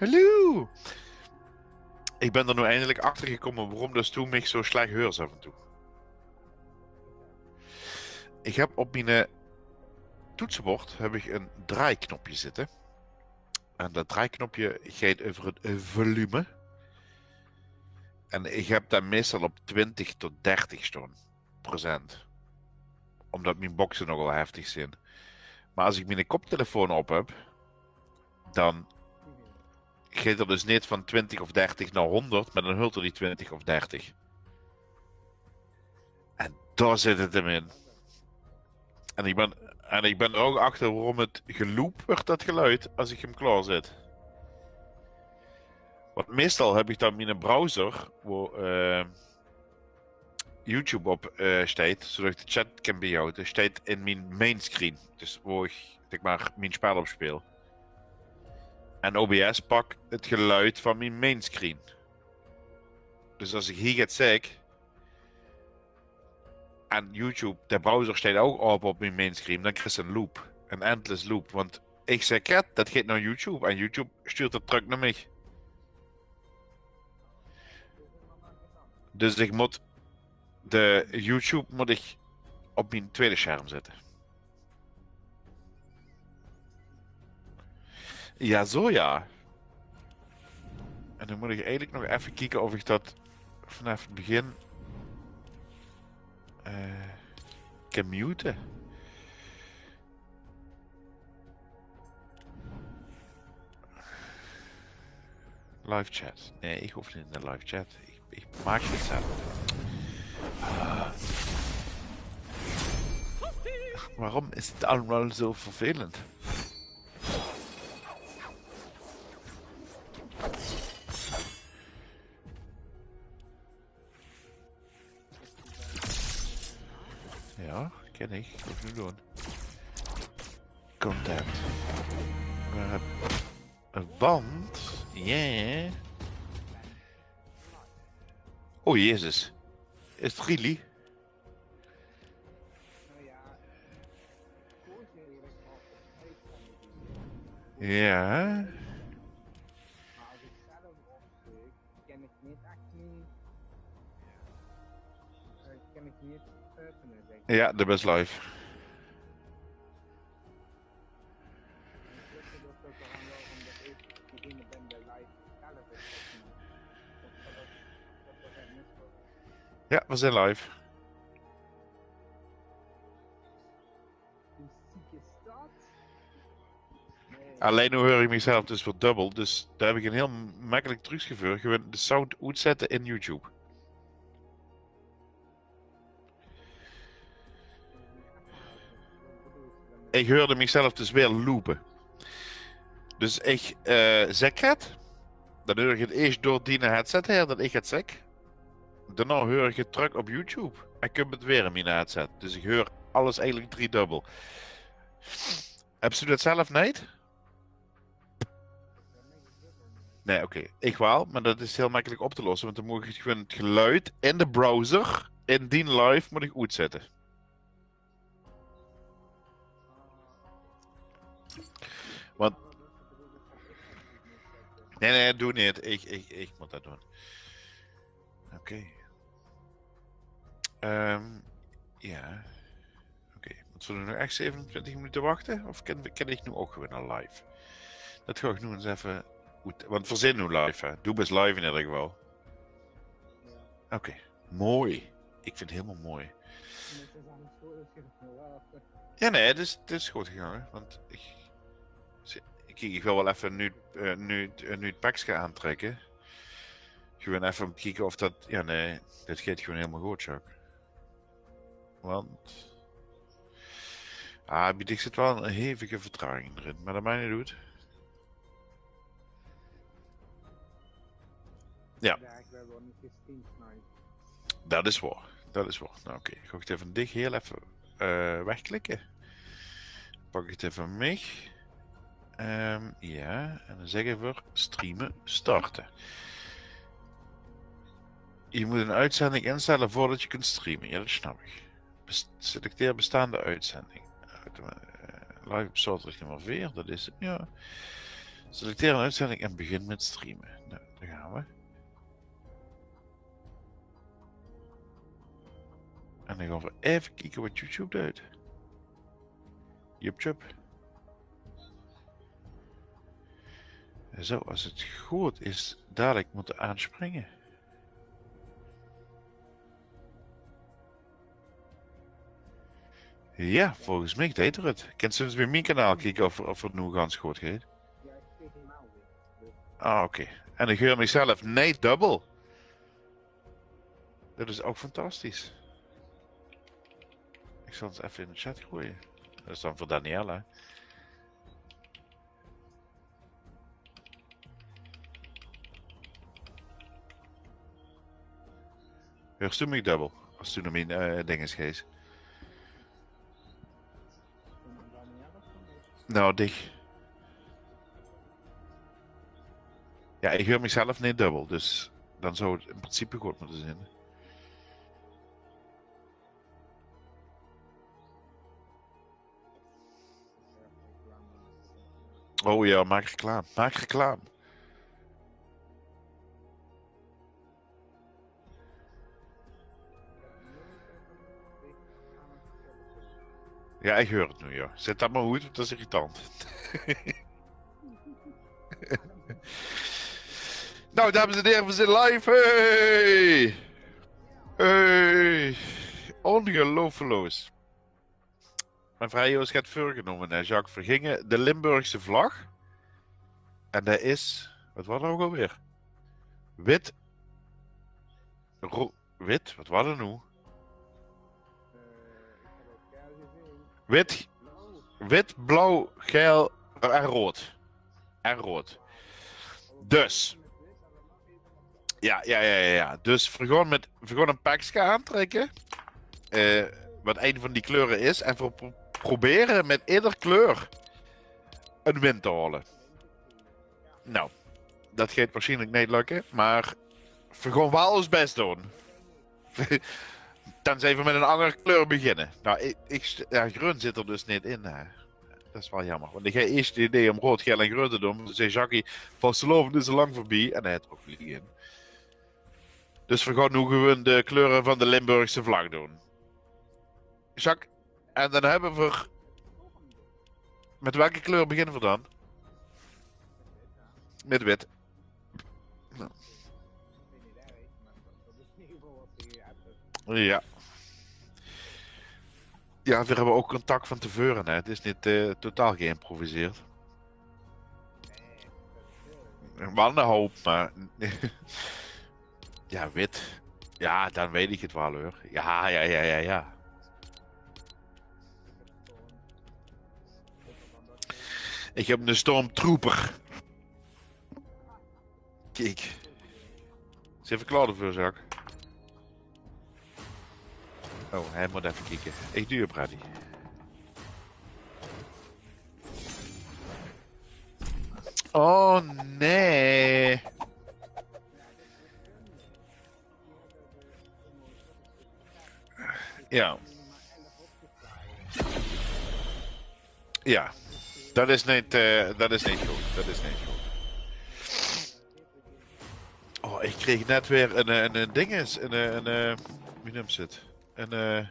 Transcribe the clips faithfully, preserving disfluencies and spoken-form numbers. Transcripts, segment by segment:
Hallo! Ich bön d'r noe eindelik achter gekómme waorum det doe mich zo slech heurs aaf en toe. Ich höb op mien, eh, toetsenbord höb ich ein draaiknopje zitte. En det draaiknopje geit euver het, eh, volume. En ich höb det meistal op twintig tot dertig staon procent. Ómdet mien bokse nogal heftig zeen. Mer es ich miene koptelefoon op höb, dan geit 'r dus neet van twintig of dertig nao hónderd, mer dan heult 'r die twintig of dertig. En dao zit 't 'm in. En ich bön, en ich bön d'r ouch achter waorum 't geloop wuuert, det geluid, es ich 'm klaor zit. Want meistal höb ich dan miene browser, wo, eh, YouTube op, eh, steit, zodet ich de chat kan behaoje, steit in mien mainscreen. Dus wo ich, zèk mer, mien spel op speel. En O B S pak 't geluid van mien mainscreen. Dus es ich hie get zèk, en YouTube, de browser steit ouch aope op mien mainscreen, dan kriegs se ein loop. Ein endless loop. Want ich zèk get, det geit nao YouTube. En YouTube stuurt 't trök nao mich. Dus ich mót de YouTube mót ich op mien twiede sjerm zitte. Jao, zo jao. En dan mót ich eigelik nog effe kieke of ich det vanaaf 't begin, eh, kan mute. Live chat. Nae, ich hoof neet in de live chat. Ich, ich maak 't zelf. Ah. Waorum is 't allemaol zo vervelend? Jao, kin ich. Waat mót ich noe doon? Content. Eh, want, yeah. O Jezus. Is 't really? Jao. Jao, de best live. Jao, veer zeen live. Allein noe heur ich mich zelf dus weer dubbel, dus dao höb ich ein hiel mekkelik trucje veur. Gewoon de sound oetzètte in YouTube. Ich heurde mich zelf dus weer loope. Dus ich, eh, zèk 't. Dan heur ich 't eesj door dien headset haer, det ich 't zèk. Daonao heur ich 't trök op YouTube. En kump 't weer in mien headset. Dus ich heur alles eigelik driedubbel. Höbs doe det zelf neet? Nae, oké. Ich waal, mer det is hiel mekkelik op te losse, want dan mót ich gewoon 't geluid in de browser, in dien live, mót ich oetzètte. Want, nae, nae, doe neet. Ich, ich, ich mót det doon. Oké. Ehm, jao. Oké, mótte v'r noe ech zevenentwintig minute wachte? Of kin, kin ich noe ouch gewoon al live? Det gaon ich noe ins effe oet, want v'r zeen noe live, hè? Doe bis live in eder geval. Oké, mooi. Ich vinj 't hielemaol mooi. Jao, nae, 't is, 't is good gegange, want ich, kiek, ich wil waal effe ein nuuj, eh, nuuj, ein nuuj pekske aantrèkke. Gewoon effe óm te kieke of det, jao, nae, dit geit gewoon hielemaol good, Chuck. Want, ah, bie dich zit waal ein hevige vertraging d'rin, mer det maak neet oet. Jao. Det is waor. Det is waor. Noe, oké. Gaon ich effe dich hiel effe, eh, wegklikke. Pak ich 't effe van mich. Ehm, jao, en dan zègke v'r streame starte. Doe mós ein oetzending instelle veurdet doe kins streame. Jao, det snap ich. Bes-, selecteer bestaande oetzending. Auto-, eh, live op zaoterdig nummer veer, det is 'm, jao. Selecteer een uitzending en begin met streamen. Nou, daar gaan we. En dan gaan we even kijken wat YouTube doet. Jup, jup. Zo, als het goed is, dadelijk moeten aanspringen. Ja, volgens mij deed er het. Kent ze eens bij mijn kanaal kijken of, of het nu gans goed gaat? Ah, oké. En ik huur mezelf niet dubbel. Dat is ook fantastisch. Ik zal het even in de chat gooien. Dat is dan voor Danielle. Huurs doe mich dubbel? As doe nao mien, eh, dinges geis. Nou, dich. Ja, ich huur michzelf neet dubbel, dus dan zou 't in principe good mótte zeen. Oh ja, maak reclame. Maak reclame. Ja, ich huur 't noe, ja. Zèt dat mer oet, want dat is irritant. Nou, dames en here, we zeen live. Hey! Hey! Ongeloofloos. Mien vrouw is get veurgenómme, hè, Jacques. Veer ginge de Limburgse vlag. En dat is, wat waor dat ouch alweer? Wit, ro-, wit, wat waor dat noe? Wit, wit, blauw, geel en rood. En rood. Dus. Ja, ja, ja, ja, ja. Dus veer gaon mit, veer gaon e pekske aantrèkke. Eh, wat ein van die kleure is. En veer pro-, probere mit eder kleur 'n win te haole. Nou, dat geit waarsjienlik neet lökke, mer veer gaon waal ós bès doon. Tenzij veer mit 'n anger kleur beginne. Nou, ich, ich, ja, greun zit d'r dus neet in, hè. Dat is waal jaomer. Want ich haw ieërs 't idee óm rood, geel en greun te doon. Mer toen zag Jackie: "Vastelaovend is al lang veurbie." En hae haet d'r ouch geliek in. Dus veer gaon noe gewoon de kleure van de Limburgse vlag doon. Jacques, en dan höbbe veer, mit welke kleur beginne veer dan? Mit wit. Ja. Ja, veer höbbe ouch contact van te veure, hè. 't Is neet, eh, totaal geïmproviseerd. Waal 'ne houp, mer ja, wit. Ja, dan weit ich 't waal, huur. Ja, ja, ja, ja, ja. Ich höb 'ne stormtrooper. Kiek. Is effe klaor d'rveur, Jacques. Oh, hae mót effe kieke. Ich duuj op, Brady. Oh, nae. Ja. Ja. Dat is neet, eh, dat is neet good. Dat is neet good. Oh, ich kreeg net weer 'n, eh, 'n, 'n dinges, 'n, eh, 'n, eh, wie neump ze 't? 'n, eh,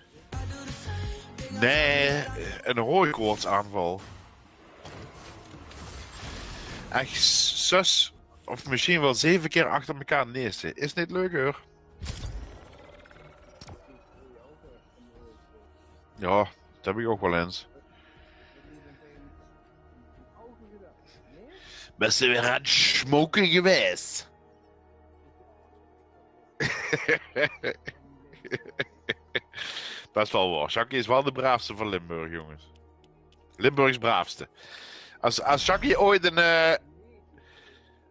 nae, 'n hooikoortsaanval. Ech zös of mesjien waal zeve kier achter mekaar neerste. Is neet leuk, huur. Ja, dat höb ich ouch waal ins. Bès se weer aan 't smoke gewaes? Dat is waal waor. Jackie is waal de braafste van Limburg, jónges. Limburgs braafste. As, as Jackie ooit 'n, eh,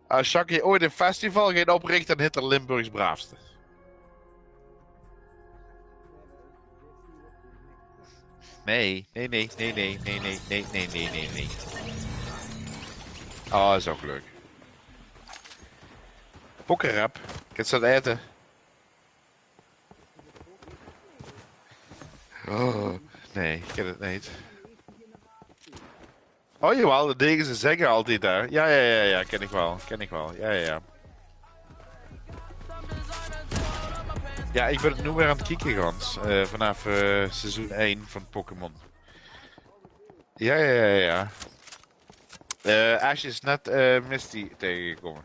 as Jackie ooit 'n festival geit oprichte, dan hit 'r Limburgs braafste. Nae, nae, nae. Oh, is ouch leuk. Pokkerrap. Kins se dat aete? Oh, nae, ich kin 't neet. Oh jawel, det dege ze zègke altied, hè. Ja, ja, ja, ja, ken ich waal, ken ich waal. Ja, ja, ja. Ja, ich bön 't noe weer aan 't kieke, gans. Eh, vanaaf eh, seizoen ein van Pokémon. Ja, ja, ja, ja. Eh, Ash is net eh, Misty taengegekómme.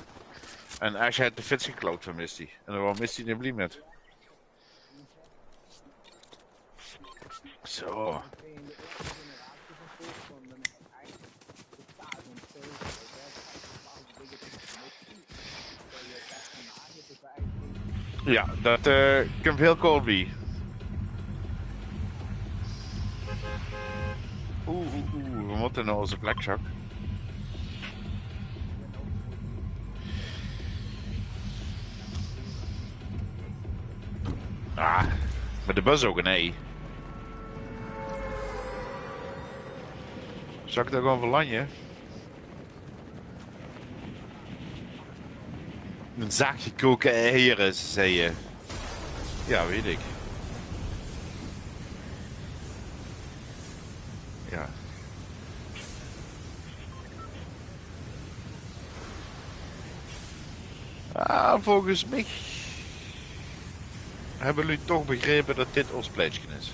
En Ash haet de fits geklaud van Misty. En dao waor Misty neet blie mit. Zo. Ja, det eh kump hiel kort bie. Oeh, oeh, oeh, we mótte nao ózze plek, Jacques. Ah, mit de bus ouch, nae. Zal ich dao gewoon veur lanje? Ein zaakje kookte eiere, zag ze. Ja, weit ich. Ja. Ah, volges mich höbbe luuj toch begrepe det dit ós plaetske is.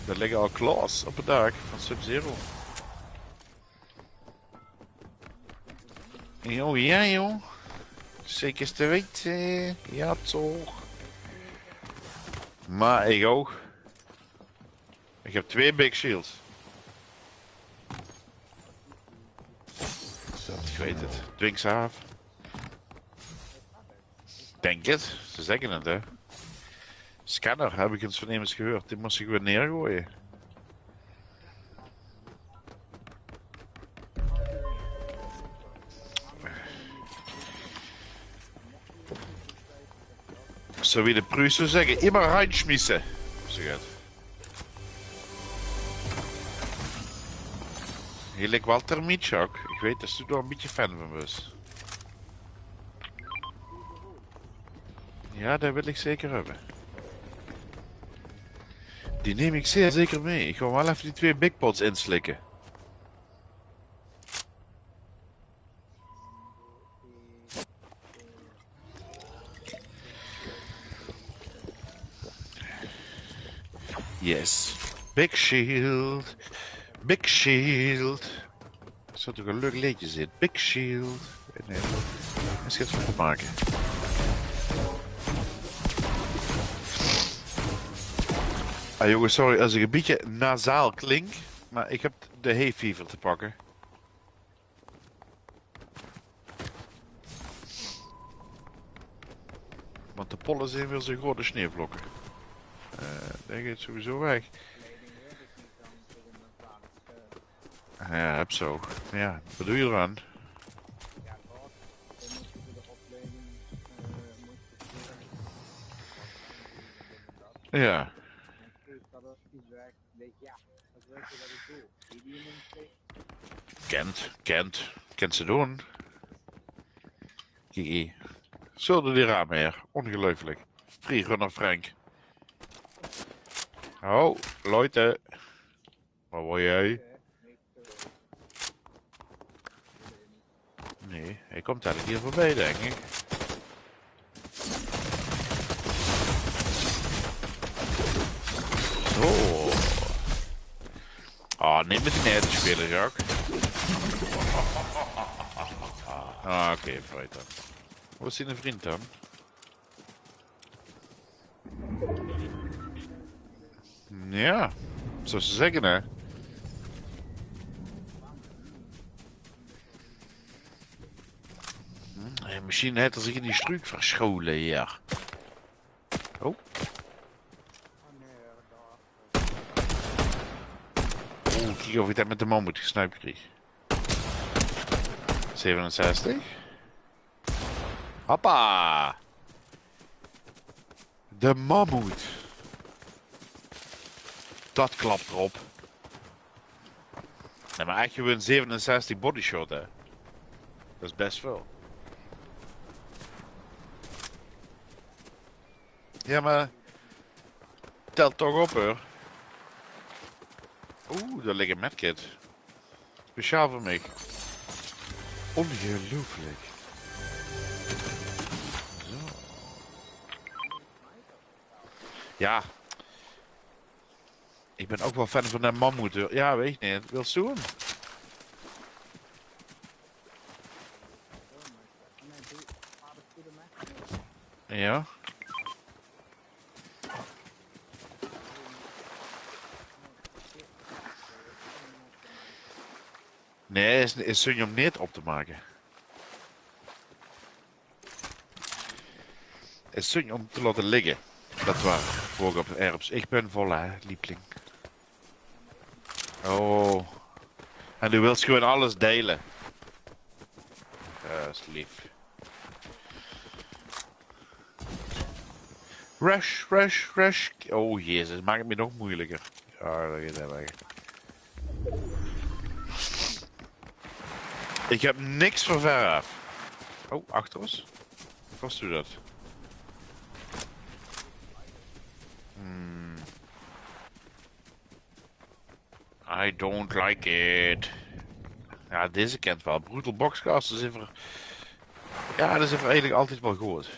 D'r ligke al claws op 't daak van Sub-Zero. Jao, jao, jao. Zeker is te weite. Jao, toch. Mer ich ouch. Ich höb twee big shields. Ich weit 't. Dwing ze aaf. Dink 't. Ze zègke 't, hè. Scanner, höb ich ins van emes gehuurd. Die mós se gewoon neergooie. Zo wie de Pruuse zègke, immer reinsjmiesse. Zo get. Hie ligk waal termiet, Jacques. Ich weit det se dao ein bietje fan van bös. Ja, det wil ich zeker höbbe. Die num ich zeer zeker mit. Ich gaon waal effe die twee big pots inslikke. Yes. Big shield. Big shield. D'r zit toch ein leuk leedje in. Big shield. Nae, ich zit van te make. Ah, jónges, sorry es ich ein bietje nasaal klink, mer ich höb de hay fever te pakke. Want de polle zeen weer zo groot es sneevlokke. Eh, dae geit sowieso weg. Ja, höb zo. Ja, waat doe je d'raan? Ja. Kènt, kènt, kènt ze doon. Kiek hie. Zo door die rame haer. Ongeluifelik. Freerunner Frank. Oh, Leute. Waat wol jij? Nae, hae kump elke kier veurbie, dink ich. Zo. Ah, neet mit die nette speule, Jacques. Ah, oké, feit dan. Wo is dien vrundj dan? Ja, zo ze zègke, hè. Hm, eh, mesjien haet 'r zich in die struuk verschoole, ja. Oh. Oeh, kiek of ich det mit de mammoet gesnuip krieg. Zevenenzestig. Hoppa! De mammoet. Det klap d'rop. Nae, mer ech gewoon zevenenzestig bodyshot, hè. Det is bès väöl. Ja, mer Telt toch op, huur. Oeh, dao ligk ein medkit. Speciaal veur mich. Ongeluiflik. Zo. Jao. Ich bön ouch waal fan van de mammoet, huur. Jao, weit ich neet. Wils doe 'm? Jao. Nae, is, is zunj óm neet op te make. Is zunj óm te laote ligke. Det waor veur op erps. Ich bön vol, hè, liebling. Oh. En doe wils gewoon alles deile. Det is leef. Rush, rush, rush. Oh jezus, maak 't mich nog meujelieker. Jao, det geit weg. Ich höb niks veur verf. Oh, achter ós. Waat waas det? Hmm. I don't like it. Jao, deze kènt waal. Brutal Boxcast, det is effe, jao, det is effe eigelik altied waal good.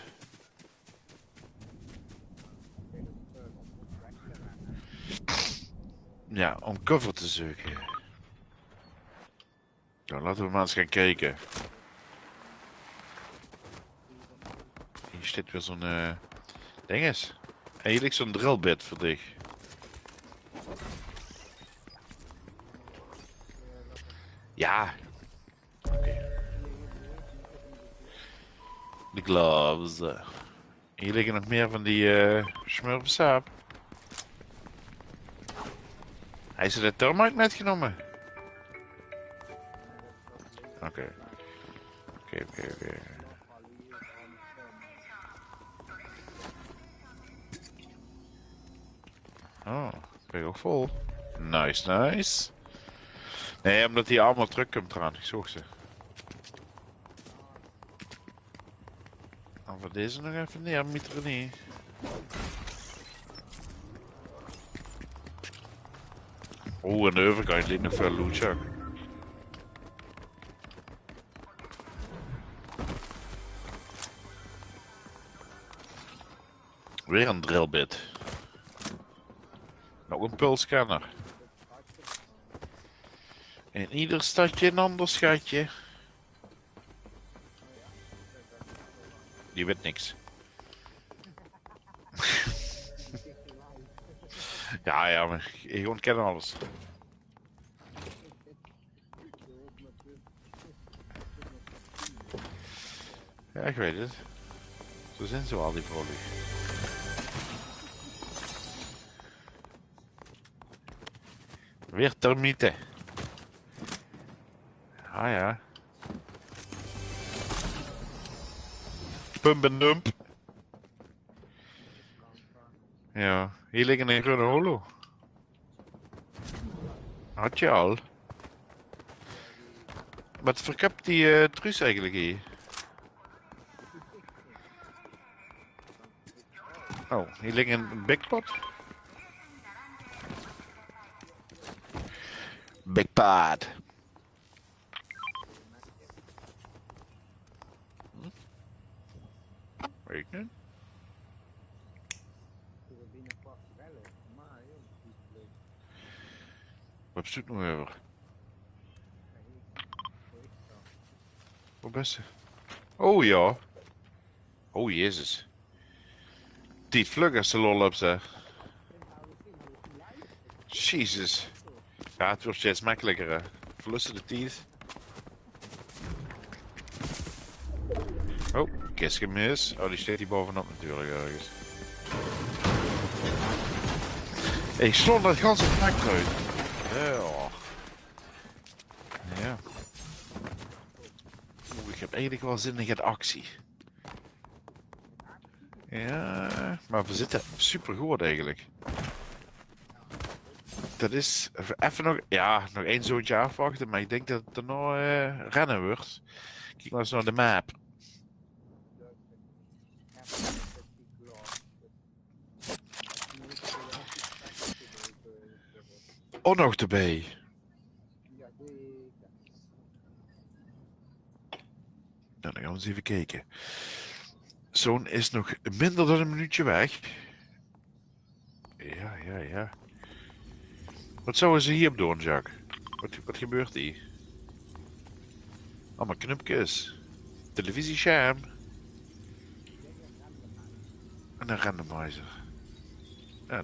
Jao, óm cover te zeuke. Noe, laote v'r mer ins gaon kieke. Hie steit weer zoe'n, eh, dinges. Eigelik zoe'n drillbit veur dich. Jao. Oké. De gloves. Hie ligke nog mieë van die, eh, smurfesap. Haet ze de termite mitgenómme? Oké. Oké, oké, oké. Oh, bön ich ouch vol. Nice, nice. Nae, ómdet die allemaol trökkump d'raan. Ich zoog ze. En veur deze nog effe neer, mieter neet. Oeh, aan de euverkantj ligk nog väöl loot, jao. Weer ein drillbit. Nog ein pulsscanner. In ieder stadje ein ander schatje. Die wit niks. Jao, jao, mer ich óntkin alles. Jao, ich weit 't. Zo zeen ze waal, die vrouwluuj. Weer termiete. Ah jao. Pump en dump. Jao, hie ligk ein greune holo. Had je al. Waat verköp die, eh, Truus eigelik hie? Oh, hie ligk ein big pot. Big pot. Hm? Weit ich neet. Waat is dit noe weer? Wo bös se? Oh jao. Oh jezus. Tied vlög es se lol höbs, hè. Jezus. Jao, 't wuuert steeds mekkeliker, hè. Verlösse de tied. Oh, kis gemis. Oh, die steit hie baovenop natuurlik örges. Ich slaon det ganse pak d'roet. Jao. Jao. Oeh, ich höb eigelik waal zin in get actie. Jao, mer veer zitte supergood eigelik. Det is effe nog, jao, nog ein zoontje aafwachte, mer ich dink det 't daonao, eh, renne wuuert. Kiek mer ins nao de map. ouch nog d'rbie. Nou, dan gaon v'r ins effe kieke. Zoon is nog minder dan e minuutje weg. Ja, ja, ja. Wat zouwe ze hie op doon, Jacques? Wat, wat gebeurt hie? Allemaol knupkes. Televisiescherm. En 'ne randomizer. Ja.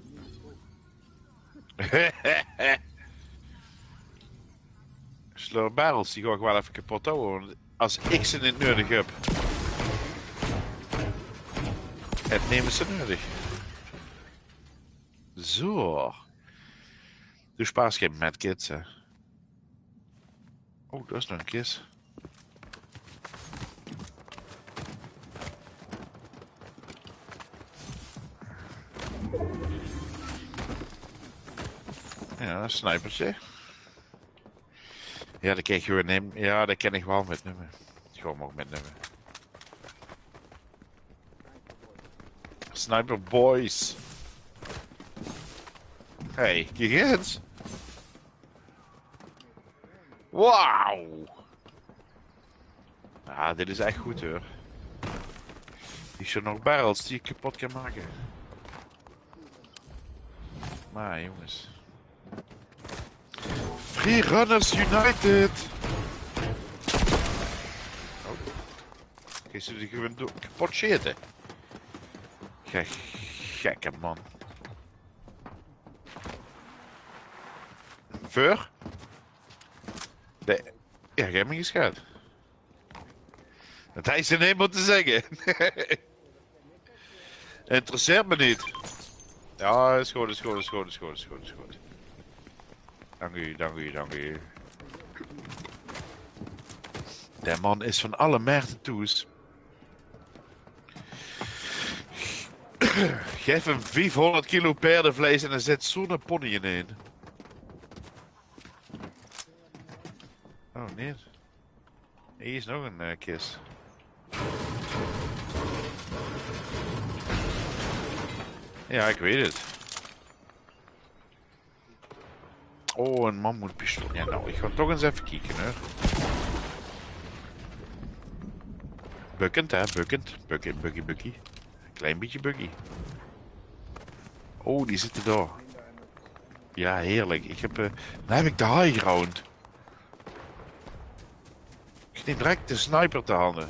Sleur barrels, die gaon ich waal effe kepot houwe, want es ich ze neet nuuedig höb, höb nemes ze nuuedig. Zo. Doe spaars gein medkits, hè. Oh, dao is nog 'n kis. Ja, 'n snipertje. Ja, dae kin ich gewoon numme. Ja, dae kin ich waal mitnumme. Gewoon ouch mitnumme. Sniper boys. Hey, kiek ins. Wauw. Ja, dit is ech good, huur. Hie zeen nog barrels die ich kepot kin make. Mer jónges. Free Runners United. Oh. Geis se die gewoon door, kepot sjete? Ge-, gekke man. Veur? Nae. Ja, ich höb 'm gesjaot. Det haw ze neet mótte zègke. Interesseert mich neet. Ja, is good, is good, is good, is good, is good, is good. Dank u, dank u, dank u. De man is van alle merkte thoes. Gaef 'm viefhóngerd kilo paerdevleis en d'r zit zoe'n pony in. Oh, nae. Hie is nog 'n, eh, kis. Ja, ich weit 't. Oh, 'n mammoetpistool. Ja, nou, ich gaon toch ins effe kieke, huur. Bukkend, hè, bukkend. Bukkie, bukkie, bukkie. Klein bietje bukkie. Oh, die zitte dao. Ja, heerlik. Ich höb, eh, noe höb ich de high ground. Ich nim direk de sniper te hande.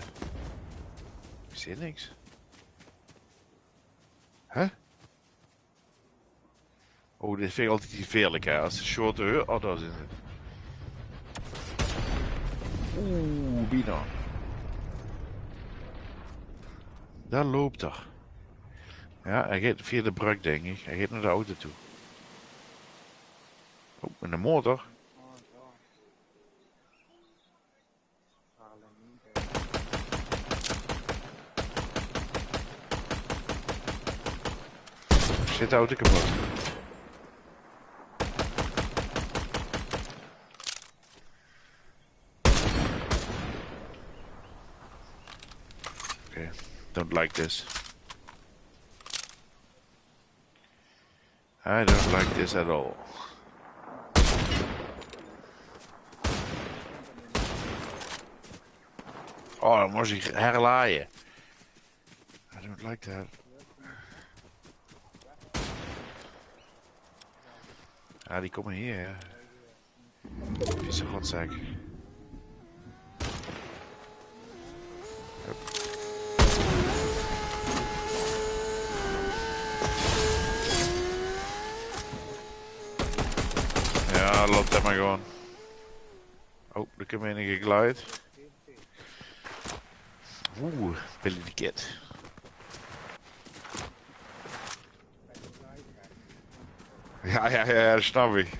Ich zeen niks. Hè? Oh, dit vinj ich altied gevieërlik, hè. Es ze shotte, hè. Oh, dao zeen ze. Oeh, bienao. Dao löp 'r. Ja, hae geit via de brögk, dink ich. Hae geit nao de auto toe. Oh, mit de motor. Shit, auto kepot. Okay, don't like this. I don't like this at all. Oh, dan mós ich herlaaie. I don't like that. Ja, die kómme hie, ja. Vieze rotzak. Hup. Ja, laot det mer gewoon. Oh, dao kump eine geglide. Oeh, Billy the Kid. Ja, ja, ja, ja, snap ich.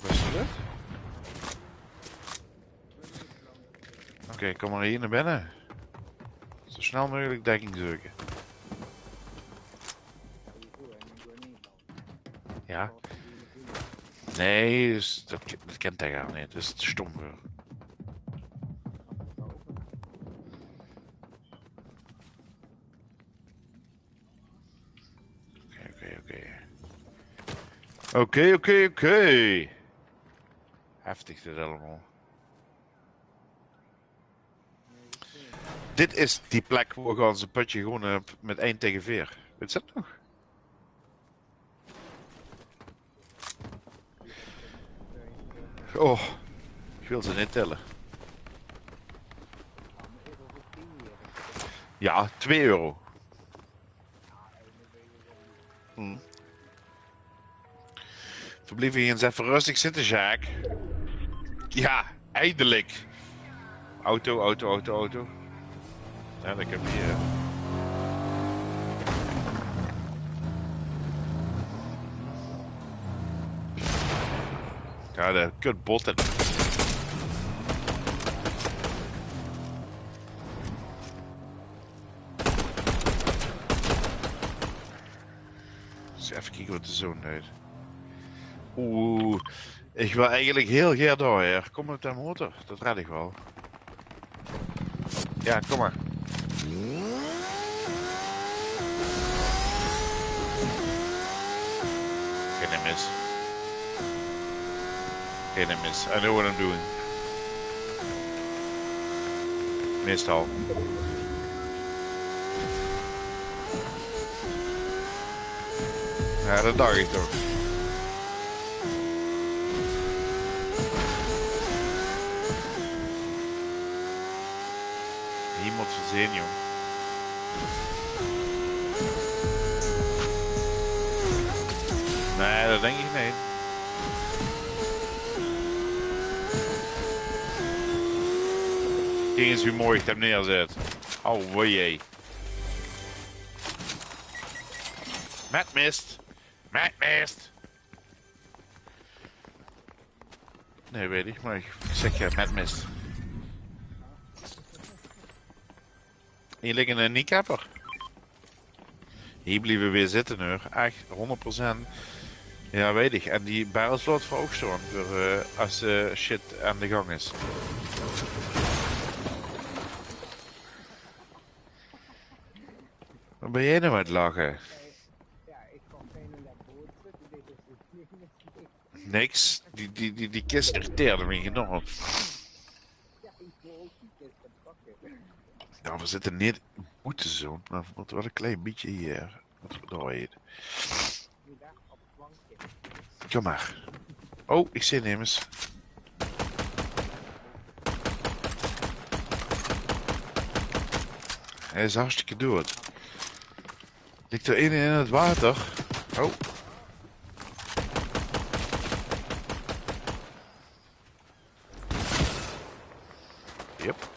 Waat is dit? Oké, kóm mer hie nao binne. Zo snel meugelik dekking zeuke. Ja. Nae, dus det, det kènt hae gaar neet. Det is te stóm veur. Oké, oké, oké. Oké, oké, oké. Heftig dit allemaol. Dit is die plek wo ich al ins e pötje gewónne höb mit ein taege veer. Wèts se det nog? Oh, ich wil ze neet tèlle. Jao, twee euro. Hm. Veer blieve hie ins effe röstig zitte, Sjaak. Jao, eindelik. Auto, auto, auto, auto. Jao, det kènt hie, hè. Jao, de kutbotte. Ins effe kieke waat de zone deit. Oeh, ich wil eigelik hiel gaer door, hè. Kóm mit de motor, det red ich waal. Jao, kóm mer. Geine mis. Geine mis. I know what I'm doing. Meistal. Jao, det dach ich toch. Hie mót ze zeen, jóng. Nae, det dink ich neet. Kiek ins wie mooi ich 'm neerzèt. Oh, wee. Mèt mist. Mèt mist. Nae, weit ich, mer ich zègk, jao, mèt mist. Hie ligk 'ne kniekepper. Hie blieve veer zitte, huur. Ech, hóngerd procent. Jao, weit ich. En die barrels laote veer ouch staon veur, eh, es, eh, shit aan de gang is. Waat bön jij noe aan 't lache? Niks. Die, die, die, die kist irriteerde mich enorm. Jao, veer zitte neet in de boetezone, mer veer mótte waal e klein bietje hie. Waat veer dao ete. Kóm mer. Oh, ich zeen emes. Hae is hartstikke doead. Ligk d'r eine in 't water? Oh. Yep.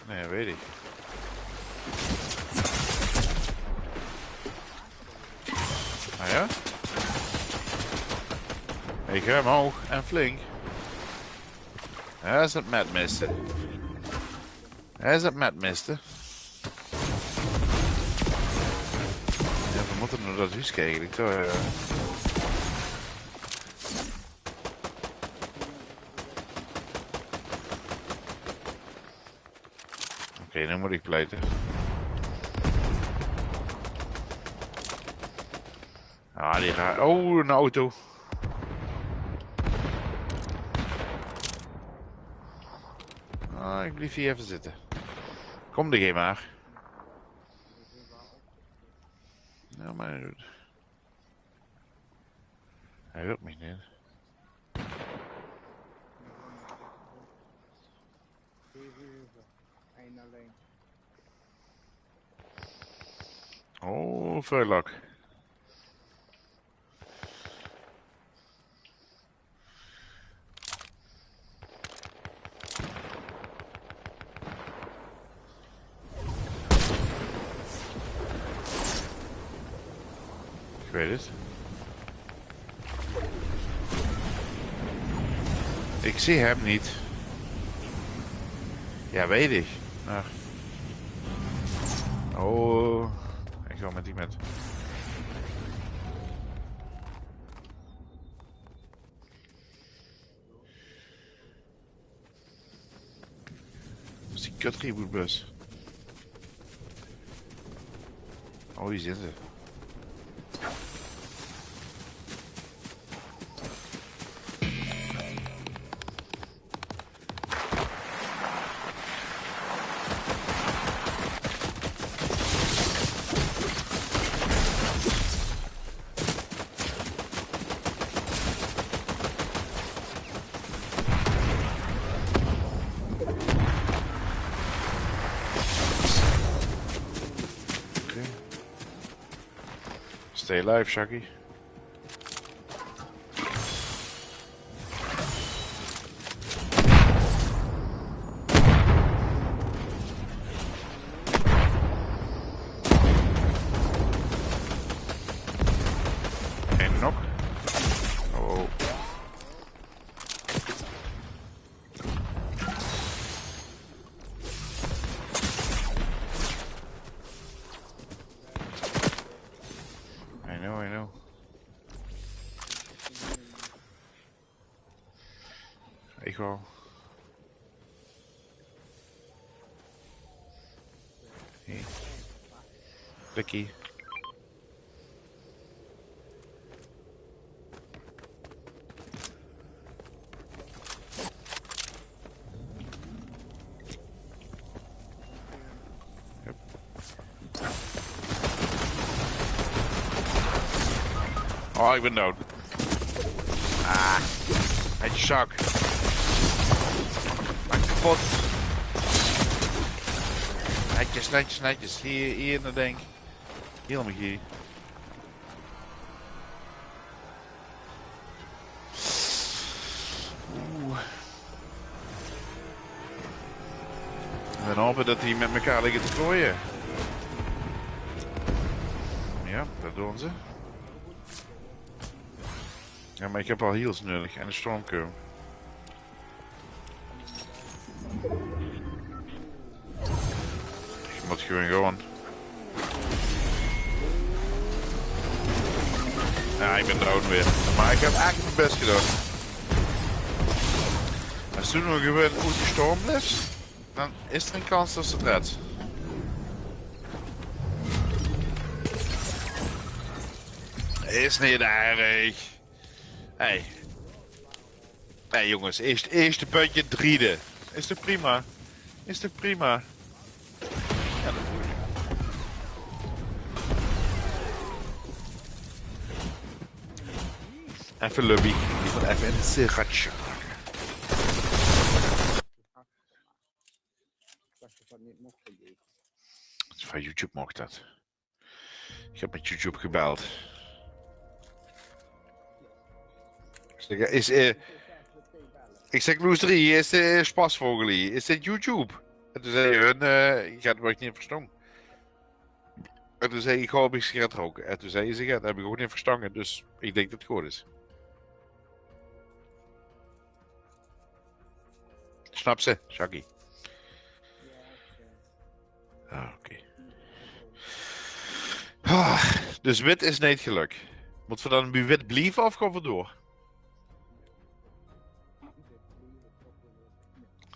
Nae, weit ich. Ah jao? Ich höb 'm ouch, en flink. Hae is aan 't mètmiste. Hae is aan 't mètmiste. Jao, veer mótte nao det hoeske eigelik, toch? Jao. Oké, noe mót ich pleite. Ah, die ra-, oh, 'n auto. Ah, ich blief hie effe zitte. Kóm d'r gein mer. Jao, mer hae huurt mich neet. Oh, vuil lak. Ich weit 't. Ich zeen häöm neet. Jao, weit ich. Mer... Oh, ich gaon mit dich mit. Wo is die kut rebootbus? Oh, hie zeen ze. Stay alive, Shaggy. Ein knock. Oh. I know, I know. Ich waal. Hey. Lucky. Yep. Oh, ich bin dood. Ah, ein zak. Maak kapot. Netjes, netjes, netjes. Hie, hie in de ding. Hielemaol hie. Oeh. En dan hope det die mit mekaar ligke te klooie. Ja, det doon ze. Ja, mer ich höb waal heals nudig en de stormcurve. Ich mót gewoon gaon. Ja, ich bin down weer. Mer ich höb eigelik mien bès gedaon. Es doe noe gewoon oet de storm bliefs, dan is d'r ein kans det se 't reds. Is neet erg. Hey. Hey jonges, ieësj, ieësjte pöntje, driede. Is toch prima? Is toch prima? Ja, det voel ich. Effe lobby. Ich mót effe ein sigaretje pakke. Van YouTube mocht det. Ich höb mit YouTube gebeld. Ich zèk, is, eh, ich zèk: "Loester, hie is, eh, Sjpasvogel hie. Is dit YouTube?" En toen zag hun, eh, ich höb 't neet verstange. En toen zag ich: "Ich gaon ein sigaret rouke." En toen zag ze: "Ja, det höb ich ouch neet verstange, dus ich dink det 't good is." Snaps se, Shaggy? Ah, oké. Ah, dus wit is neet gelök. Mótte v'r dan bie wit blieve of gaon v'r door?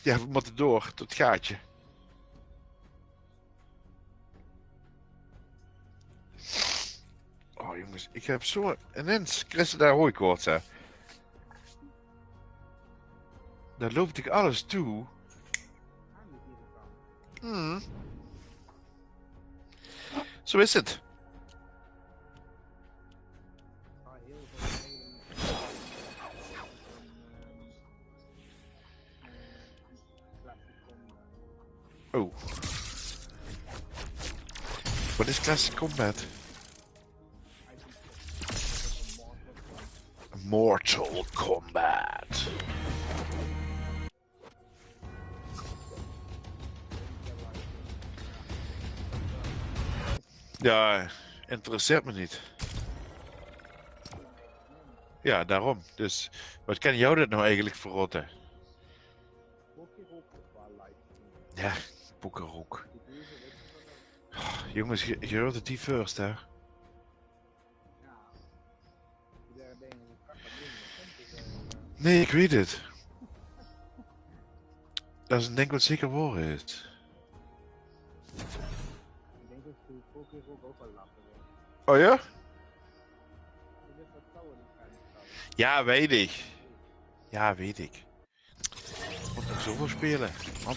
Ja, v'r mótte door tot 't gaatje. Oh jonges, ich höb zo inens kriss se dao hooikoorts, hè. Det löp dich alles toe. Hm. Zo is 't. Oh. Wat is Classic Combat? Mortal Kombat. Ja, interesseert mich neet. Ja, daorum. Dus, wat kan dich det noe eigelik verrotte? Ja, poekeroek. Oh, jonges, ge, ge heurt 't hie first, hè? Nae, ich weit 't. Det is ein dink wat zeker waor is. Oh ja? Ja, weit ich. Ja, weit ich. Mót nog zoväöl speule. Man.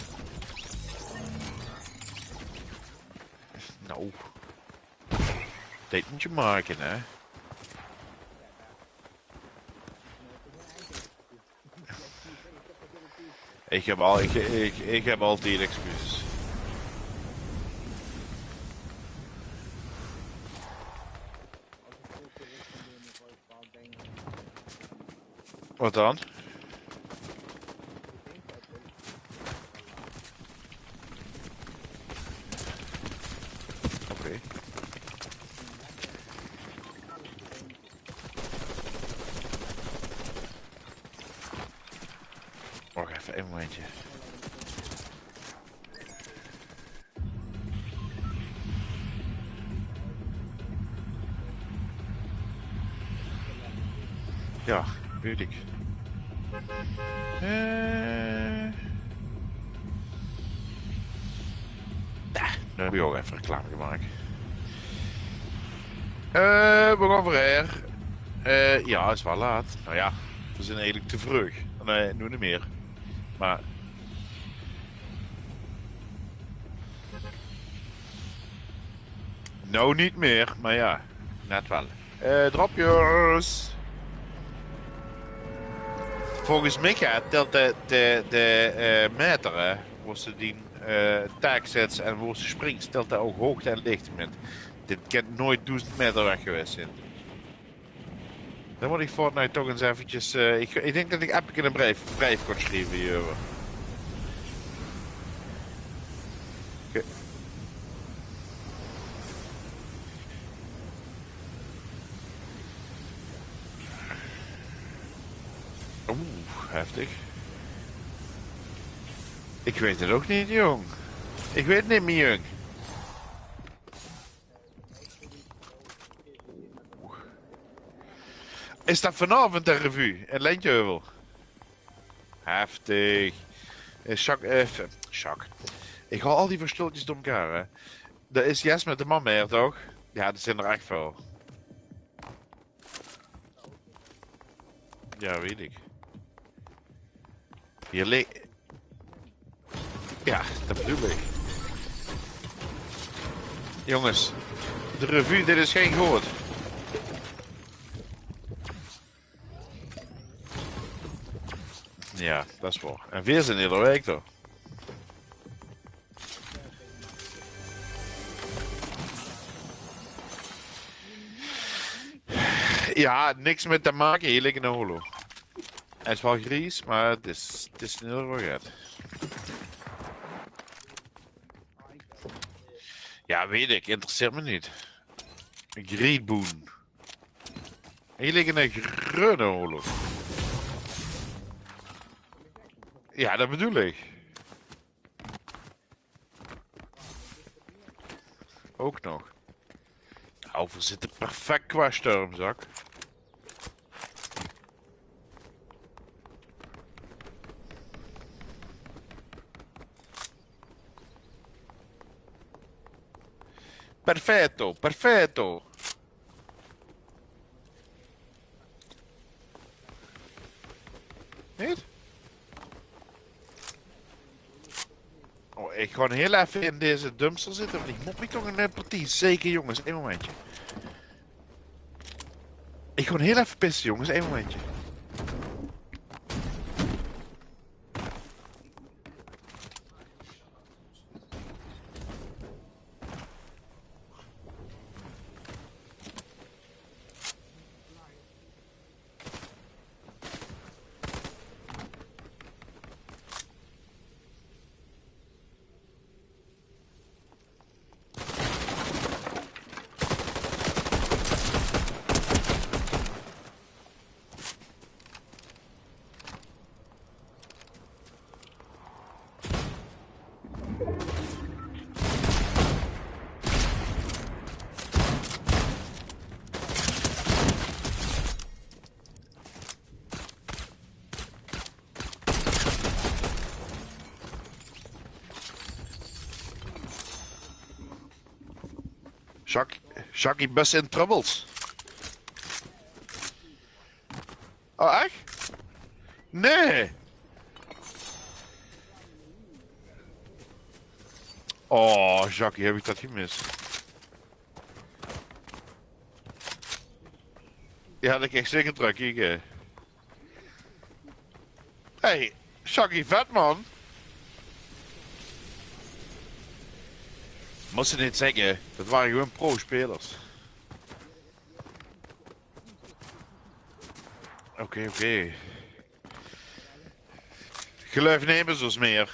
Nou. Dit mót se make, hè. Ich höb al, ich, ich, ich höb altied excuses. Wat dan? Oké. Wach effe, ein momentje. Ja, weit ich. Eh. Ja, dan höb ich ouch effe reclame gemaak. Eh, veer gaon weer. Eh, ja, is waal laat. Nou ja, veer zeen eigelik te vreug. Nee, noe neet mie. Mer noe neet mie, mer ja, net waal. Eh, dropjes. Volges mich, hè, tèlt de, de, de, eh, meter, hè, wo se die, eh, taak zèts en wo se springks, tèlt 'r ouch hoogte en leegte mit. Dit kènt noeats doezend meter weg gewaes zeen. Dan mót ich Fortnite toch ins effekes, eh, ich, ich dink det ich Epic eine breef, breef kan sjrieve hierover. Oké. Oeh, heftig. Ich weit 't ouch neet, jóng. Ich weit 't neet mie, jóng. Is det vanaovend de revue in Lentjeheuvel? Heftig. Eh, Sjaak, eh, f-, Sjaak. Ich haol al die versjtulkes door mekaar, hè. Det is Jes mit de man, hè, toch? Ja, det zeen d'r ech väöl. Ja, weit ich. Hie lik-, ja, det bedoel ich. Jónges, de revue, dit is gein good. Ja, det is waor. En veer zeen eder waek dao. Ja, niks mit te make, hie ligk 'n holo. 't Is waal gries, mer 't is, 't is in eder geval get. Ja, weit ich, interesseert mich neet. Grietboen. Hie ligk 'ne greune holo. Ja, det bedoel ich. Ouch nog. Nou, veer zitte perfek qua stormzak. Perfetto, perfetto. Neet? Oh, ich gaon hiel effe in deze dumpster zitte, want ich mót mich toch ein, eh, partie zeke, jónges. Ein momentje. Ich gaon hiel effe pisse, jónges. Ein momentje. Sjaak, Sjaak, ich bön in troubles. Oh, ech? Nee. Oh, Jackie, höb ich det gemis? Ja, det kreeg ich zeker trök, kiek, hè. Hey, Jackie, vet, man. Mós se neet zègke, det wore gewoon pro-spelers. Oké, oké. Geluif nemes os mieër.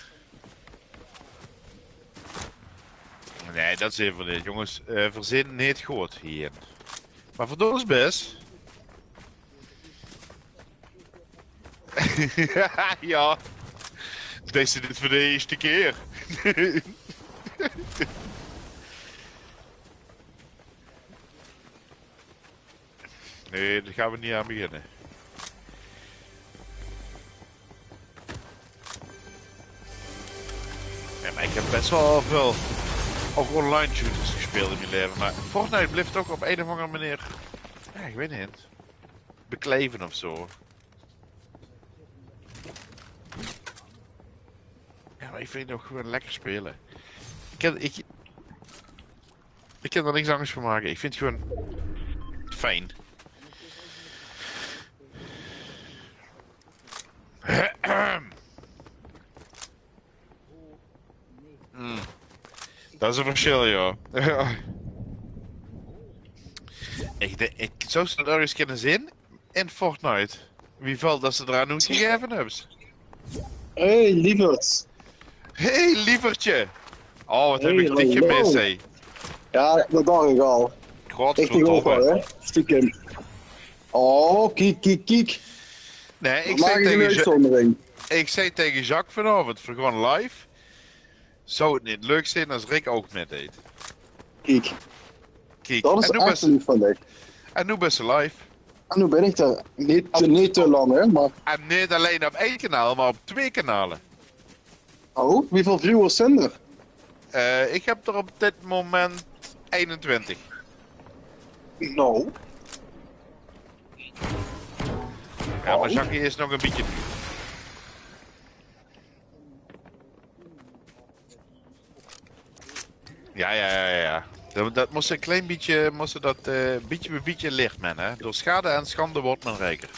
Nae, dat is eve neet, jónges. Eh, veer zeen neet good hie. Mer veur os bès. Jao. Deis se dit veur de ierste kier? Nae, dao gaon v'r neet aan beginne. Jao, mer ich höb bès waal väöl ouch online shooters gespeeld in mien laeve, mer Fortnite blief toch op ein of anger meneer, jao, ich weit neet, beklijve of zo. Jao, mer ich vinj 't ouch gewoon lekker speule. Ich kin, ich, ich kin d'r niks angers van make. Ich vinj 't gewoon fijn. Hmm. Dat is ein versjil, jao. Ich dink, ich zou ze dat örges kinne zeen in Fortnite. Wie väöl dat ze d'r aan oetgegaeve höbbe. Hey, lieverd. Hey, lievertje. Oh, wat höb ich dich gemis, hè. Jao, dat dach ich al. Godverdomme. Stiekem. Oh, kiek, kiek, kiek. Nae, ich zag taenge, ich zag taenge Jacques vanaovend, v'r gaon live. Zou 't neet leuk zeen es Rick ouch mitdeet? Kiek. Kiek, dat is ech lief van dich. En noe bès se live. En noe bin ich d'r. Neet te, neet te lang, hè, mer... En neet allein op ein kanaal, mer op twee kanale. Oh, wieväöl viewers zeen d'r? Eh, ich höb d'r op dit moment einentwintig. Nou. Jao, mer Jacques is nog ein bietje nuuj. Jao, jao, jao, jao. Dat, dat mós se ein klein bietje, mós se dat, eh, bietje bie bietje liert me, hè. Door schade en schande wuuert me rieker.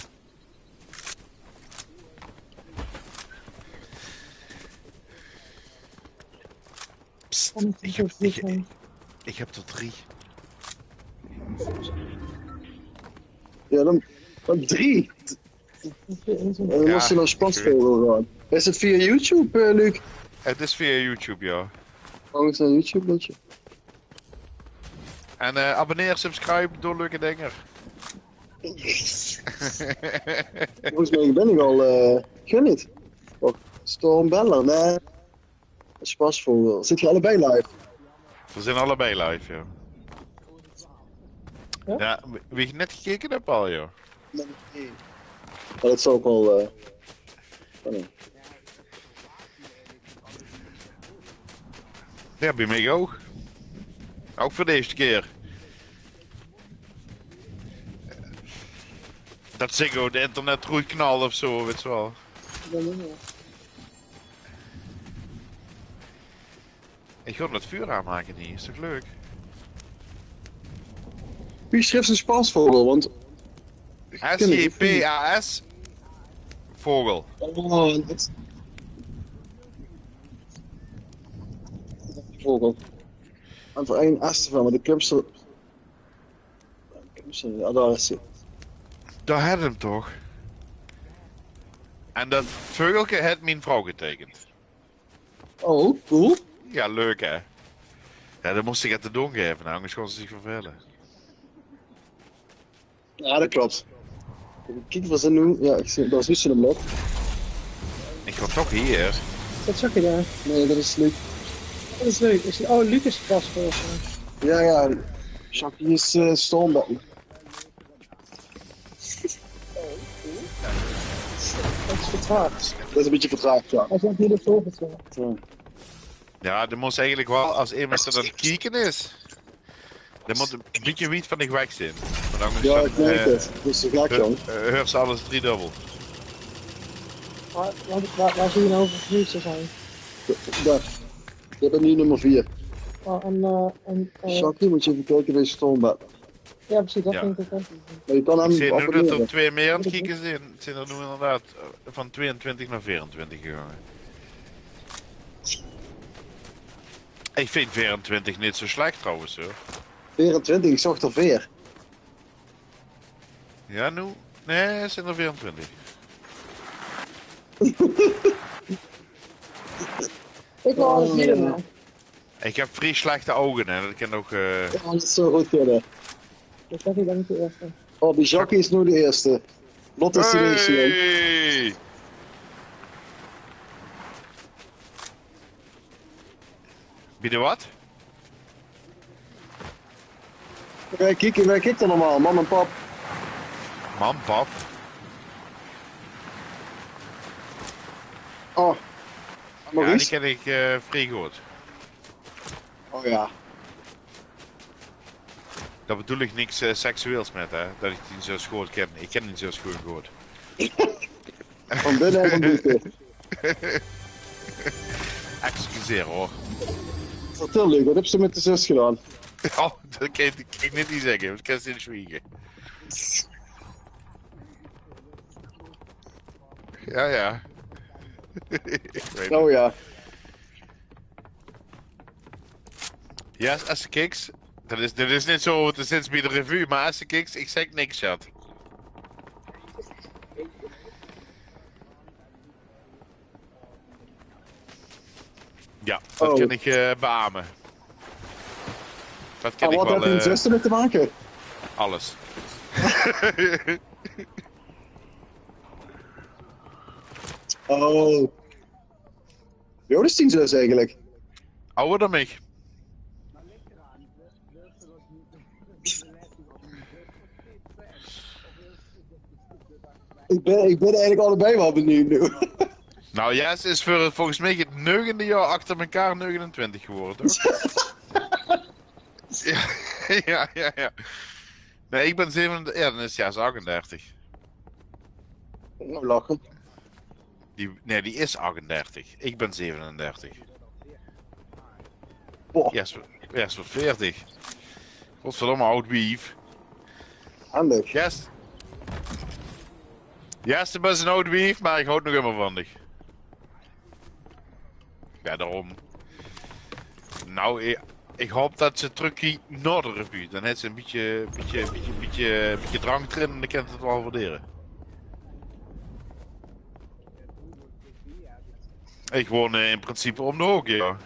Pst, ich höb, ich, ich höb d'r drie. Jao, dan, dan drie. En dan mós se nao Spasvogel gaon. Is 't via YouTube, eh, Luc? 't Is via YouTube, jao. Gaon ins nao YouTube, weitse. En, eh, abonneer, subscribe, doon leuke dinger. Volges mich bin ich al, eh, ich weit neet. Of Stormbeller, nae. Spasvogel. Zit geer allebei live? V'r zeen allebei live, jao. Jao? Jao, wie ich net gekeke höb al, jao. Nae. Mer dat zal ouch waal, eh, jao, bie mich ouch. Ouch veur de ierste kier. Dat Ziggo 't internet roet knalt of zo, weits se waal. Ich gaon 't vuur aanmake hie, is toch leuk? Wie sjrifs se Spasvogel? Want S J P A S, vogel. Oh, dat... Vogel. En veur ein S te velle, mer de kums te, kums te, jao, dao is ie. Dao haet 'm toch. En dat veugelke haet mien vrouw geteikend. Oh, cool. Jao, leuk hè. Jao, dan mós se get te doon gaeve, angers gaon ze zich vervele. Jao, dat klop. Kiek, v'r zeen noe, jao, ich zeen, dao is Luus in 't blok. Ich gaon toch hie. Dat zag ich dao. Nae, dat is Luc. Dat is leuk. Is, oh, Luc is vast volges mich. Jao, jao. Jacques, die is, eh, stom. Dat is vertraagd. Dat is ein bietje vertraagd, jao. Jao, dan mós se eigelik waal, es emes d'r aan 't kieke is, dan mós se ein bietje wied van dich weg zeen. Want angers... Jao, dan, ich merk eh, 't. Dat is te gek, jong. Eh, huurs se alles driedubbel. Waar, waar, waar, waar zou je nou over verhuurd zijn? Dao. Doe bès noe nummer veer. Oh, en, eh, en, eh, Jacques, mós se eve kieke wie se stom bès. Jao, precies, dat... Jao. Vinj ich ouch. Mer se kins 'm... Ich zeen noe dat d'r twee mieër aan 't kieke zeen. 't Zeen d'r noe inderdaad, eh, van tweeëntwintig nao veerentwintig gegange. Ich vinj veerentwintig neet zo slech trouwens, huur. Veerentwintig, ich zoog d'r veer. Jao, noe? Nae, 't zeen d'r veerentwintig. Oh, ja. Ich höb vrie slechte ouge, hè. Det kan ouch, eh, ja, det zou good kinne. Det zag ich dan de eerste. Oh, die Jackie is noe de eerste. Lotte is de eerste, hè. Hey! Bie de wat? Wae kiek, wae kiek d'r normaal? Mam en pap. Mam, pap. Oh. Ja, die ken ich, eh, vrie good. Oh ja. Dao bedoel ich niks, eh, seksueels mit, hè. Det ich die zoe good ken. Ich ken die zoe good. Van binne en van boete. Excuseer, huur. Vertèl, Luc, wat höbs se mit de zus gedaon? Oh, det kan ich, kan ich neet zègke. Det kins se zwiege. Ja, ja. Ich weit 't. Oh ja. Ja, es se kiks. Det is, det is neet zoe, det is sinds bie de revue, mer es se kiks, ich zèk niks, sjat. Ja, det kan ich, eh, beame. Det kan ich waal, eh, alles. Oh. Wie aod is dien zus eigelik? Awwer dan mich. Ich bin, ich bin eigelik allebei waal benuujd noe. Nou, Jess is veur, volges mich 't negende jaor achter mekaar negenentwintig gewore, toch? Ja, ja, ja, ja. Nae, ich bin zeven, ja, dan is Jess achtendertig. Oh, lache. Die, nae, die is achtendertig. Ich bin zevenendertig. Boah. Jess, Jess weurt veertig. Godverdomme, aod wief. Handig. Jess. Jess, doe bis 'n aod wief, mer ich haoj nog ummer van dich. Ja, daorum. Nou, ich, ich haop det ze trökkiek nao de revue. Dan haet ze 'n bietje, bietje, bietje, bietje, bietje drank d'rin en dan kint ze 't waal waardere. Ich woon, eh, in principe óm de hook, ja.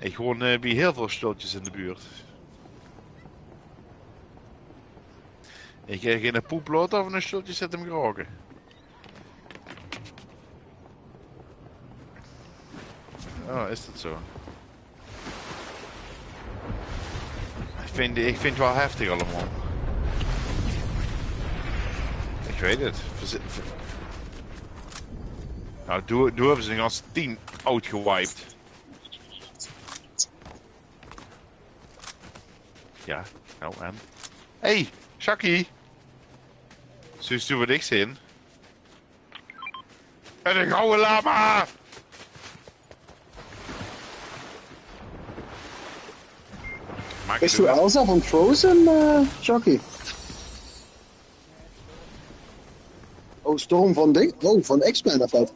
Ich woon, eh, bie hiel väöl sjtultjes in de buurt. Ich, eh, gaon 'n poep laote of 'n sjtultje zitte 'm gerauke. Oh, is det zoe? Ich vinj, ich vinj 't waal heftig allemaol. Ich weit 't. Veer zi-, veer, nou, doe, doe höbbe ze 'n gans team outgewiped. Ja, nou en? Hey, Sjaki! Zuus doe waat ich zeen? En 'ne gouwe lama! Bis doe Elsa van Frozen, eh, Sjaki? Oh, Storm van ding? Oh, van X-Men of wat?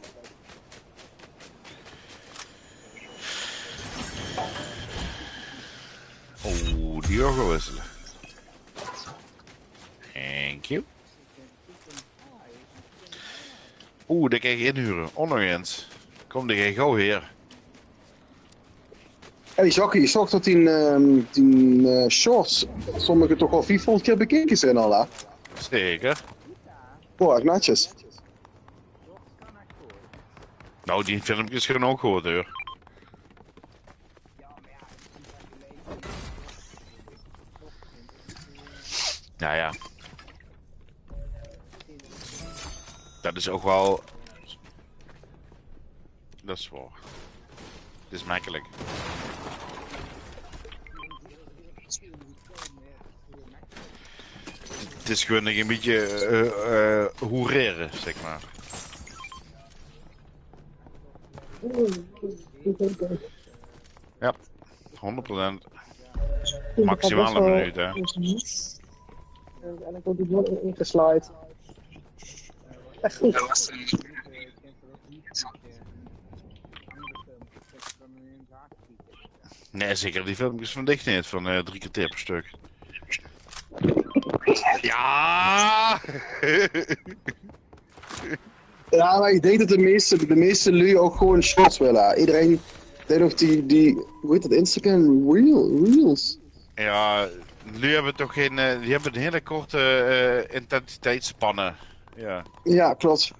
Oh, die ouch wissele. Thank you. Oeh, det kan ich inhure. Óngeens. Kóm, det geit gauw hie. Hey, Jackie, ich zaog det die, ehm, die, eh, shorts, sommige toch waal viefhónderd kier bekeke zeen al, hè? Zeker. Boah, ech netsjes. Nou, die filmkes gaon ouch good, huur. Nou ja. Det is ouch waal, det is waor. 't Is mekkelik. 't Is gewoon nog ein bietje, eh, eh, hoerere, zeg maar. Ja, hónderd procent. Maximaal ein minuut, hè. En, en dan komt die gewoon in, ingeslaaid. Echt goed. Nae, zeker die filmkes van dich neet, van, eh, drie kerteer per stök. Ja! Ja, maar ik denk dat de meeste, de meeste lui ook gewoon shorts willen. Iedereen deed nog die, die, hoe heet dat, Instagram Reel, Reels? Ja, lui hebben toch geen, eh, die hebben een hele korte eh, intensiteitsspanne. Ja. Ja, klopt.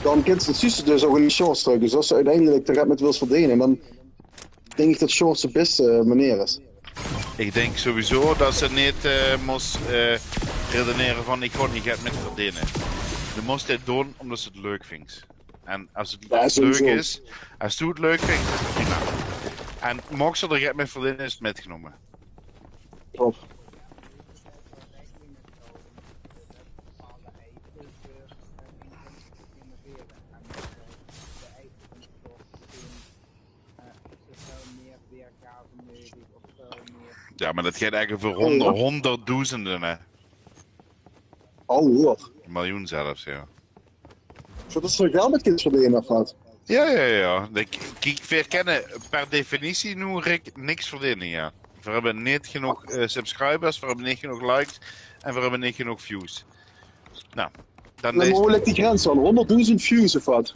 Dan kent ze het dus ook in die shorts terug. Dus als ze uiteindelijk er met wil verdenen, dan denk ik dat shorts de beste manier is. Ik denk sowieso dat ze niet eh moest eh, redeneren van ik ga niet geld met verdienen. Je moest dit doen omdat ze het leuk vindt. En als het Ja, leuk sowieso. Is, als je het leuk vindt, is het prima. En mocht ze er geld met verdienen, is het metgenomen. Klopt. Ja, maar dat gaat eigenlijk voor honderd, honderdduizenden, hè. Oh, hoor. Een miljoen zelfs, ja. Zodat ze er geld met kunnen verdenen of wat? Ja, ja, ja. De k- Kiek, we kennen per definitie nu, Rick, niks verdienen, ja. We hebben niet genoeg eh, subscribers, we hebben niet genoeg likes en we hebben niet genoeg views. Nou, dan Maar is... hoe ligt die grens dan? Honderdduizend views of wat?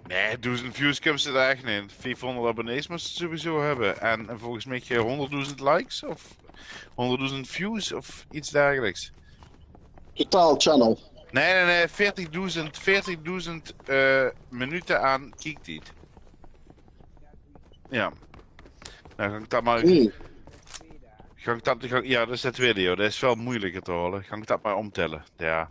Nee, duizend views kunnen ze daar echt niet. Vijfhonderd abonnees moesten ze sowieso hebben. En, en volgens mij eh, honderdduizend likes of honderdduizend views of iets dergelijks. Totaal channel. Nee, nee, nee, veertigduizend, veertigduizend eh, minuten aan kiektijd. Ja. Nou, ga ik dat maar... Hmm. Ga ik dat, ga, ja, dat is de tweede, joh. Dat is veel moeilijker te halen. Ga ik dat maar omtellen. Ja.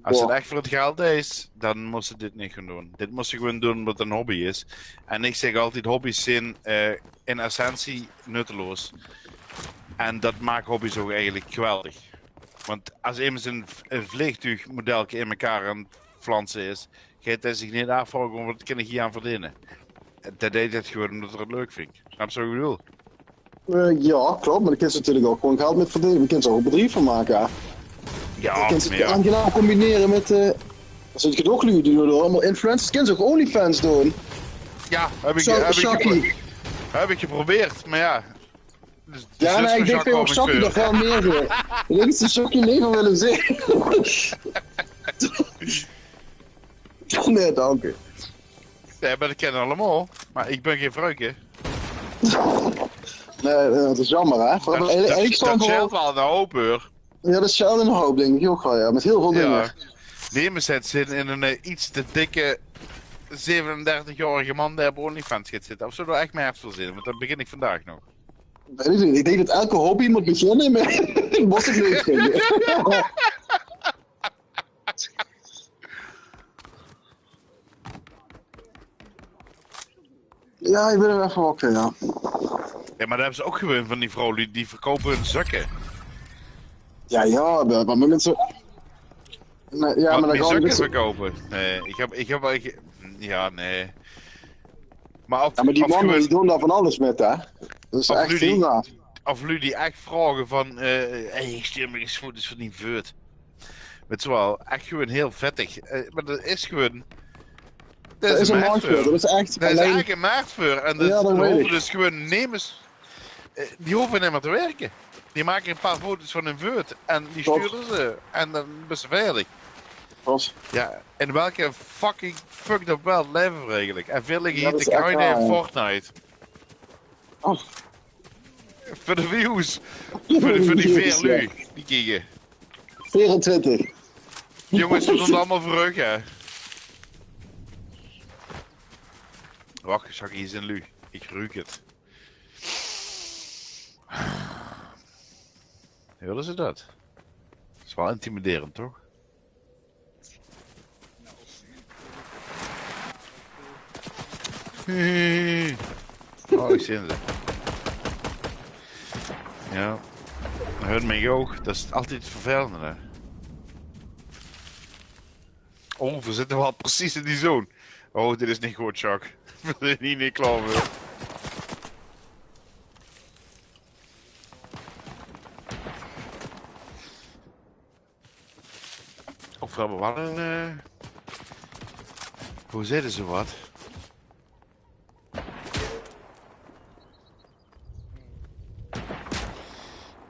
Als Ja. Het echt voor het geld is, dan moest je dit niet gaan doen. Dit moest je gewoon doen omdat het een hobby is. En ik zeg altijd, hobby's zijn eh, in essentie nutteloos. En dat maakt hobby's ook eigenlijk geweldig. Want als iemand een, een vliegtuigmodelke in elkaar aan het flansen is, gaat hij zich niet afvragen wat kan ik hier aan verdienen. Dat deed het gewoon omdat hij het leuk vindt. Snap je wat ik bedoel? Eh, ja, klopt. Maar dan kun je natuurlijk ook gewoon geld met verdenen. Dan kun je er ook een bedrijf van maken. Ja. Ja, Dan kun je het meer. aangenaam combineren met... eh als het genoeg lui doen door allemaal influencers, kun je ook OnlyFans doen. Ja, heb ik, Zo, heb ik, Shaggy. gepro- heb ik geprobeerd, maar ja. Dus, dus Ja, dat nee, is ik denk voor dat Jacques Shaggy ook nog wel meer wil. Ik denk dat ze Shaggy liever willen zien. Nee, dank u. Ja, maar dat kennen allemaal. Maar ik ben geen vrouwke. Nee, dat is jammer, hè? Voor Dat, een- dat, ik dat stond scheelt voor... wel een hoop, hoor. Ja, dat scheelt een hoop, denk ik ook wel, ja. Met heel veel Ja. Dingen. Neem eens het zin in een eh, iets te dikke zevenendertigjarige man die op OnlyFans gaat zitten. Of zou er echt meer voor zin? Want daar begin ik vandaag nog. Weet ik niet. Ik denk dat elke hobby moet beginnen met... Moest ik leuk vinden. Ja, ik ben er even wakker, ja. Ja, maar daar hebben ze ook gewoon van die vrouwen die, die verkopen hun zakken. Ja, ja, maar, maar mensen... Nee, ja, Wat, maar dan die gaan zakken we... verkopen? Nee, ik heb, ik heb, ik, ja, nee. Maar, of, Ja, maar die of mannen gewoon- die doen daar van alles met, hè? Dat is Of echt nu heel die- raar. Of lui die echt vragen van, eh hey, stuur me eens foto's van die veut. Weet je wel, echt gewoon heel vettig. Eh, maar dat is gewoon... Dat is een markt voor. Dat is echt Dat is alleen... eigenlijk een markt voor. En dat, Ja, dat die weet hoeven ik. Dus gewoon nemers... eh, die hoeven niet meer te werken. Die maken een paar foto's van hun veut. En die Klopt. Sturen ze. En dan ben je veilig. Klopt. Ja, in welke fucking fucked up wereld leven we eigenlijk? En veel liggen Ja, hier dat te is echt grinden in raar, ja. Fortnite. Oh, Voor de views. Voor de, voor die Views, veer lui. Ja. Die kijken. Vierentwintig. Jongens, we doen het allemaal voor u, hè. Wacht, Shaggy, hier zijn lui. Ik ruik het. Willen ze dat? Dat is wel intimiderend, toch? Oh, ik zie ze. Ja. Hun mij ook. Dat is altijd het vervelende, hè. Oh, we zitten wel precies in die zone. Oh, dit is niet goed, Chuck. We zijn hier niet klaar voor. Of we hebben wel een... eh, Hoe zeiden ze wat?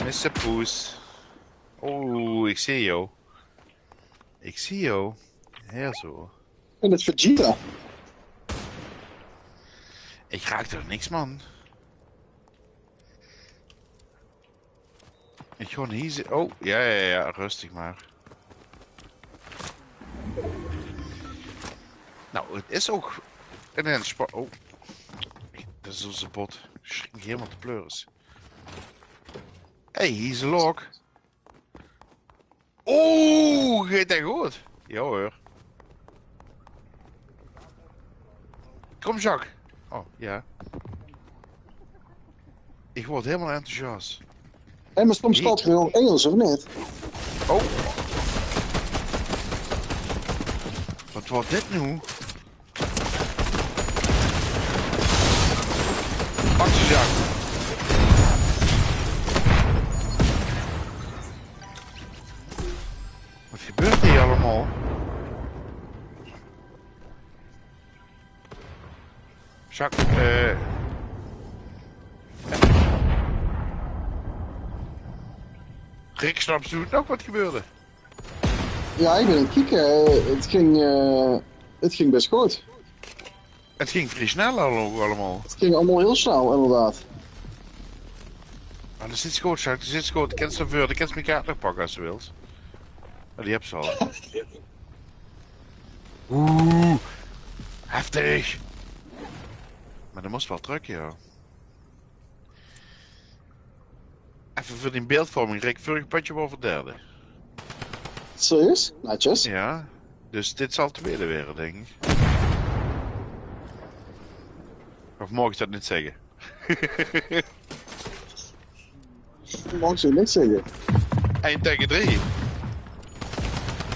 Mister Poes. Oh, ik zie jou. Ik zie jou. Hie zo. En 't Vegeta. Ich raak toch niks, man. Ich gaon hie zi-, oh, ja, ja, ja, rustig maar. Nou, 't is ouch in ein spa-, oh. Det is ózze bot. Sjrik mich hielemaol te pleuris. Hey, hie is ein lok. Oh, geit det good? Ja hoor. Kom, Jacques. Oh, ja. Ich word hielemaol enthousiast. Hé, maar soms kalt gewoon Engels, of niet? Oh. Wat word dit noe? Pak ze, Jacques. Wat gebeurt hie allemaol? Jacques, eh. Rick, snaps doe nog wat gebeurde? Ja, ich bin aan 't kieke. Eh, 't ging, eh, 't ging best good. 't Ging vrie snel al-, allemaol. 't Ging allemaol hiel snel, inderdaad. Maar det zit good, Jacques. Det zit good. De kins ze veur, de kins ze mekaar nog pakke as ze wils. Ja, die hebs ze al. Oeh, heftig. Maar det mós waal trök, ja. Effe veur die beeldvorming, Rick, vurrig pötje waor veur derde. Serieus? Netjes. Ja, dus dit zal twiede waere, dink ich. Of maag ich det neet zègke? Maag ze neet zègke. Ein taege drie.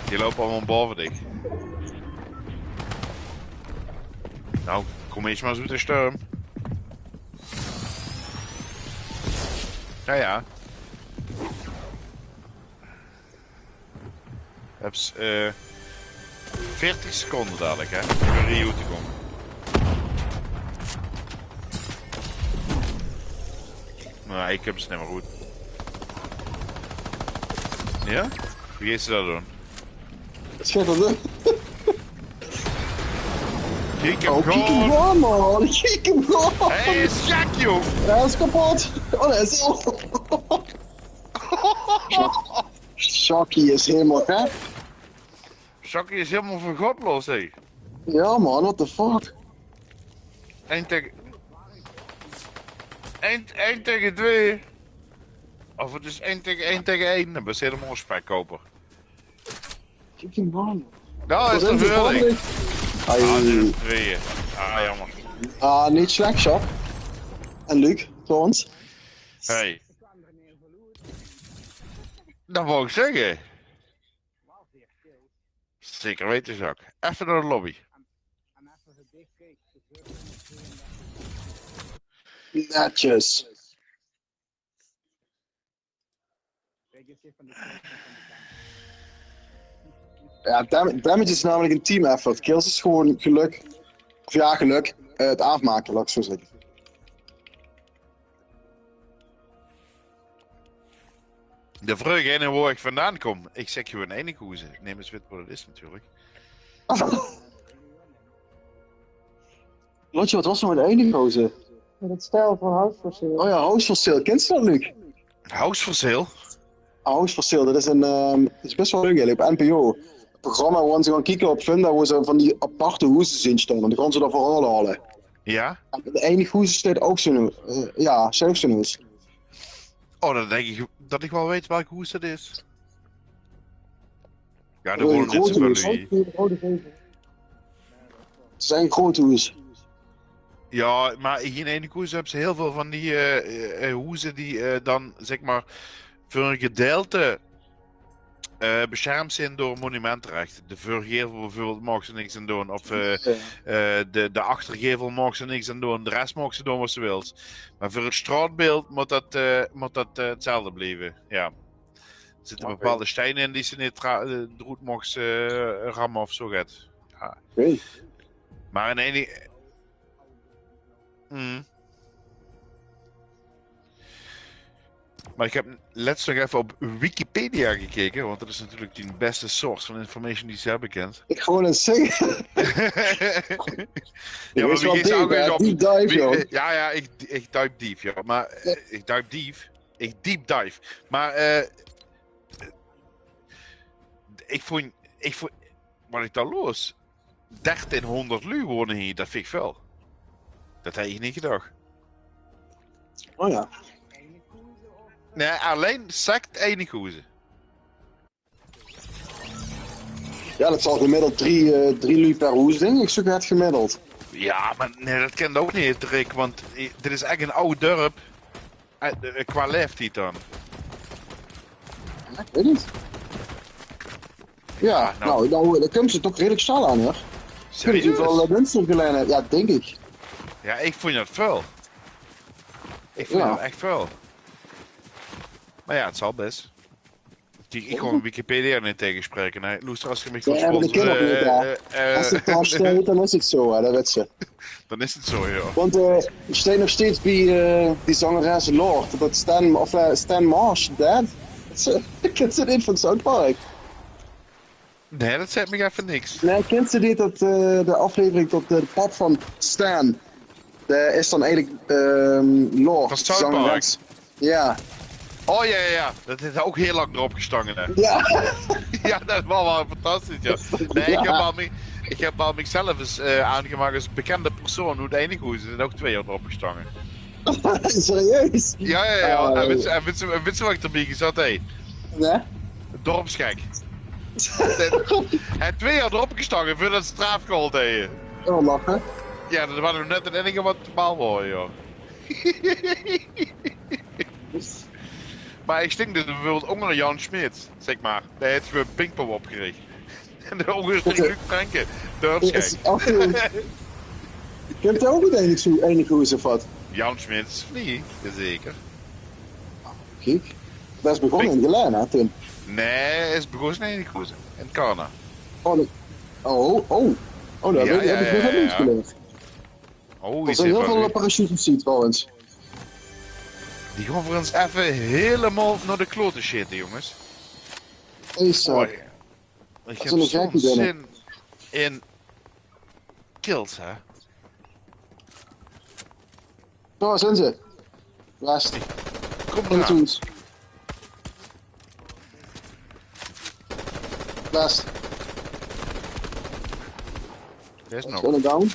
Die loupe allemaol baove dich. Nou, kom ins maar ins oet de storm. Ja, ja. Hebs, eh, veertig seconde dalik, hè, um veur Rio te kómme. Nou, ich höb ze neet mier good. Ja? Wie is det dan? Schitterde. Kiek 'm gewoon. Oh, kiek 'm gewoon, man. Kiek 'm gewoon. Hey, is Jack, joh. Hij is kapot. Oh, nee, zo. Shockie is hielemaol gek. Shockie is hielemaol van god los, hè. Ja, man, what the fuck? Ein taege, ein, ein taege twie. Of 't is ein taege, ein taege ein. Det is hielemaol spekkoper. Kiek die man. Daar is de verdeling. Ai. Ah, die tweeën. Ah, jammer. Ah, neet slech, Sjaak. En Luc, trouwens. Hey. Det wou ich zègke. Zeker weite, Sjaak. Effe nao de lobby. Netjes. Ja, dam-, damage is namelijk een team effort. Kills is gewoon geluk. Of ja, geluk. Eh, het afmaken, laat ik het zo zeggen. De vraog is wao ich vandaan kom. Ich zèk gewoon Einichhoeze. Nemes wit wat 't is natuurlik. Lotje, wat was er met Einichhoeze? Met het stel van House for Sale. Oh ja, House for Sale. Kins se det, Luc? House for Sale? House for Sale, det is ein, ehm, det is best waal leuk eigelik. Op N P O. Het programma wo ze gewoon kieke op Funda, wo ze van die aparte hoeze zeen staon. En dan gaon ze dao verhaole haole. Ja? En in Einichhoeze steit ouch zo'n, eh, ja, steit ouch zo'n hoes. Oh, dan dink ich det ich waal weit welk hoes det is. Ja, de grote hoes, hè? Zeen grote hoes. Ja, maar in Einichhoeze höbs se hiel väöl van die, eh, eh, hoeze die, eh, dan, zeg maar, veur ein gedeilte, eh, besjermp zeen door monumenterechte. De veurgevel bieveurbeeld maags se niks aan doon. Of, eh, eh, de, de achtergevel maags se niks aan doon. De res maags se doon wat se wils. Maar veur 't straotbeeld mót det, eh, mót det, eh, 'tzelfde blieve. Ja. D'r zitte bepaalde stein in die se neet dra-, eh, d'roet maags, eh, ramme of zoe get. Ja. Oké. Maar in ein... Mm. Maar ik heb letst nog even op Wikipedia gekeken, want dat is natuurlijk de beste source van information die ze hebben kent. Ik gewoon eens zeggen. Ja, maar wie is Deep dive, joh. Ja, ja, ik, ik duik diep, joh. Maar eh, ik duik diep. Ik deep dive. Maar eh, ik vond, ik vond, wat ik daar los, dertienhonderd lui wonen hier, dat vind ik veel. Dat had ik niet gedacht. Oh ja. Nee, alleen sect Einichhoeze. Ja, dat zal gemiddeld drie, uh, drie lui per hoes, denk ik, zo gaat gemiddeld. Ja, maar nee, dat kent ook niet, Rick, want dit is echt een oud dorp. Uh, qua leeftijd dan. Ja, ik weet niet. Ja, nou, nou, dan komt ze toch redelijk snel aan, hoor. Serieus? Wel winst geleend, ja, denk ik. Ja, ik vond dat veel. Ik vond dat echt veel. Maar ja, het zal best. Kijk, ik gewoon Wikipedia niet tegenspreken. Hè. Loester, als je mij Ja, maar dat kan ook niet, hè. Als het daar staat, dan is het zo, hè. Dat weet ze. Dan is het zo, joh. Want uh, ik sta nog steeds bij uh, die zangeres Lorde. Dat Stan, of uh, Stan Marsh, dat. Kent ze dit van South Park? Nee, dat zegt me even niks. Nee, kent ze dit, dat, de aflevering tot de pap van Stan? Dat is dan eigenlijk uh, Lorde. Van South Park. Ja. Oh ja, ja, ja. Dat heeft ook heel lang erop gestangen, hè? Ja. Ja, dat was wel fantastisch, ja. Nee, ik heb al, mij, ik heb al mezelf eens uh, aangemaakt als bekende persoon hoe het eindig hoe. Ze zijn ook twee jaar erop gestangen. Serieus? Ja, ja, ja. En weet je, en weet je, en weet je wat ik erbij gezet heb? Nee? Dorpsgek. Hij twee jaar erop gestangen voordat ze straf gehaald hebben. Oh, lachen. Ja, dat waren we net het enige wat normaal was, joh. Maar ik denk dat bijvoorbeeld onder Jan Schmidt, zeg maar, daar heeft gewoon Pinkpop opgericht. En de onder Luc Frenken, dorpsgek. Ik heb het ook niet zo enig hoe ze vat. Jan Schmidt is vlieg, zeker. Kijk, dat is begonnen in Gelaen, hè, Tim? Nee, is begonnen in Einichhoeze. In Karna. Oh, oh, oh. Oh, dat heb ik nog niet geleerd. Oh, Er zijn heel veel parachutes trouwens. Die gaan voor ons even helemaal naar de kloten shitten, jongens. Hey, oh, ik heb zo'n zin in kills, hè. Daar zijn ze. Last. Kom maar. Last. Deze nog. Down.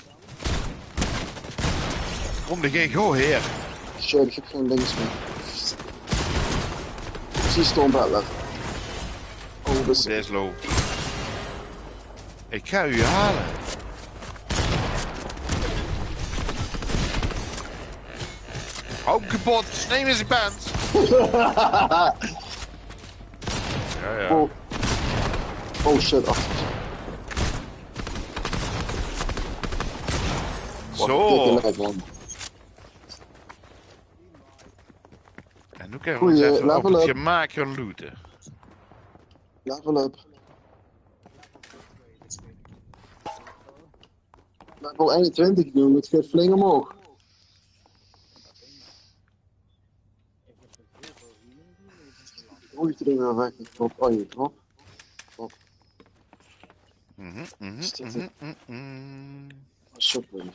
Kom, de ging gewoon hier. Shit, ik heb geen links meer. Precies stond dat. Oh, dat is low. Ik ga u halen. Hou hem kapot. Neem eens een band. Ja, ja. Oh. Oh shit, achter. Zo. En nu kunnen we ons even op het gemak gaan looten. Level up. Level eenentwintig doen, het gaat flink omhoog. Oei, te doen weg. Op, oh, je drop. Op. Shopping.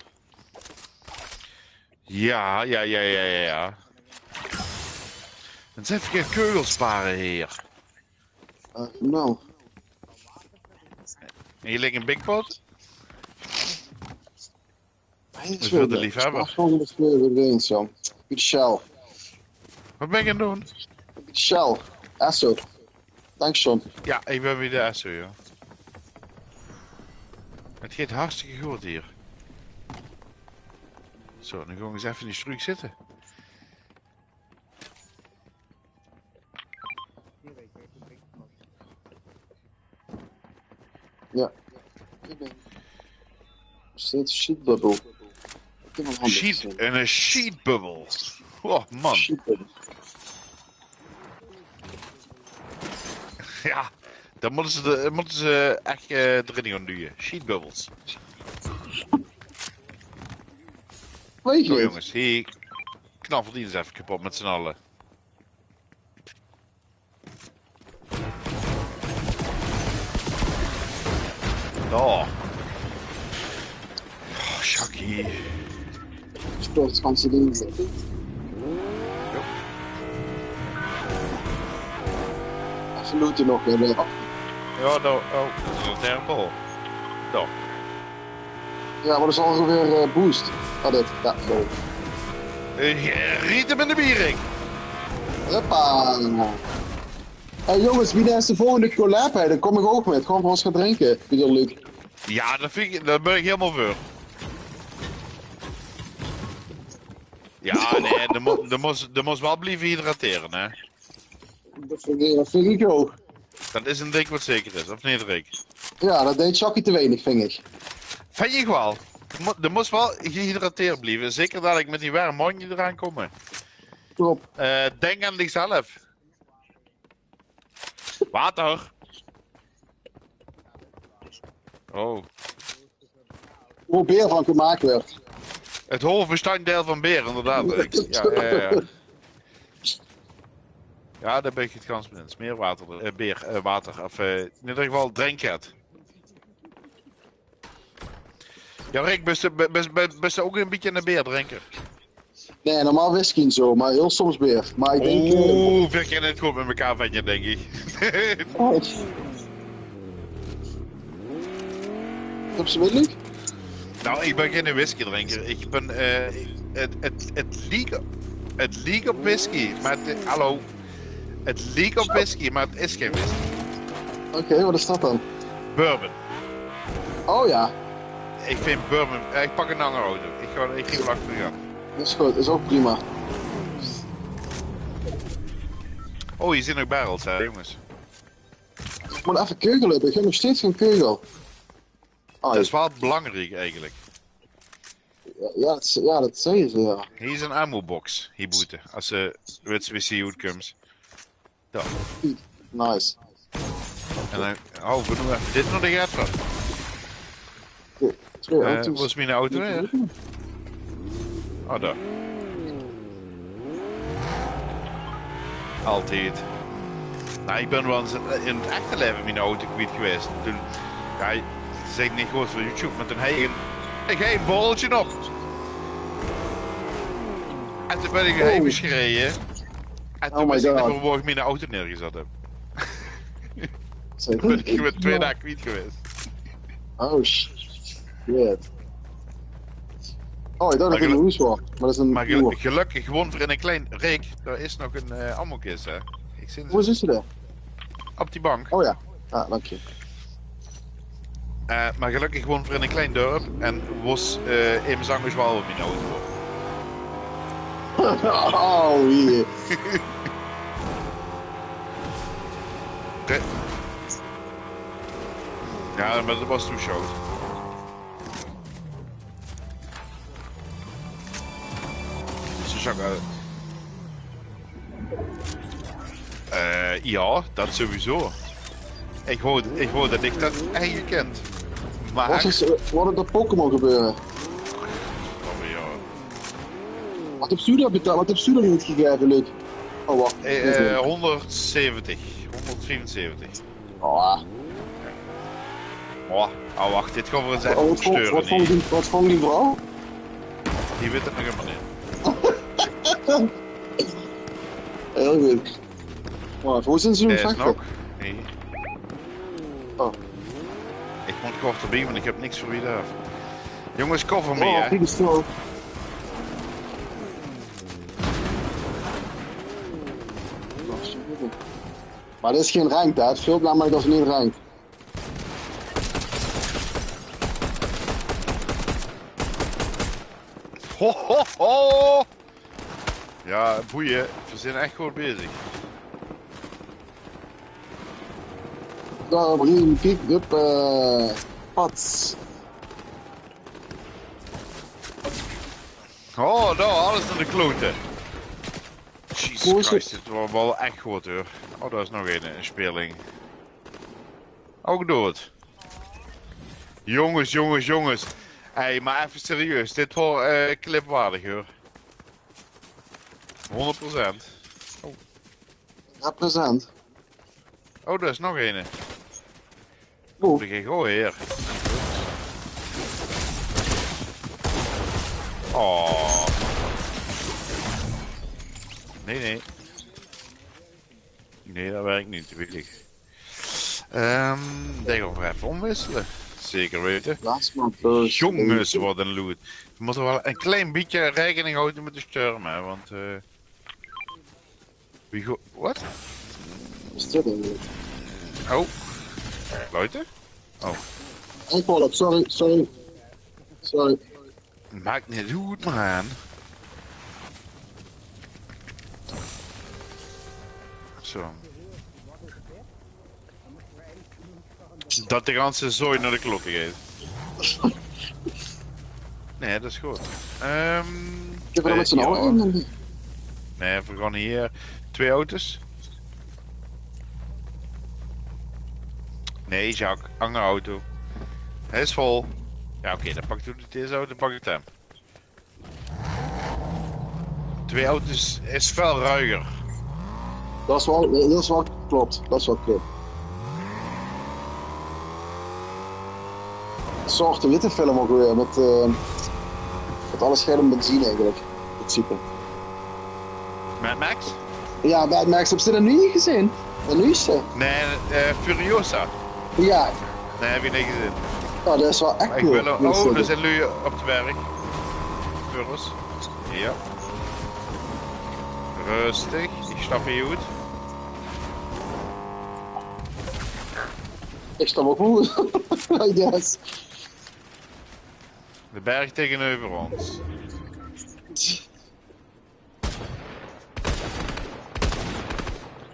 Ja, ja, ja, ja, ja. Dan zijn we geen kegels sparen hier. Uh, nou. En hier ligt een bigpot. Voor de liefhebber. Volgende keer weer eens zo. Good shell. Wat ben ik aan het doen? Good shell. Esso. Thanks, John. Ja, ik ben weer de Esso, joh. Het gaat hartstikke goed hier. Zo, dan gaan we eens even in die struik zitten. Ja. Steeds sheet bubble. Sheet, en een sheet bubble. Oh man. Ja, dan moeten ze, de, moeten ze echt uh, erin gaan duwen. Sheet bubbles. Zo jongens, hier knal die eens even kapot met z'n allen. Oh. Oh, Sjaki. Sportvakantie doen. Even looten nog weer. Ja, dan, oh, dat is een tempel. Dan. Ja, maar dat is alweer eh, boost. Ah, dit. Ja, zo. Eh, Riet hem in de biering. Hoppa. Hey jongens, wie is de volgende collab? Hè? Dan kom ik ook met. Gewoon voor ons gaan drinken. Wie dat leuk. Ja, dat vind ik, daar ben ik helemaal voor. Ja, nee, de, mo- de, mos, de mos wel blijven hydrateren, hè. Dat vind ik, dat vind ik ook. Dat is een ding wat zeker is, of niet, Rick? Ja, dat deed Chucky te weinig, vind ik. Vind ik wel. De, mo- de mos wel gehydrateerd blijven. Zeker dat ik met die warme mondje eraan kom. Klopt. Eh, denk aan dichzelf. Water. Oh. Hoe beer van gemaakt werd. Het hoofdbestanddeel van beer, inderdaad. Ik- Ja, ja, ja. Ja, daar ben ik het gans mee eens. Meer water, eh, beer, eh, water. Of eh, in ieder geval drink het. Ja, Rick, bist du, bist, bist, bist du ook een beetje een beerdrinker? Nee, normaal whisky en zo, maar heel soms beer. Maar ik denk... eh, Oeh, we kunnen het goed met elkaar vinden, denk ik. oh, heb ze middelijk? Nou, ik ben geen whiskydrinker. Ik ben eh, het, het, het, liek, het liek op whisky, maar het, hallo. Het liek op whisky, maar het is geen whisky. Oké, wat is dat dan? Bourbon. Oh ja. Ik vind bourbon. Eh, ik pak een andere auto. Ik ga, ik ga achter gaan. Is goed, is ook prima. Oh, hier zitten ook barrels, hè, jongens. Ik moet even keugelen, ik heb nog steeds geen keugel. Oh, Dat is wel belangrijk eigenlijk. Ja, ja, dat, ja, dat zeggen ze, ja. Hier is een ammo-box, hier boete. Als ze wits wist hier goed komt. Ja. Nice. En dan, oh, we doen even dit nog de gaat van. Twee Eh, auto's. Wat is mijn auto, hè? Oh, daar. Altijd. Nou, ik ben wel eens in het echte leven mijn auto kwijt geweest. Toen, ja, ik zeg niet goed voor YouTube, maar toen hij een, ik hij een borreltje op. En toen ben ik Oh. Heem gereden. En Oh toen my wist ik niet God. meer waar ik mijn auto neergezet heb. Zeker. Toen ben ik met twee dagen kwijt geweest. Oh shit. Oh, ik dacht dat Maar ik in de gelu- hoes was. Maar dat is een Maar gelu- oer. Gelukkig gewoon voor in een klein Rick, daar is nog een eh ammo-kist, hè. Ik zit Hoe is ze daar? Op die bank. Oh ja. Ah, dank je. Eh, maar gelukkig gewoon voor in een klein dorp. En was eh in mijn zangers wel op mijn auto. Oh, hier. Oké. Ja, maar dat was toen show. Ze zag uit. Eh, ja, dat sowieso. Ik hoor, ik hoor dat ik dat eigen kent. Maar Wat is, eh, wat er de Pokémon gebeuren? Oh, ja. Wat heb Suda betaald? Wat heb Suda niet gegeven, leuk? Oh, wacht. Eh, eh, honderdzeventig, honderdvierenzeventig. Oh, Oh, oh, wacht, dit gaan we eens even oh, wat, vond, versteuren. wat, vond die, wat vond die vrouw? Die weet het nog helemaal niet. Heel goed. Maar hoe zijn ze nu Er is vechten? nog. Nee. Oh. Ik moet kort erbij, want ik heb niks voor wie daar. Jongens, cover me, Oh, hè. die is zo. Maar dit is geen ranked, hè? Het filmt namelijk als niet ranked. Ho, ho, ho! Ja, boeien. We zijn echt goed bezig. Daar op een kiek, hup, eh, pats. Oh, nou, alles naar de kloten. Jesus Hoe is Christ, dit was wel echt goed, hoor. Oh, daar is nog een, een speling. Ook dood. Jongens, jongens, jongens. Hé, hey, maar even serieus. Dit wordt eh clipwaardig, hoor. honderd procent. Represent. Oh, daar is nog een. Oeh. Moet ik even, oh, hier. Oh. Nee, nee. Nee, dat werk neet, dat weit ich. Ehm, dao gaon v'r effe ómwissele. Zeker weite. Last man first. Jónges, wat ein loot. V'r mótte waal ein klein bietje raekening haoje mit de storm, hè, want, eh, wie go-, wat? Is dit ein... Oh. Leute? Oh. Ein call-up, sorry, sorry. Sorry. Maak neet oet, man. Zo. Dat de ganse zooi nao de klote geit. Nee, dat is good. Ehm, Gaon v'r dan mit z'n alle in? Nee, v'r gaon hie twee auto's. Nee, Jacques, anger auto. Hae is vol. Ja, oké, dan pak ich dees auto, pak ich 'm. Twee auto's is väöl ruiger. Dat is waal, dat is waal klop. Dat is waal klop. Zoe'n zwart-witte film ouch weer, mit, eh, mit alles geit óm benzine eigelik, in principe. Mad Max? Ja, Mad Max, höbs se de nuuj gezeen? De nuujste? Nee, eh, Furiosa. Ja. Nee, höb ich neet gezeen. Ja, dat is waal ech cool. Oh, d'r zeen luuj op de berg. Veur ós. Ja. Rustig, ich stap hie oet. Ich stap ouch oet. I guess. De berg taengeneuver ós.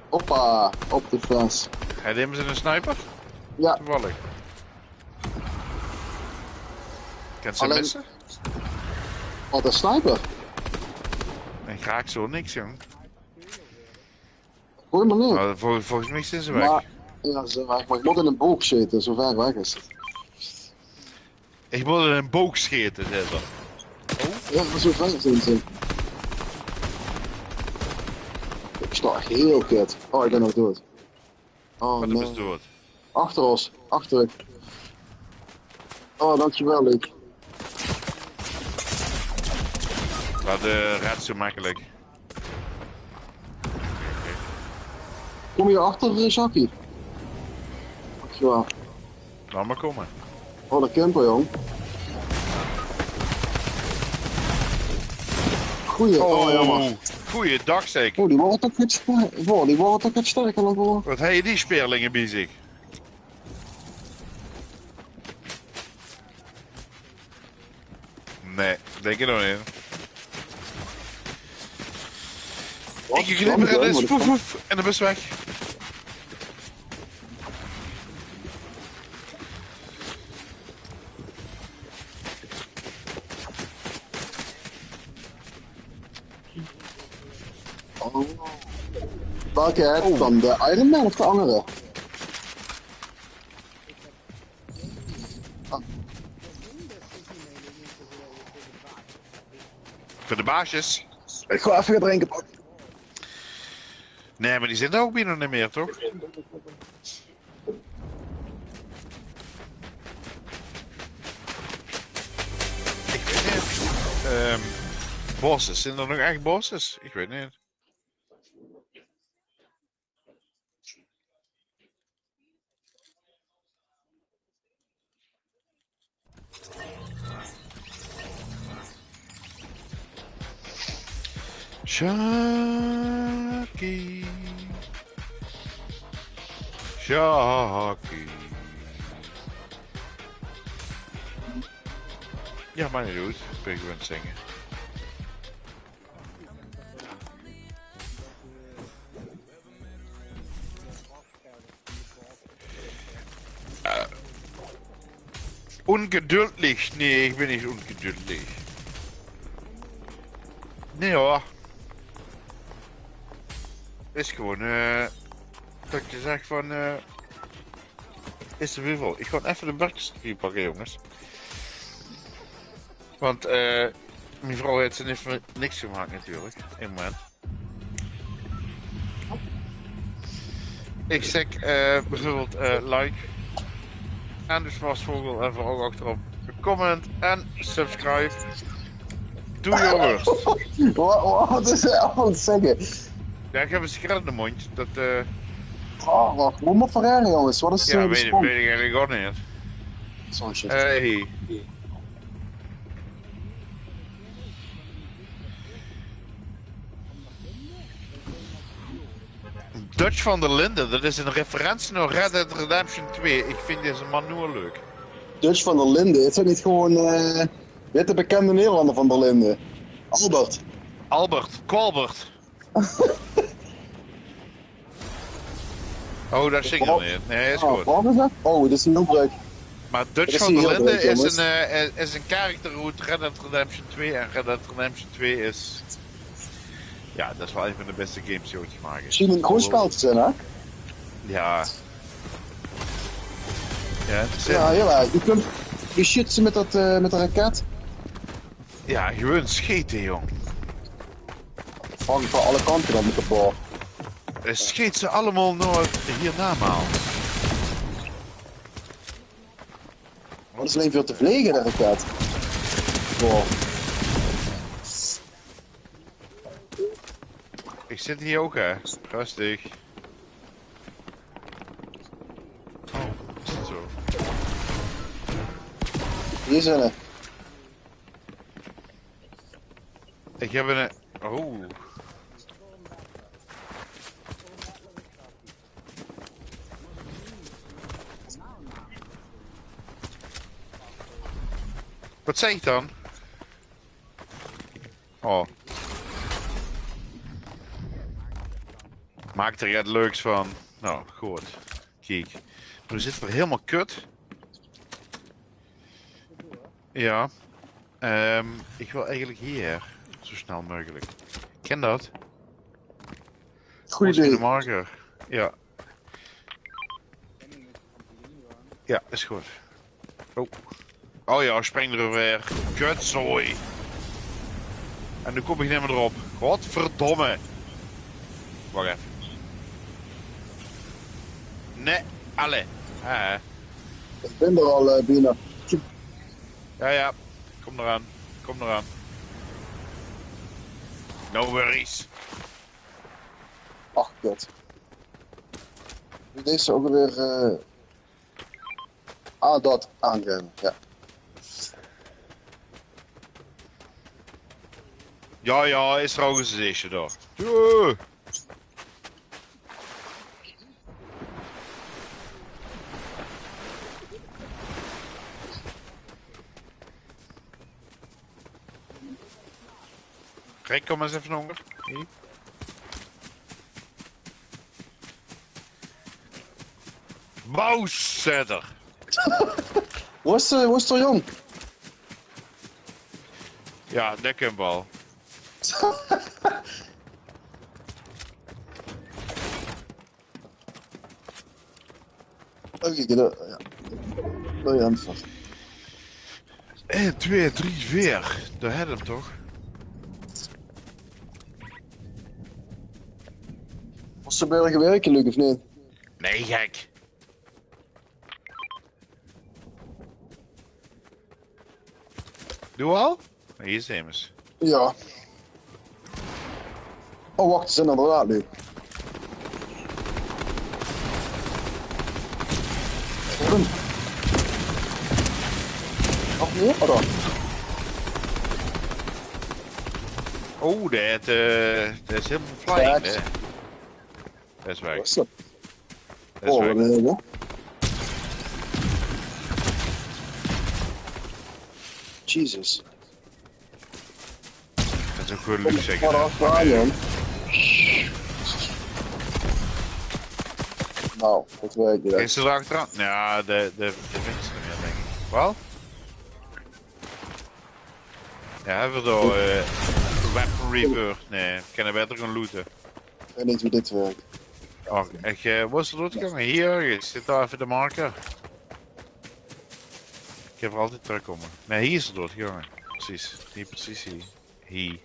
Hoppa, op de fles. Haet emes 'ne sniper? Ja. Toevallig. Kins se misse? Wat, 'ne sniper? Ich raak zo niks, jóng. Gooi mer neer. Mer vol-, volges mich zeen ze weg. Mer, ja, ze zeen weg. Mer ich mót in ein boog sjete, zo wied weg is 't. Ich mót in ein boog sjete, zaet 'r. Oh. Ja, mer zo wied zeen ze. Ich sjtaon ech hieël kut. Oh, ich bön ouch doead. Oh, nae. Achter ós, achter. Oh, dankjewel, Luc. Mer de reds zo mekkelik. Kóm hie achter, eh, Jackie. Dankjewel. Laot mer kómme. Oh, de camper, jóng. Goeie, oh, jammer. Goeiedag, zeg. Oh, die waor toch get ster-, oh, die waor toch get sterker dan veur. Wat höbbe die speerlinge bie zich? Nae, dink ich nog neet. Wat? Ich knip 'm en dan is poef, poef, en dan is 'r weg. Oh. Welke haet dan, de Iron Man of de angere? Ah. Veur de baasjes. Ich gaon effe get drinke pakke. Nae, mer die zeen d'r ouch bienao neet mieë, toch? Ich weit neet. Ehm, bosses. Zeen d'r nog ech bosses? Ich weit neet. Sjaki. Sjaki. Ja, mer neet good. Ich bön gewoon zinge. Eh, ongeduldig? Nae, ich bön neet ongeduldig. Nae, huur. Is gewoon, eh, dat ich zèk van, eh, is 'r weer vol. Ich gaon effe de bördjes d'rbie pakke, jónges. Want, eh, mien vrouw haet ze neet veur niks gemaak natuurlik. Ein moment. Ich zèk, eh, bieveurbeeld, eh, like. En de Smarsvogel en veural ouch achterop comment en subscribe. Do your worst. Wa- wa- Wat is er allemaal aan het zeggen? Ja, ik heb een sigaret in de mond. Dat, eh, Oh, wat, hoe moet Ferrari, jongens? Wat is, ja, eh, de weet, spon? Weet ik eigenlijk ook niet. Zo'n shit. Hey. Dutch van der Linden, dat is een referentie naar Red Dead Redemption twee. Ik vind deze man nu al leuk. Dutch van der Linden, is dat niet gewoon, eh, weet de bekende Nederlander van der Linden? Albert. Albert, Colbert. Oh, daar zit ik nog niet. Nee, is goed. Wat is dat? Oh, dat is een opbreuk. Maar Dutch van der Linden is een, eh, is een karakter uit Red Dead Redemption twee. En Red Dead Redemption twee is, ja, dat is wel een van de beste games die ooit gemaakt is. Misschien een goed spel te zijn, hè? Ja. Ja, het is, ja, heel erg. Je kunt, je schiet ze met dat, eh, met de raket. Ja, gewoon schieten, jong. Van, van alle kanten dan met de bal. Eh, schiet ze allemaal naar hier na, man. Wat is alleen veel te vliegen, dat ik dat. Wow. Ik zit hier ook, hè. Rustig. Oh, is dat zo? Hier zijn er. Ik heb een, oh. Wat zei ik dan? Oh. Maak er iets leuks van. Nou, goed. Kiek. Nu zit er helemaal kut. Ja. Ehm, ik wil eigenlijk hier. Zo snel mogelijk. Ken dat? Goed idee. Marker. Ja. Ja, is goed. Oh. Oh ja, spring er weer. Kutzooi. En nu kom ik niet meer erop. Godverdomme. Wacht even. Nee, alle. Ah. Ik ben er al, eh, bijna. Ja, ja. Kom eraan. Kom eraan. No worries. Ach, kut. Wie deed ze ook alweer, eh, ah, dat aangeven, ja. Ja, ja, is trouwens een zeesje daar. Ja. Rick, kom eens even onder. Hier. Bouwzetter. Wo is de, wo is de jong? Ja, dat kan wel. Oké, ja. Wil je antwoord? Eén, twee, drie, veer. Daar had hem toch? Was ze bij gewerkt, Luc, of niet? Nee, gek. Doe al? Hier is James. Ja. Oh, wacht, ze zijn inderdaad nu. Waarom? Nog meer? Oh, daar. Oh, dat, eh, dat is helemaal flying, hè. Dat is weg. Wat is dat? Dat is weg. Oh, wat een hel. Jesus. Dat is ook gewoon luxe. Kom maar achteraan, jong. Nou, dat werkt niet. Is er achteraan? Ja, de, de, de vindt ze niet, denk ik. Wel? Ja, hebben we door, eh, weapon rebirth? Nee, we kunnen beter gaan looten. Ik weet niet hoe dit werkt. Oh, ik, eh, wo is er doorgegangen? Hier, je zit daar even de marker. Ik heb er altijd terugkomen. Nee, hier is er doorgegangen. Precies. Hier, precies hier. Hier.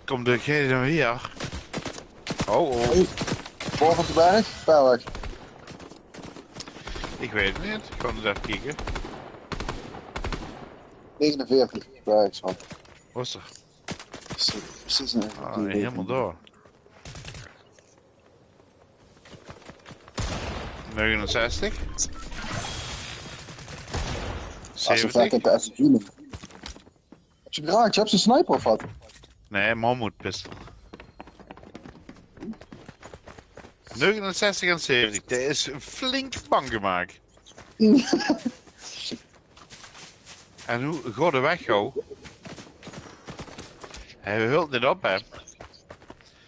Kom, de gele dan hier. Oh, oh. Hey, boven de berg, ver weg. Ich weit 't neet. Ich gaon ins effe kieke. Negenenveertig, ja, ich snap. Wo is 'r? Precies, precies in. Ah, hielemaol door. Negenenzestig. Zeventig. Fucking S M G, man. Höbs se geraak? Höbs se 'ne sniper of wat? Nae, Mammut pistol. Negenenzestig en zeventig. Det is flink bang gemaak. En wie gaon v'r weg, joh? Hae hilt neet op, hè? Hae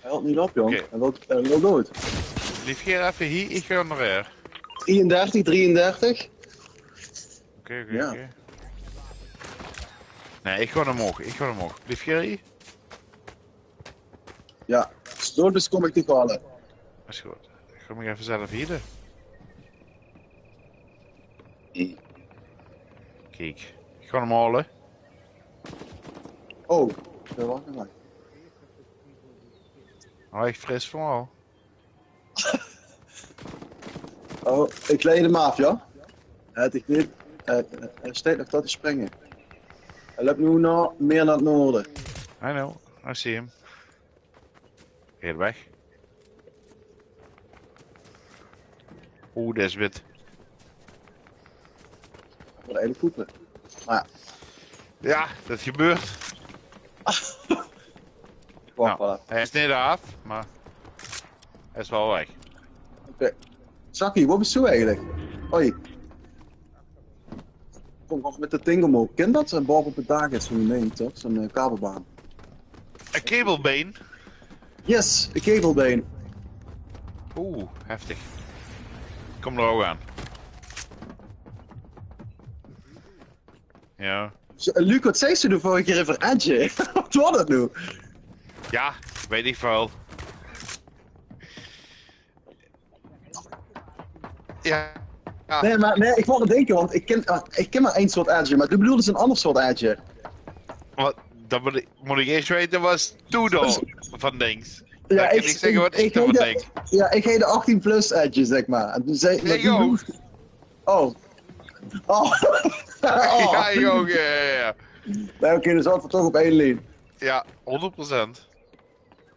hilt neet op, jóng. Oké. Hae wilt, hae wilt doed. Blief geer effe hie, ich gaon nao häör. Drieëndertig, drieëndertig. Oké, oké, oké. Nae, ich gaon omhoog, ich gaon omhoog. Blief geer hie? Ja, es se doed bis, kóm ich dich haole. Is good. Ich gaon mich effe zelf heale. Kiek, ich gaon 'm haole. Oh, det waas nog. Oh, ich fris van al. Oh, ich leid 'm aaf, ja. Het, ich neet, eh, eh, hae steit nog tot te springe. Hae löp noe nao, mieë nao 't noorde. I know, I see him. Weer weg. Oeh, det is wit. Waat ein poepe. Maar ja, det gebeurt. Wacht, nou, wacht. Hae is neet aaf, maar hae is waal weg. Oké. Zakkie, wo bis doe eigelik? Hoi. Kóm, kóm mit det ding omhoog. Kin det? En baove op 't daak is zo'n ding, toch? Zo'n, eh, kabelbaan. Een kabelbeen? Yes, een kabelbeen. Oeh, heftig. Kóm d'r ouch aan. Ja. Zo, Luc, waat zags doe de vörige kier euver Edge? Waat waas det noe? Ja, weit ich väöl. Ja. Ja. Nae, maar nae, ich waas aan 't dinke, want ich kin, ah, ich kin maar ein soort Edge, maar doe bedoels ein anger soort Edge. Waat, det mót ich, mót ich ieërs weite, waat Tudo van dinkt. Ja, dan kin ich, ich zègke waat ich, ich d'rvan dink. Ja, ich haw de achttien plus Edge, zeg maar. En toen zei, ich ouch. Oh. Oh. Ja, ich ouch, ja, ja, ja. Nae, oké, dan zaote v'r toch op ein lien. Ja, honderd procent.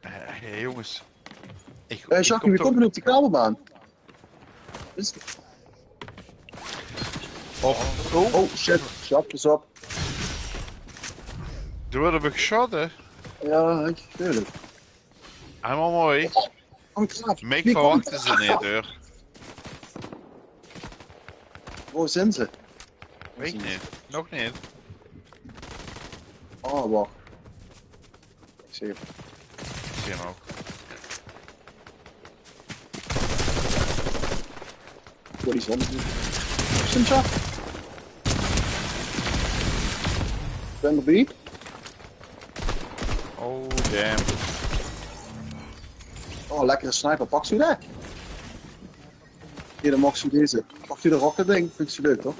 Eh, hey, jónges. Ich, eh, ich Jacques, kom wie toch kómme v'r op die kabelbaan? Is... Och, oh. Oh, shit. Jacques is op. D'r wuuert op mich gesjaote. Ja, ich weit 't. Hielemaol mooi. Oh, kraap. Mich verwachte ze neet, huur. Wo zeen ze? Weit ich neet. Nog neet. Oh, wacht. Ich zeen 'm. Ich zeen 'm ouch. Horizon. Sint Jack. Ben d'rbie. Oh, damn. Oh, lekkere sniper. Pak ze weg. Hie, dan maag ze deze. Pak ze de rocket ding. Vinjs ze leuk, toch?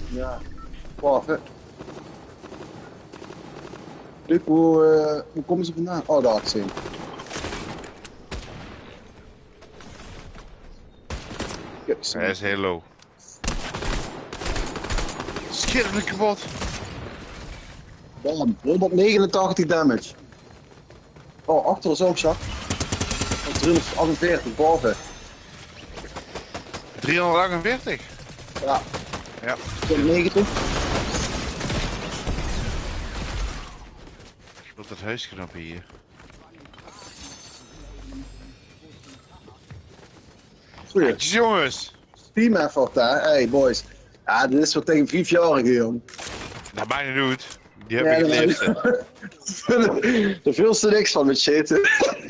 Ja. Waat, hè? Luc, wo, eh, wo kómme ze vandaan? Oh, dao, ich zeen 'm. Hae is hiel low. Schiet 'm kapot. Bam, honderdnegenentachtig damage. Oh, achter ós ouch, Jacques. Oh, driehonderdachtenveertig, baove. Driehonderdachtenveertig? Ja. Ja. Tweehonderdnegentig. Ich wil det huis knappe hie. Goeie. Jónges. Team effort, hè? Hey, boys. Ja, dit is waat taenge viefjarige, jóng. Det maak neet oet. Die höb ich 't leefste. Dao veuls se niks van mit shit.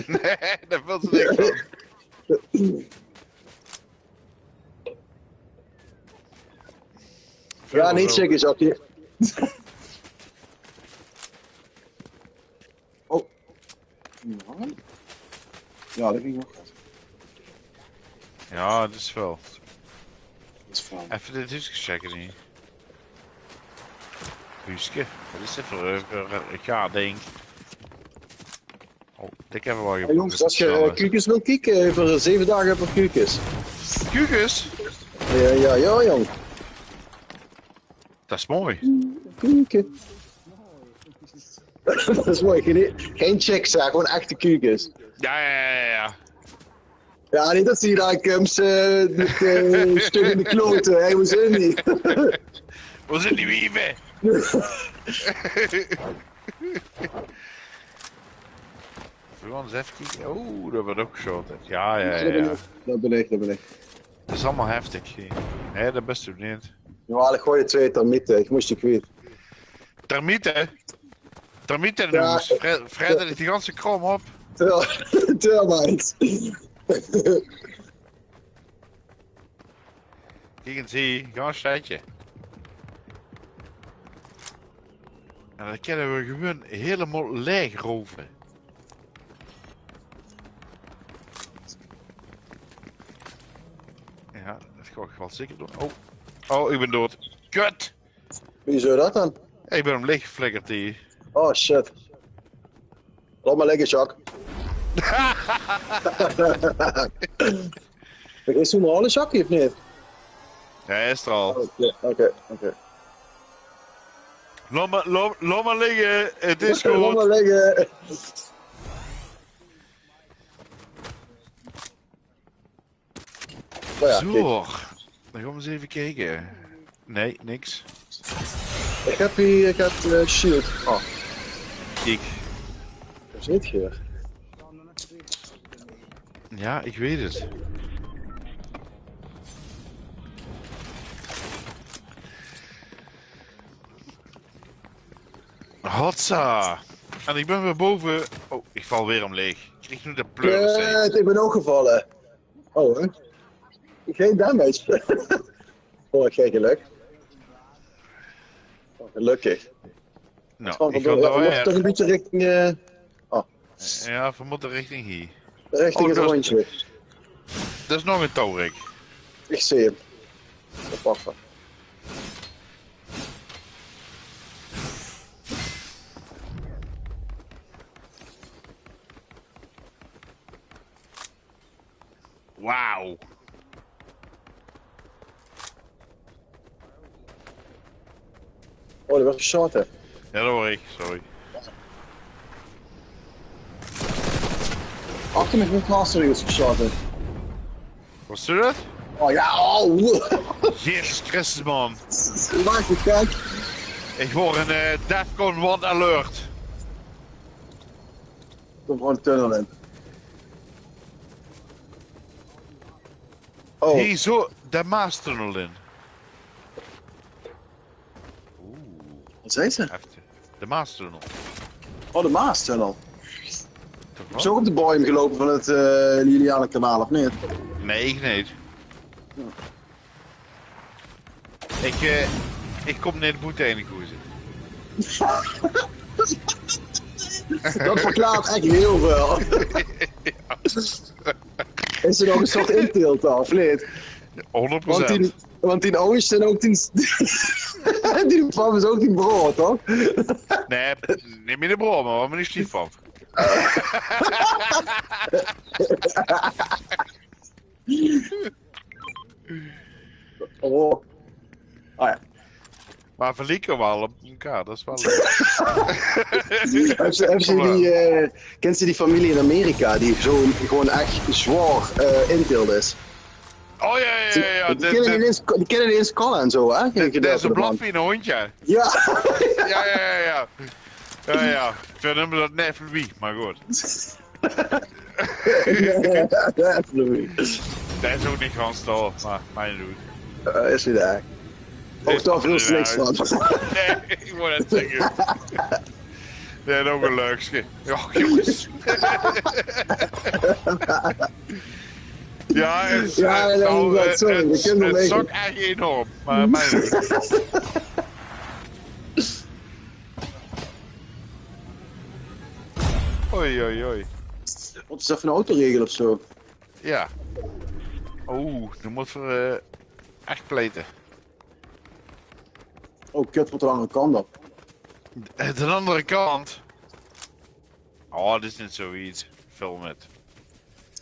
Nae, dao veuls se niks van. Ja, neet zeker, Jacques. Oh. Ja. Ja, det ging nog good. Ja, det is waal. Det is waal. Effe dit huuske checke hie. Huuske? Waat is dit veur, eh, veur, eh, ja, dink. Oh, ik heb wel. Hey, jongens, als je eh, Kukus wil kieken, eh, voor zeven dagen heb ik Kukus. Kukus? Ja, ja, ja, jong. Dat is mooi. Kuken. Dat is mooi. Geen, geen chicks, hè, gewoon echte Kukus. Ja, ja, ja, ja. Ja, niet dat ze hier aankomt, eh, met eh, een stuk in de kloten. Hey, hoe zijn die? Hoe zijn die wieven? Gewoon eens even kijken. Oeh, dat wordt ook geschoten. Ja, ja, ja. Dat ben ik, dat ben ik. Dat is allemaal heftig. Nee, dat best du niet. Ja, ik gooi twee termieten. Ik moest je kwijt. Termieten? Termieten ja, noemen ze. Fred, Fred, die ganse krom op. Termites. Kijk eens hier, gewoon een setje. En dan kunnen we gewoon helemaal leeg roven. Ja, dat ga ik wel zeker doen. Oh, oh, ik ben dood. Kut! Wie is dat dan? Ik ben hem leeg geflikkerd hier. Oh shit. Laat maar liggen, Jacques. Vergis je me al, Jacques, of niet? Ja, hij is er al. Oké, oké, oké. Laat maar, laat, laat maar liggen, het is goed. Laat maar liggen. Maar ja, zo, kijk. Dan gaan we eens even kijken. Nee, niks. Ik heb hier, ik heb eh, shield. Oh. Kijk. Daar zit je. Ja, ik weet het. Hotsa. En ik ben weer boven. Oh, ik val weer omleeg. Ik krijg nu de pleuris, hè. Kut, ik ben ook gevallen. Oh, hè? Geen damage. Oh, geen geluk. Oh, gelukkig. Nou, ik ga daar weer. Toch een beetje richting... eh, oh. Ja, we moeten richting hier. Richting het rondje. Dat is nog een touwrik. Ik zie hem. Op wachten. Wauw. Oh, die werd geschoten. Ja, dat hoor ik, sorry. Achter me wordt Master Wheels geschoten. Was du dat? Oh ja, oh. Jezus Christus, man. Maak je gek. Ik hoor een uh, Defcon one alert. Kom gewoon de tunnel in. Oh. Hier zo de Maastunnel in. Oeh. Wat zei ze? Heftig. De Maastunnel. Oh, de Maastunnel. Toch wel? Heb je ook op de bodem gelopen van het uh, Lilianenkanaal, of niet? Nee, ik niet. Ja. Ik, uh, ik kom net boete in de koezen. Dat verklaart echt heel veel. Is er nog een soort inteelt dan, of niet? honderd procent. Want die, want die ouders zijn ook die... Die pap is ook die broer, toch? Nee, niet meer de broer, maar wat ben ik stiefpap. Oh. Ah ja. Maar verlieken wel op elkaar, dat is wel leuk. Heb je, heb je die, uh, kent je die familie in Amerika die zo gewoon echt zwaar uh, inteelt is? Oh ja, ja, ja. ja. Die, kennen ineens, die kennen ineens kallen en zo, hè? Dit is een blaf in een hondje. Ja. Ja, ja, ja, ja. Ja, ja. Ze noemen dat Neflui, maar goed. Dat is ook niet gewoon stal, maar mijn doet. Uh, is hij daar? Ook toch veel sliks van. Nee, ik wou net zeggen. Nee, nog een leukske. Ja, jongens. Ja, het, ja, het, nee, het, sorry, het, het zak echt enorm, maar mijn doet. Oei, oei, oei. Wat is dat voor een autoregel of zo? Ja. Oeh, dan moeten we uh, echt pleiten. Oh, kut, wat de andere kant op. De andere kant? Oh, dit is neet zoe wied. Film 't.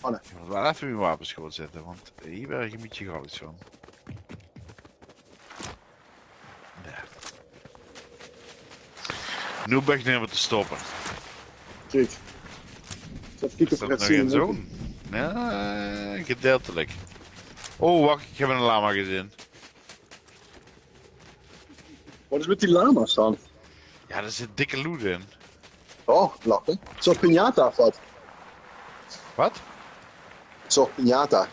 Oh, nee. Ich mót waal effe mien wapens good zitte, want hie werk ich ein bietje galies van. Jao. Noe bin ich neet mieë te stoppe. Kiek. Zal effe kieke of ich 't nog zeen. Is dat nog ein zoon? Jao, gedeiltelik. Oh, wach, ich höb ein lama gezeen. Wat is mit die lama's dan? Jao, dao zit dikke loot in. Oh, lachen. Zo'n piñata of wat? Wat? Zo'n piñata.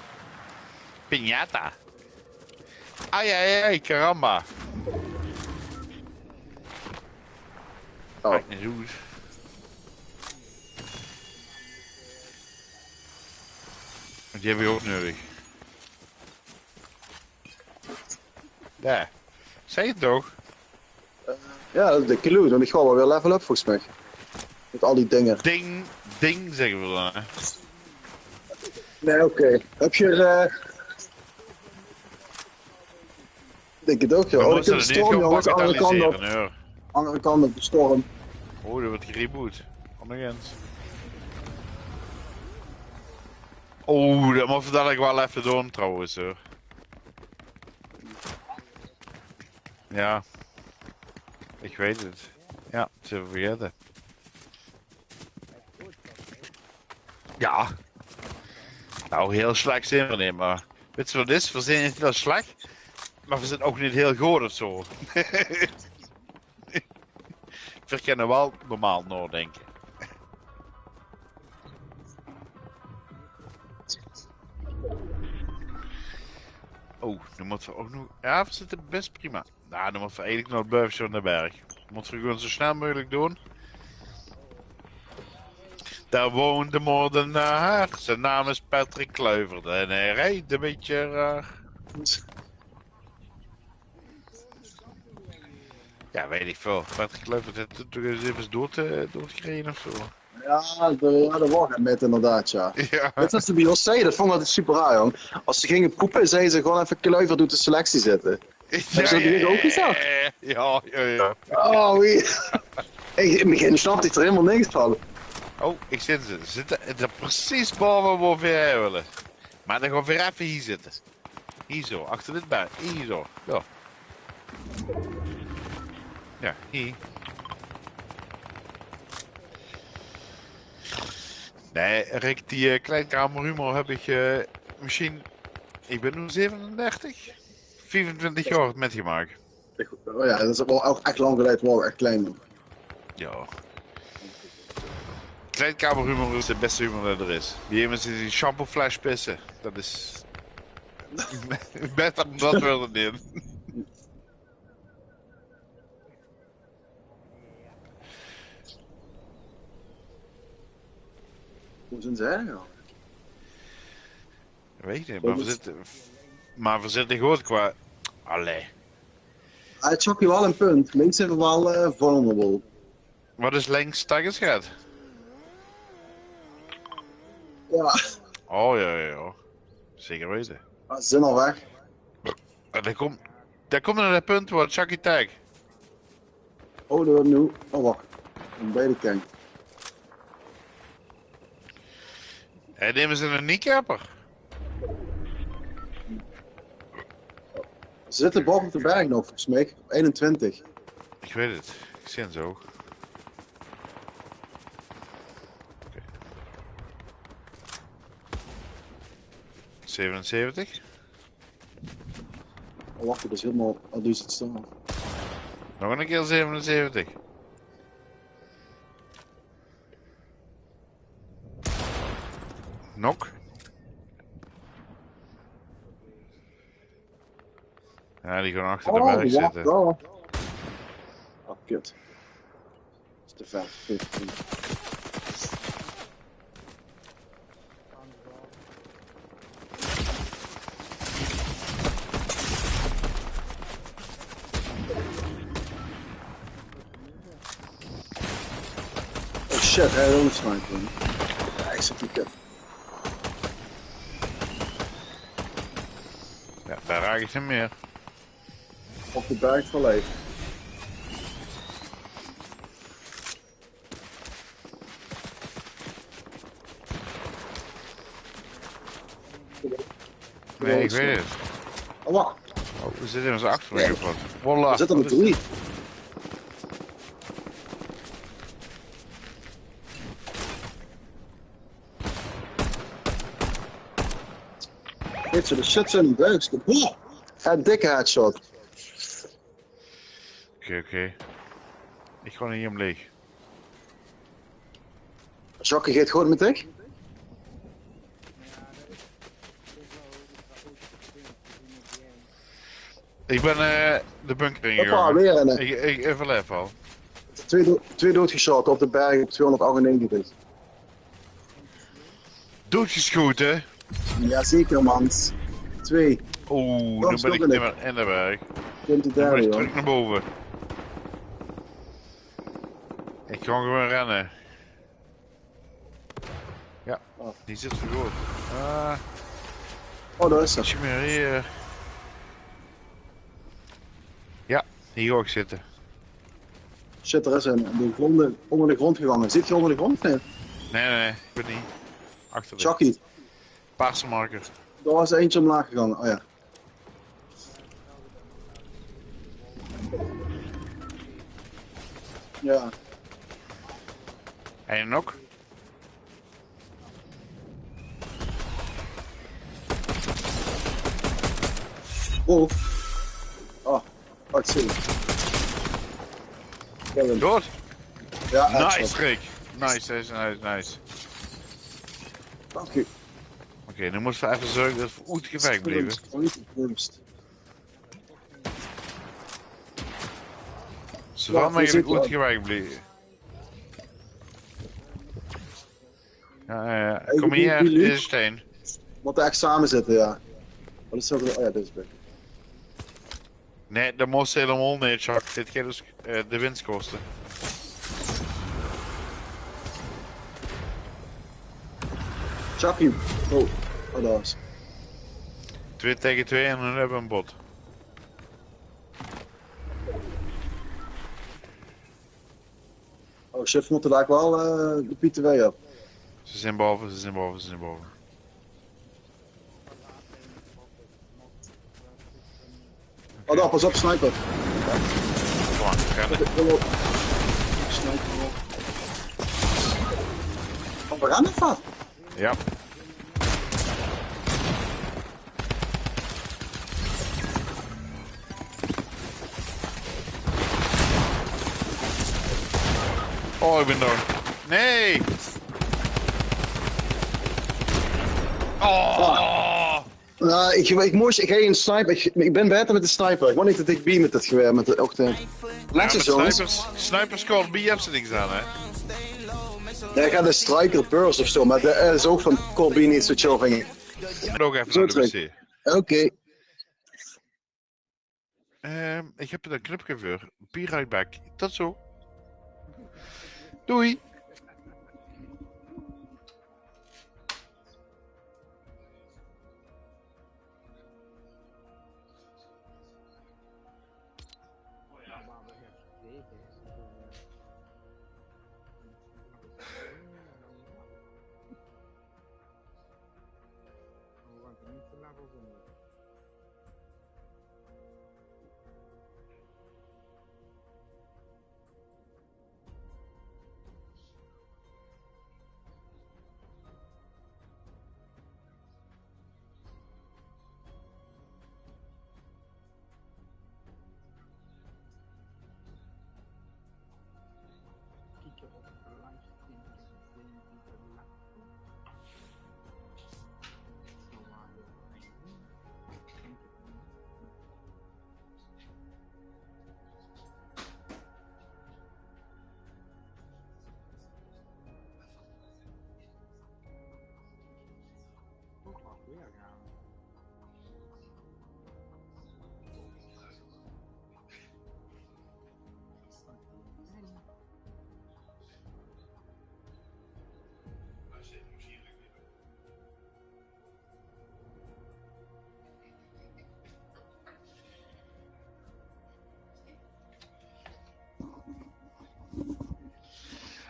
Piñata. Ai, ai, ai, caramba. Oh. Maak neet oet. Want die höb ich ouch nudig. Dao. Zag ich 't toch? Eh, jao, dat is de clue. Dan ich gaon waal weer level up, volges mich. Mit al die dinger. Ding, ding, zègke v'r dan, hè. Nee, oké. Höb geer, eh, dink 't ouch, jao. Oh, ich höb de storm, jónges. Anger kant op. Anger kant op de storm. Oh, dat wuuert gereboot. Kom nog ins. Oh, dat mótte v'r dalik waal effe doon, trouwens, huur. Jao. Ich weit 't. Jao, zeen v'r vergaete. Jao. Nou, hiel slech zeen v'r neet, mer wits se wat 't is? V'r zeen neet hiel slech, mer v'r zeen ouch neet hiel good of zoe. V'r kinne waal normaal naodinke. Oh, noe mótte v'r ouch nog... Jao, v'r zitte bès prima. Nou, dan mótte v'r eigelik nao 't böveske van de berg. Mótte v'r gewoon zoe snel meugelik doon. Dao woont de moordenaar. Zien naam is Patrick Kluivert. En hae ried ein bietje raar. Jao, weit ich väöl. Patrick Kluivert haet toch ins effe dood, eh, doodgereje of zoe. Jao, de, jao, de waor 't mit inderdaad, jao. Jao. Wits se wat ze bie ós zagte? Dat vónj ich altied super raar, jóng. Es ze ginge poepe, zagte ze gewoon effe: Kluivert, doot de selectie zitte. Höbbe ze dat bie dich ouch gezag? Jao, jao, jao. Oh, wie? Ich, in 't begin snapde ich d'r hielemaol niks van. Oh, ich zeen ze. Ze zitte d'r precies baove wo veer haer wille. Mer dan gaon veer effe hie zitte. Hie zo, achter dit berg. Hie zo. Jao. Jao, hie. Nae, Rick, die, eh, kleidkamerhumor höb ich, eh, mesjien, ich bön noe zevenendertig? Viefentwintig jaor mitgemaak. Ich, oh jao, dat is waal ouch ech lang geleje, waal ech klein. Jao. Kleidkamerhumor is de bèste humor dae d'r is. Die emes in zien shampoofles pisse. Dat is... Baeter dan dat weurt 't neet. Wo zeen ze haer? Weit ich neet, mer veer zitte, mer veer zitte good qua... Allee. Ah, 't is ouch waal ein punt. Links zeen v'r waal, eh, vulnerable. Wat is links, Taggers gaat? Jao. Oh, jao, jao, jao. Zeker weite. Ah, ze zeen al weg. En dao kump, dao kump nao dat punt wo Chucky tag. Oh, dao noe. Oh, wach. Ein beide kant. Hae, neme ze eine kniekapper? Ze zitte baove op de berg nog, volges mich. Op einentwintig. Ich weit 't. Ich zeen ze ouch. Oké. Zevenenzeventig. Oh, wach, dat is hielemaol al duizend staon. Nog ein kier zevenenzeventig. Nok. Jao, die gaon achter de berg zitte. Oh, kut. Is te ver. Oh shit, hae wil mich snipe. Jao, ich zit neet kut. Jao, dao raak ich neet mie. Op de berg van leef. Nee, ik weet het. Oh, wacht. Oh, we zitten immers achter me gevat. Wallah. We zitten met drie. Dit zit de shit in de buik. Oh! En dikke headshot. Oké, oké. Ik ga niet omleeg. Jacques, geet goed met dich? Ik ben eh, de bunker in. Hoppa, weer een. Ik, ik overleef al. Twee, do twee doodgeschoten op de berg op tweehonderdachtennegentig. Doodgeschoten? Jazeker, man. Twee. Oeh, nu ben ik niet meer in de berg. Komt de derde, joh. Terug naar boven. Ik ga gewoon rennen. Ja, die zit vergroot. Uh, oh, daar is ze. Is je meer hier? Ja, hier ga ik zitten. Shit, er is een, de grond, onder de grond gegangen. Zit je onder de grond? Nee. Nee, nee, nee, ik ben niet. Achter. Chucky. Paarse marker. Daar was eentje omlaag gegangen. Oh ja. Ja. En ook? Oh. Oh, wat zie ik. Dood? Ja, nice, Rick. Nice, nice, nice, nice. Dank u. Oké, nu moeten we even zorgen dat we oet gevecht blijven. Zoveel mogelijk oet gevecht blijven. Ja, ja, ja. Kom hier, deze steen. Wat er echt samen zitten, ja. Wat is dat? Oh ja, deze bek. Nee, dat moest helemaal niet, Chuck. Dit gaat dus eh, de winst kosten. Chucky. Oh, oh, dat was. Twee tegen twee en dan hebben we een bot. Oh shit, we moeten daar wel eh, de P twee op. Ze zijn boven, ze zijn boven, ze zijn boven. Oh, daar, pas op, sniper. Kom maar, rennen. Sniper. Oh, we gaan nog wat. Ja. Oh, ik ben dood. Nee! Oh! Nou, ik, ik moest geen sniper. Ik, ik ben beter met de sniper. Ik wou niet te dichtbij met het geweer, met de, ook de... Laatste zones. Snipers, snipers call B hebben ze niks aan, hè? Ja, ik ga de striker burst of zo, maar de eh, is ook van call B niet zo chill, vind ik. Nog even naar de wc. Oké. Ehm, ik heb er een knopje voor. Be right back. Tot zo. Doei.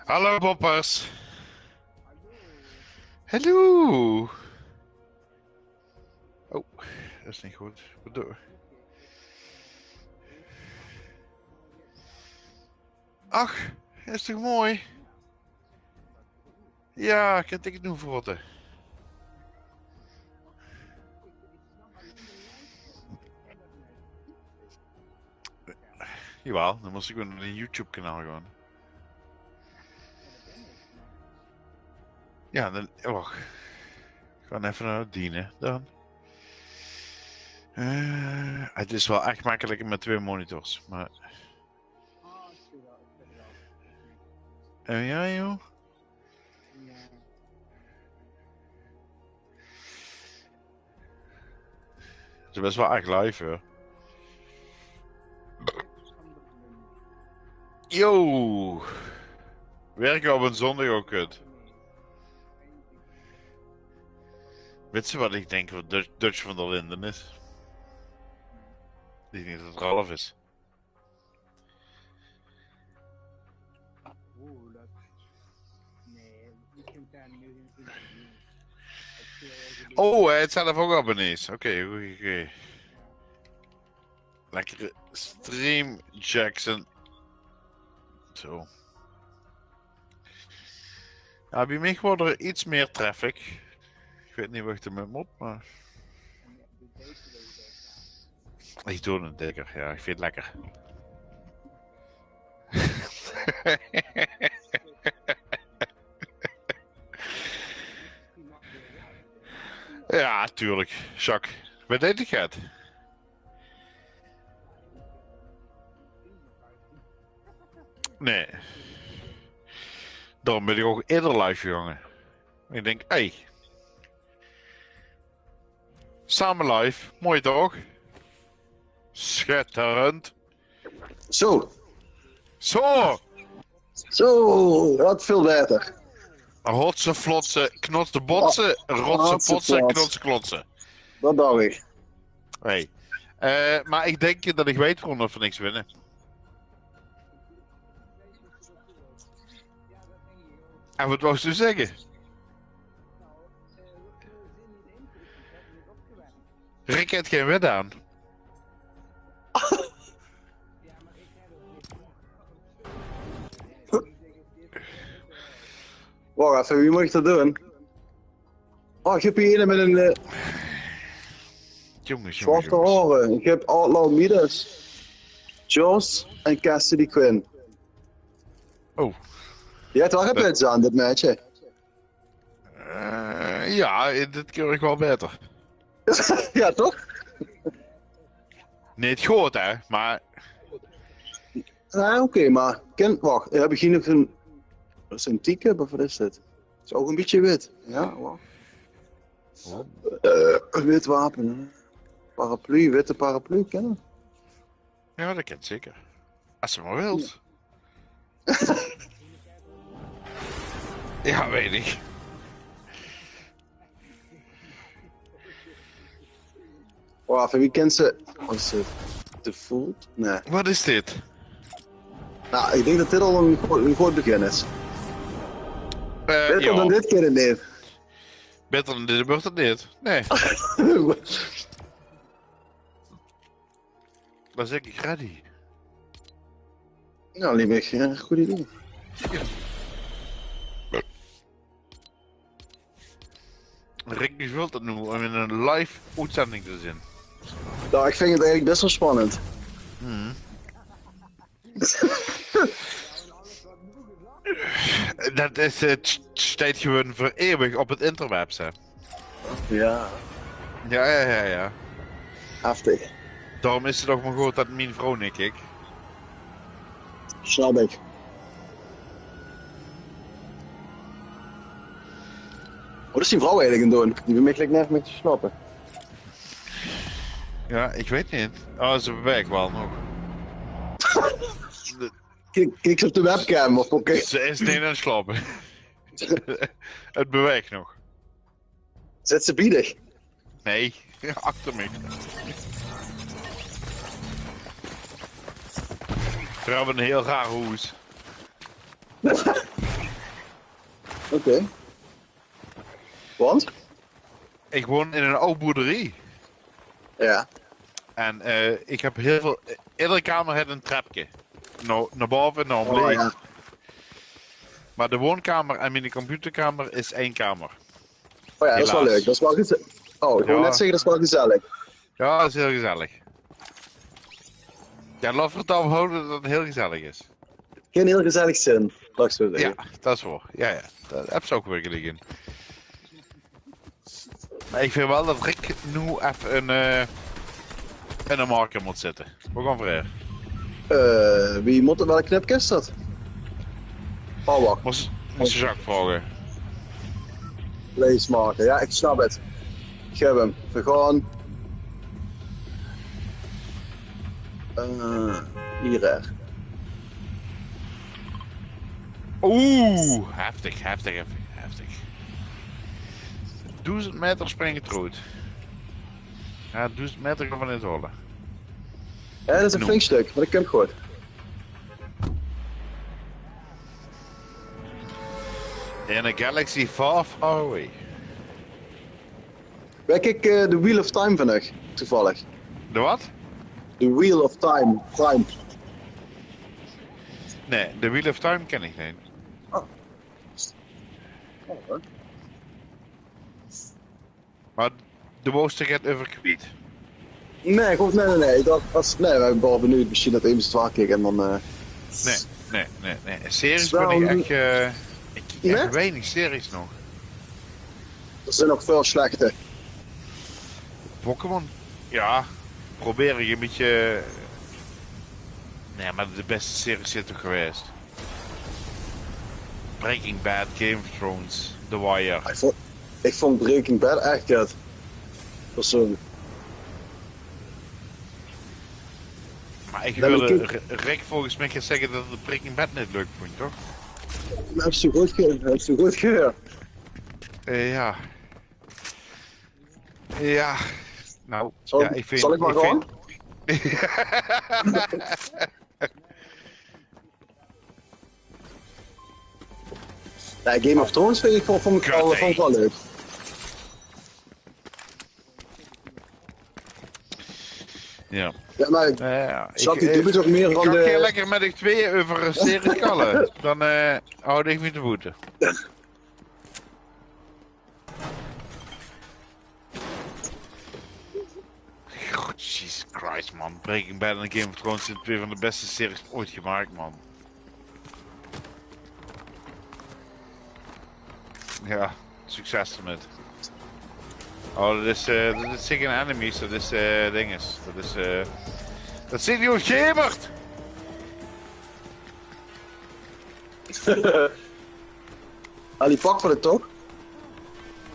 Hallo boppers. Hallo. Oh, is neet good. Wat doe? Ach, is toch mooi? Ja, kan ik het nu verrotten? Jawel, dan mós ik weer naar een YouTube-kanaal gaan. Ja, dan, wacht. Gewoon even naar het dienen dan. Eh, het is wel echt makkelijker met twee monitors, maar... Eh, ja, joh. Het is best wel echt live, hoor. Yo! Werken op een zondag ook kut. Weet je wat ik denk wat Dutch, Dutch van der Linden is? Ik denk dat het Ralf is. Oh, hij het zelf ook abonnees. Oké, oké, oké. Lekkere stream, Jackson. Zo. Ja, bij mij wordt er iets meer traffic. Ik weet niet wat ik ermee moet, maar... Ik doe een dikker, ja, ik vind het lekker. Ja, tuurlijk. Jacques, wat deed ik het? Nee. Daarom ben ik ook eerder live gegangen. Ik denk, hey. Samen live, mooi toch? Schitterend. Zo. Zo. Zo, dat veel beter. Hotse, flotse, knotse, botse, rotse, potse, knotse, klotse. Dat dacht ik. Hey. Eh, maar ik denk dat ik weet waarom dat we niks winnen. En wat wou ze zeggen? Rick heeft geen wit aan. Wacht even, wie moet ik dat doen? Oh, ik heb hier een met een eh, Jongens, jongens, zwarte jongens. Horen. Ik heb Outlaw Midas, Joss en Cassidy Quinn. Oh. Je hebt wel gebits aan dit matchje. Eh, ja, dit keur ik wel beter. Ja, toch? Niet goed, hè? Maar Ja, oké, maar ken, wacht, heb ik hier nog een, dat is een teacup of wat is dit? Is ook een beetje wit. Ja, wacht. Eh, wit wapen, hè. Paraplu, witte paraplu, kennen? Ja, dat kan zeker. Als ze maar wilt. Ja, weet ik. Wacht, wie kent ze? Wat is het? De Fold? Nee. Wat is dit? Nou, ik denk dat dit al een, go- een goed begin is. Eh, Beter ja. Dan dit keer niet. Beter dan dit wordt het niet. Nee, dan zeg ik ready. Nou, lijkt me echt een goed idee. Rick, wie voelt het nu om in een live uitzending te zijn? Nou, ik vind het eigenlijk best wel spannend. Dat is het steeds gewoon voor eeuwig op het interwebs, hè? Ja, Ja, ja, ja, ja. heftig. Daarom is het ook maar goed dat mijn vrouw niet keek. Snap ik. Wat is die vrouw eigenlijk aan het doen? Die wil mij gelijk nergens meer te snappen. Ja, ik weet niet. Oh, ze beweegt wel nog. Kijk, kijk ze op de webcam of oké. Ze is niet aan het slapen. Het beweegt nog. Zit ze biedig? Nee, achter mij. We hebben een heel raar hoes. Oké. Want? Ik woon in een oude boerderie. Ja. En eh, ik heb heel veel. Iedere kamer heeft een trepje. Nao, nao bove, nao omleeg. Oh, ja. Maar de woonkamer en mijn computerkamer is één kamer. Oh ja, dat is wel leuk. Dat is wel geze- Oh, ik wou net zeggen, dat is wel gezellig. Ja, dat is heel gezellig. Ja, laat vertrouwen houden dat het heel gezellig is. Geen heel gezellig zin, laat ik zo zeggen. Ja, dat is waar. Ja, ja. Daar heb ze ook weer gelijk in. Maar ik vind wel dat Rick nu even een, eh, een marker moet zetten. We gaan verder. Eh, wie moet het, welk knipje is dat? Oh, wacht. Moest, moest je Jacques vragen. Place marker, ja, ik snap het. Ik heb hem. We gaan. Eh, hier, hè. Oeh, heftig, heftig, heftig, heftig. Duizend meter springen troet. Ja, duizend meter gaan we niet halen. Ja, dat is een flink stuk, maar dat komt goed. In a galaxy far, far away. Weet ik eh, de Wheel of Time van uch, toevallig? De wat? De Wheel of Time, Time. Nee, de Wheel of Time ken ik niet. Oh. Oh, hè. Maar de woos er get over kwiet? Nee, ik hoef, nee, nee, nee. Ik dacht, als, nee, we waren wel benieuwd. Misschien dat even zwaar keek en dan... eh, Nee, nee, nee, nee. Series ben ik echt, eh, ik kijk echt weinig series nog. Er zijn nog veel slechte. Pokémon? Ja, probeer ik een beetje. Nee, maar de beste series zit toch geweest. Breaking Bad, Game of Thrones, The Wire. Ik vond, ik vond Breaking Bad echt kut. Persoonlijk. Maar ik hoorde Rick volgens mij zeggen dat hij Breaking Bad niet leuk vond, toch? Dat heb je goed gehoord. Dat heb je goed gehoord. Eh, ja. Ja. Nou, zal, ja, ik vind, zal ik maar ik gewoon? Vind... Ja, Game of Thrones vind ik, vond, vond ik wel leuk. Ja. Ja, maar ja, ja. Zat ik, die eh, doe toch meer ik van kan de... Lekker met uch tweeën over een serie kalle. Dan eh, houd ik me te boete. God, Jesus Christ, man. Breaking Bad en Game of Thrones zijn twee van de beste series ooit gemaakt, man. Ja, succes ermee. Oh, dat is, eh, dat is zeker een enemies, dat is eh dinges. Dat is eh. Dat zit hier op Gemert! Ali, pak we het toch?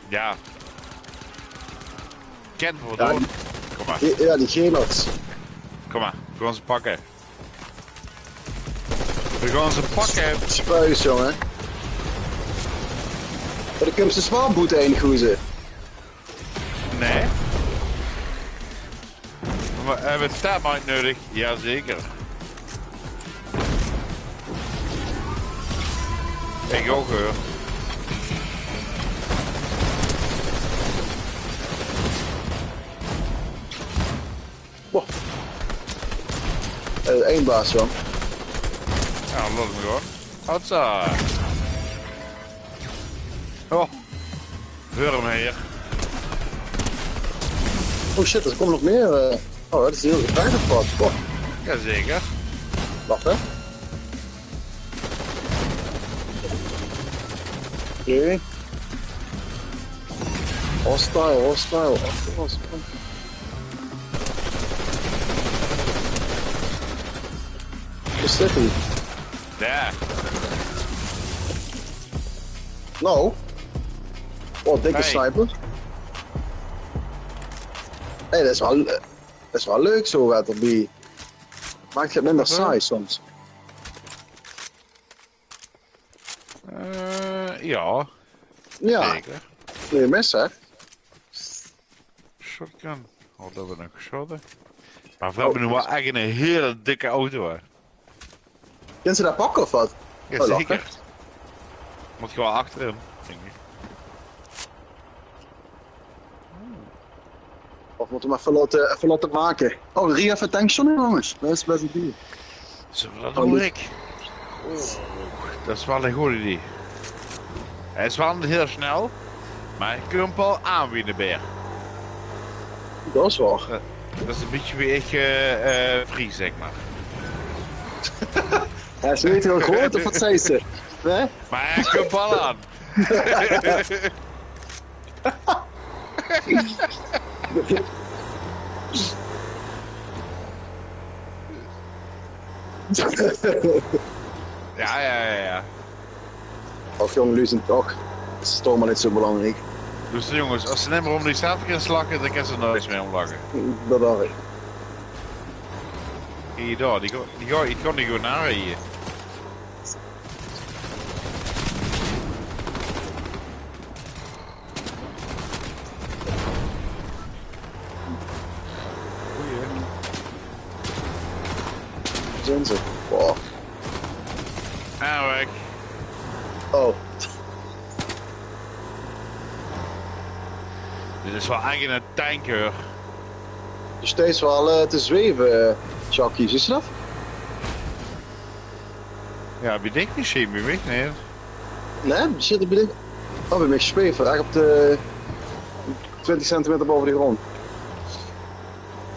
Ja. Ken voor door. Kom maar. Ja, die Gemert. Kom maar, we gaan ze pakken. We gaan ze pakken. Spuis, jongen. Maar dan kunnen ze zwaar boete heen goezen. Nee. Maar hebben we thermite nodig? Jazeker. Ik ook, hoor. Wow. Eh, één baas, jong. Ja, laat hem gewoon. Hotsa. Oh. Wurm hier. Oh shit, er komt nog meer. Eh. Oh, dat is heel gevaarlijk wat. Oh. Jazeker. Wacht, hè. Oké. Hostile, hostile, achter ons. Waar zit hij? Daar. Nou. Oh, dikke sniper. Hey, dat is wel, eh, dat is wel leuk zo, wat erbij. Maakt het minder saai soms. Eh, ja. Ja. Zeker. Kun je missen, hè? Shotgun. Oh, dat we nog geschoten. Maar we hebben nu wel echt een hele dikke auto, hè. Kunnen ze dat pakken of wat? Ja, zeker. Moet je wel achterin, denk ik. Of mótte v'r 'm effe laote, effe laote make? Oh, rie effe tankstation in, jónges. Det is bès ein deal. Zölle v'r det doon, Rick? Oh, det is waal ein good idee. Hae is waal neet hiel snel, mer hae kump waal aan wie de beer. Det is waor. Det, det is ein bietje wie ich, eh, eh, vries, zèk mer. Hae is neet hiel groot, of waat zaes se? Nae? Mer hae kump waal aan. Ja, ja, ja, ja. Och jóng, luuj zeen toch, is toch mer neet zo belangriek. Dus jónges, es ze nimmer óm die zelf kinne lache, dan kinne ze noeats mie óm lache. Det dach ich. Kiek dao, die, die, die, ich kan die gewoon aanrieje. Goeie. Zeen ze? Boah. Ah, weg. Oh. Dit is waal eigelik ein tank, huur. D'r steit waal, eh, te zweve, eh, Chucky, zuus se det? Ja, bie dich mesjien, bie mich neet. Nae, zit d'r bie dich? Oh, bie mich zweef 'r ech op de twintig centimeter baove de grónd.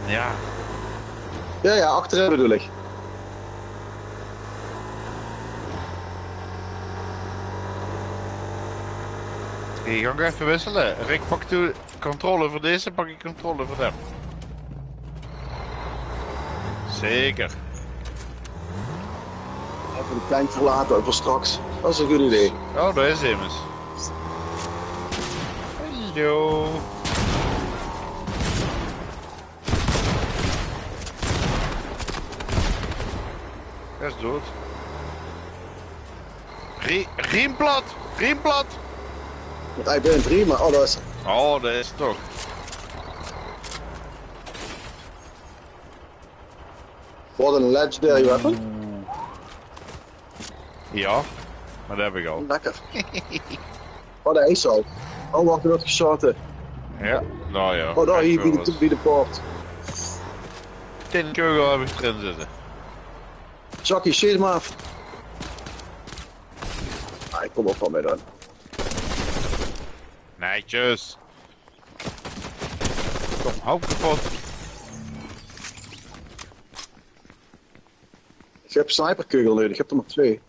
Ja. Ja, ja, achterin bedoel ich. Ich gaon effe wissele. Rick, pak doe controle veur deze, pak ich controle veur dem. Zeker. Effe de tank verlaote veur straks. Det is ein good idee. Oh, dao is emes. Hallo. Hae is doead. Rie-, riem plat! Riem plat! Want ich bön drie, mer alles. Oh, det is toch. Waat ein legendary weapon. Ja, mer det höb ich al. Lekker. Oh, dao is 'r al. Oh, wach, d'r wuuert gesjaote. Ja, noe ja. Oh, dao, hie bie de, bie de poort. Tien kogel höb ich d'rin zitte. Chucky, sjeet 'm aaf. Ah, ich kóm ouch waal mei dan. Netjes. Kóm, hou kepot. Ich höb sniperkugel nudig, ich höb d'r mer twee.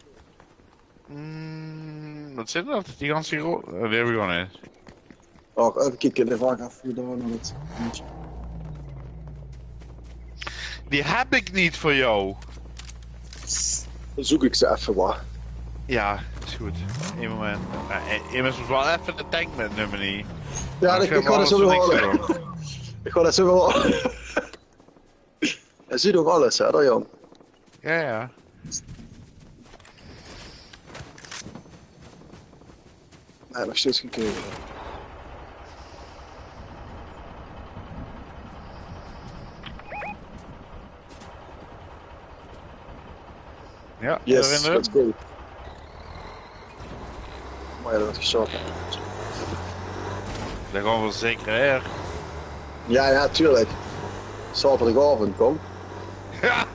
Mm, waat zeen det? Die ganse gro-, eh, die höb ich gewoon neet. Och, effe kieke, dan gaon ich effe dao nao det. Die höb ich neet veur dich. Dan zeuk ich ze effe waal. Ja, is good. Ein moment. Eh, eh, ich mós waal effe de tank mitnumme hie. Ja, ich gaon det zo waal. Ich gaon det zo waal. Hae zuut ouch alles, hè, dae jóng. Ja, ja. Nae, nog steeds gein keuze. Ja, yes, let's go. Mer ja, det is zo. Dan gaon v'r zeker, hè. Ja, ja, tuurlik. Zaoterdigaovend, kóm. Ja.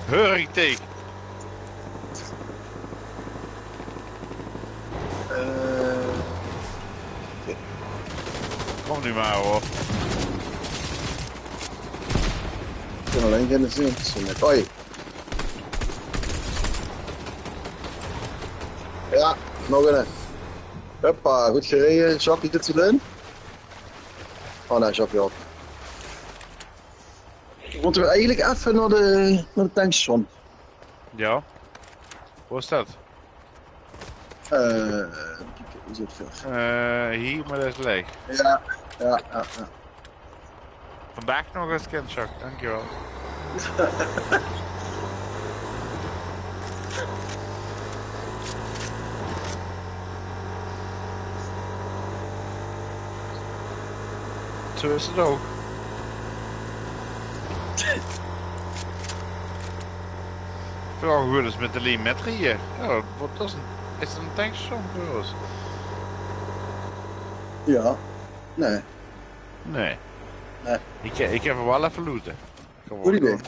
Heur ich dich. Eh. Kóm noe mer, huur. Ich kan allein geine zin. Oi. Ja, nog eine. Huppa, good gereje. Jacques, zit ze d'rin? Oh nae, Jacques, ja. Mótte v'r eigelik effe nao de, nao de tankstation? Ja. Wo is det? Eh, kiek, is 't ver? Eh, hie, mer det is laeg. Ja, ja, ja, ja. Vandaag nog ins kind, Chuck. Dankjewel. Zo is 't ouch. V'r gaon gewoon ins mit de lien mitrieje. Ja, waat is 'n, is 'n tankstation veur ós? Ja. Nae. Nee. Nee. Ik, ik heb er wel even looten. Kom op, good idee.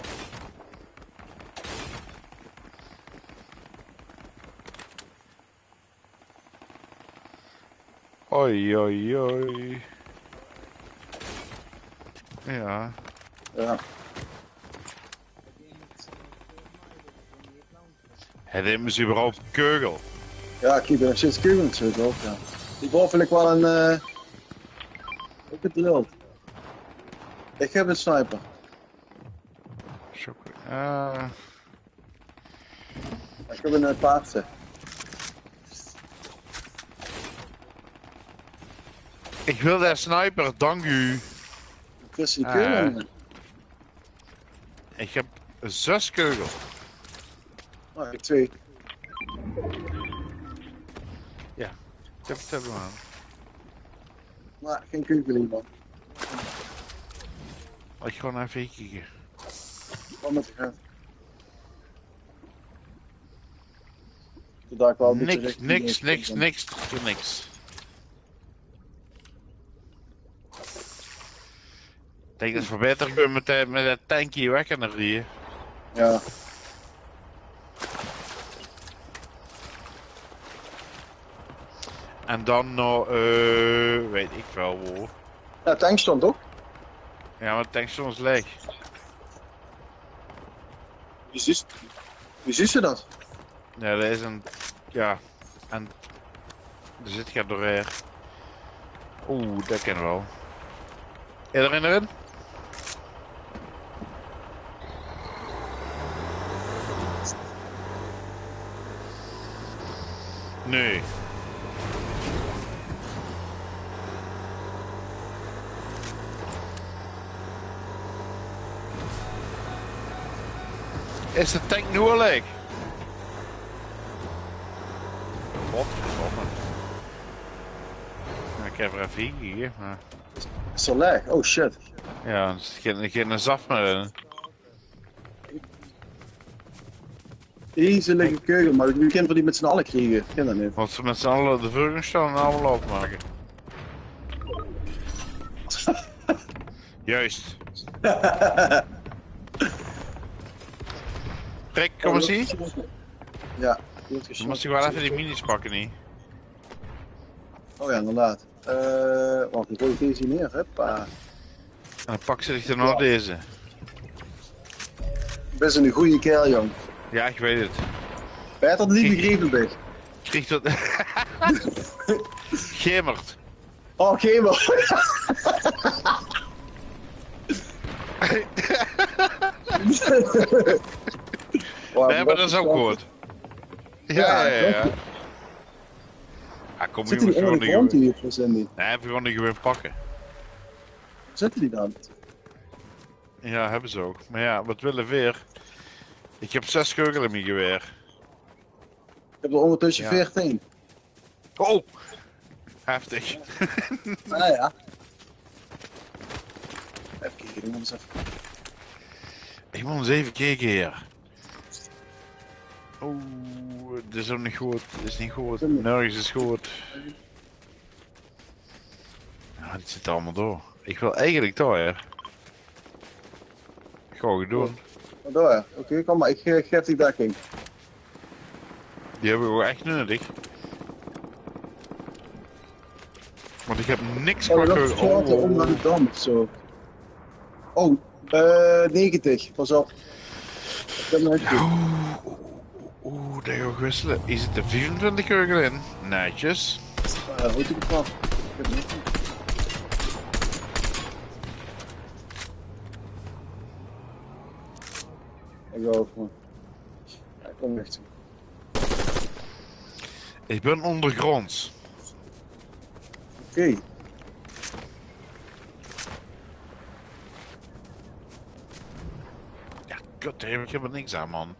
Oi, oi, oi. Ja. Ja. Hej, dit is überhaupt kugel. Ja, ik ben nog steeds kugel aan het zoeken ook, ja. Die boven wil ik wel een, eh, ook het drill. Ik heb een sniper. Zoek, eh. Ik heb een, eh, paardse. Ik wil de sniper, dank u. Het is een kugel. Ik heb zes kugels. Oh, ik twee. Ja, ik heb het hebben aan. Maar geen kugel in, man. Ik gewoon even kijken. Kom met de gun. Niks, niks, niks, niks, niks. Ik denk dat we beter kunnen met de, met de tank hier weg kunnen rijden. Ja. En dan nog, eh, weet ik veel hoe. Ja, tank stond toch? Ja, maar tank stond is leeg. Wie ziet, wie ziet ze dat? Ja, dat is een, ja, en er zit geen doorheen. Oeh, dat kan wel. Iedereen erin? Nee. Is de tank nu al leeg? Godverdomme. Ja, ik heb er even hier, maar... Is al leeg? Oh shit. Ja, er zit geen, geen zaf meer in. Deze liggen kugel, maar we kunnen die met z'n allen krijgen. Ik ken dat niet. Want ze met z'n allen de vleugels staan en allemaal openmaken. Juist. Rick, kom eens hier. Ja, goed geschoten. Dan moet ik wel even die minis pakken hier. Oh ja, inderdaad. Eh, wacht, ik gooi deze hier neer. Hoppa. En dan pak ze zich daarna deze. Best een goede kerel, jong. Ja, ik weet het. Beter dan die begrepen ben. Krijg dat... Gemert. Oh, Gemert. Nee, maar dat is ook goed. Ja, ja, ja. Ah, kom, zit die gewoon ondergrond hier, Cindy? Nee, we gewoon die gewoon pakken. Zitten die dan? Ja, hebben ze ook. Maar ja, wat willen we weer? Ik heb zes kugels in mijn geweer. Ik heb er ondertussen veertien. Oh! Heftig. Ah ja. Even kijken, ik moet eens even... Ik moet eens even kijken hier. Oeh, dit is ook niet goed. Dit is niet goed. Nergens is goed. Ja, dit zit allemaal door. Ik wil eigenlijk door, hè. Gewoon doen. Door, ja. Oké, kom maar. Ik, eh, geef die dekking. Die heb ik ook echt nodig. Want ik heb niks... Oh, dat is... Oh, onder de dam of zo. Oh, eh, negentig. Pas op. Ik ben nog niet... Oeh, oeh, oeh, daar ga ik wisselen. Is het de vijfentwintig kugel in? Netjes. Eh, hoe doe ik dat? Ik heb niks. Ik wil ook gewoon... Ja, ik kom echt. Ik ben ondergronds. Oké. Ja, kut, hè, ik heb er niks aan, man.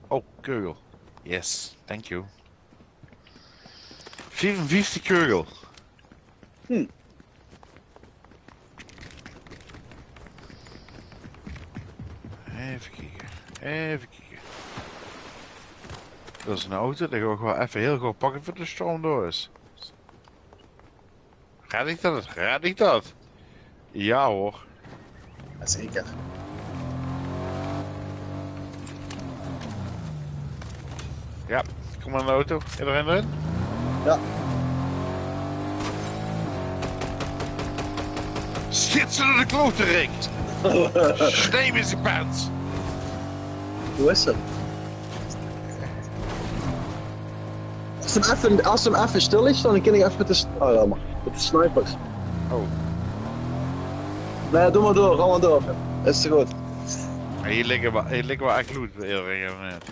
Oh, kugel. Yes, thank you. Vijfenvijftig kugel. Hm. Even kijken. Even kijken. Dat is een auto, die ga ik wel even heel goed pakken voor de storm door is. Red ich dat? Red ich dat? Ja hoor. Jazeker. Ja, kom maar in de auto. Iedereen erin? Ja. Schiet ze door de klote, Rick! Sneem in zijn pens! Hoe is het? As ze 'm effe, as ze 'm effe stil is, dan kan ich effe mit de s-, oh ja, maar mit de snipers. Oh. Nee, doe maar door, ga maar door. Is te good. Hier liggen wel, hier liggen wel echt loot, eerlijk gezegd.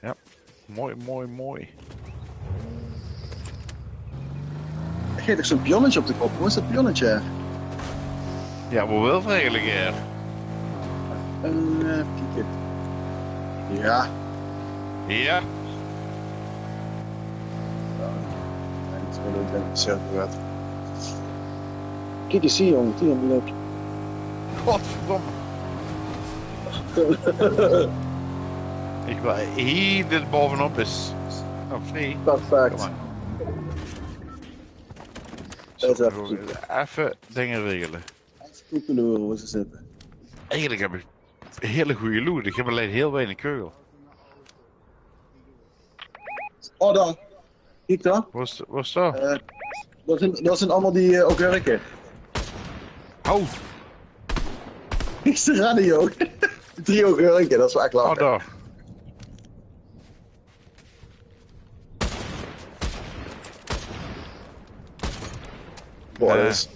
Ja, mooi, mooi, mooi. Geet toch zo'n pionnetje op de kop. Hoe is dat pionnetje? Ja, wo wil we eigenlijk hier? Een, eh, kieken. Ja. Ja. En het wordt ook een cirkel. Kiek eens hier, jong. Die hebben we ook. Godverdomme. Ich wil hier dit bovenop is. Oh, free. Perfect. Kom maar. Zo, dat is effe dinge regele. Effe kieke wo ze zitte. Eigenlijk heb ik hele goede loot. Ik heb alleen heel weinig kugel. Oh, daar. Kiek daar. Wat is, wat is dat? Eh, dat zijn, dat zijn allemaal die, eh, augurken. Oh. Niks te redden, joh. Drie augurken, dat is wel echt lachen. Oh, daar. Boah, nee. Dat is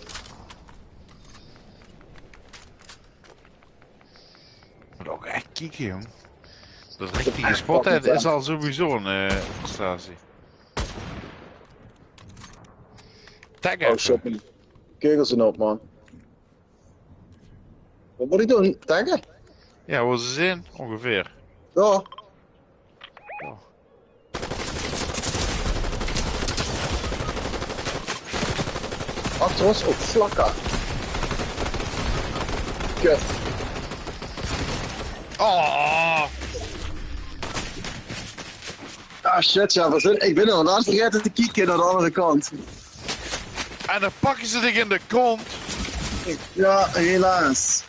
Moet ook echt kieken, jong. Dat richtige spot, hè, is al sowieso een, eh, prestatie. Tag effe. Oh, shit, mijn kegels zijn op, man. Wat moet ik doen? Taggen? Ja, wo ze zien, ongeveer. Ja. Ja. Achter ons op vlakke. Kut. Oh. Ah, shit, ja, we zijn, ik ben inderdaad vergeten te kieken naar de andere kant. En dan pakken ze dich in de kont. Ja, helaas.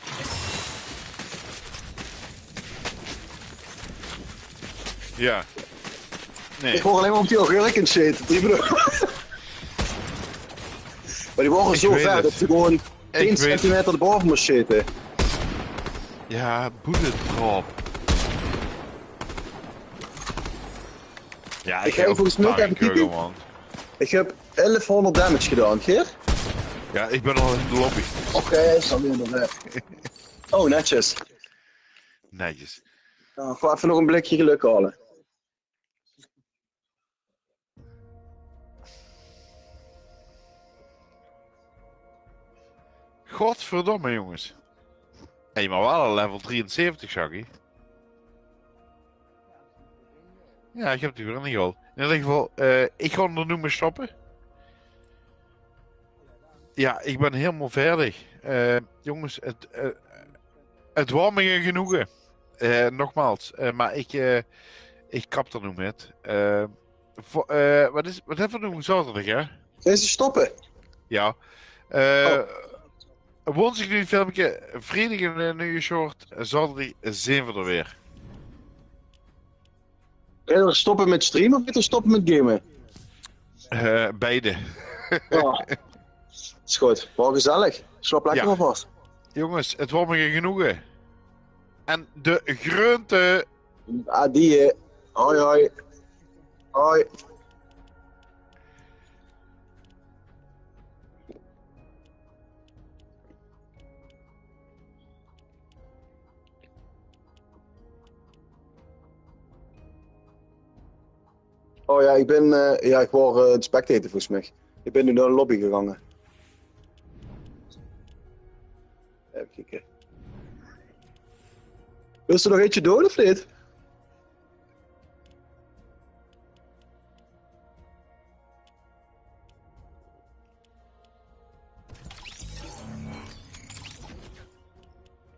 Ja. Nee. Ik hoor alleen maar op die augurken shit. Die bedoel- Maar die waren zo ver dat ze gewoon tien centimeter erboven moest zitten. Ja, boeddedrop. Ja, ik heb volgens mij ook even kieken. Ik heb elfhonderd damage gedaan, Geer? Ja, ik ben al in de lobby. Oké, is dan weer nog weg. Oh, netjes. Netjes. Dan gewoon even nog een blikje geluk halen. Godverdomme, jongens. Hey, maar wel al level drieënzeventig, Shaggy. Ja, ik heb die weer niet gehaald. In ieder geval, eh, ik ga er nu mee stoppen. Ja, ik ben helemaal verdig. Eh, jongens, het, eh, het was me een genoegen. Eh, nogmaals, eh, maar ik, eh, ik kap er nu met. Eh, vo- eh, wat is, wat hebben we nu? Zaterdag, hè? Deze stoppen. Ja. Eh, woensdag nu een filmpje, vrijdag een, eh, nieuwe short, zaterdag zien we er weer. Beter stoppen met streamen of beter stoppen met gamen? Eh, beide. Ja. Is goed. Wel gezellig. Slaap lekker alvast. Jongens, het was me een genoegen. En de groente. Adieë. Hoi, hoi. Hoi. Oh ja, ik ben, eh, ja, ik wou, eh, spectator volgens mij. Ik ben nu naar de lobby gegangen. Even kijken. Wil ze nog eentje dood of niet?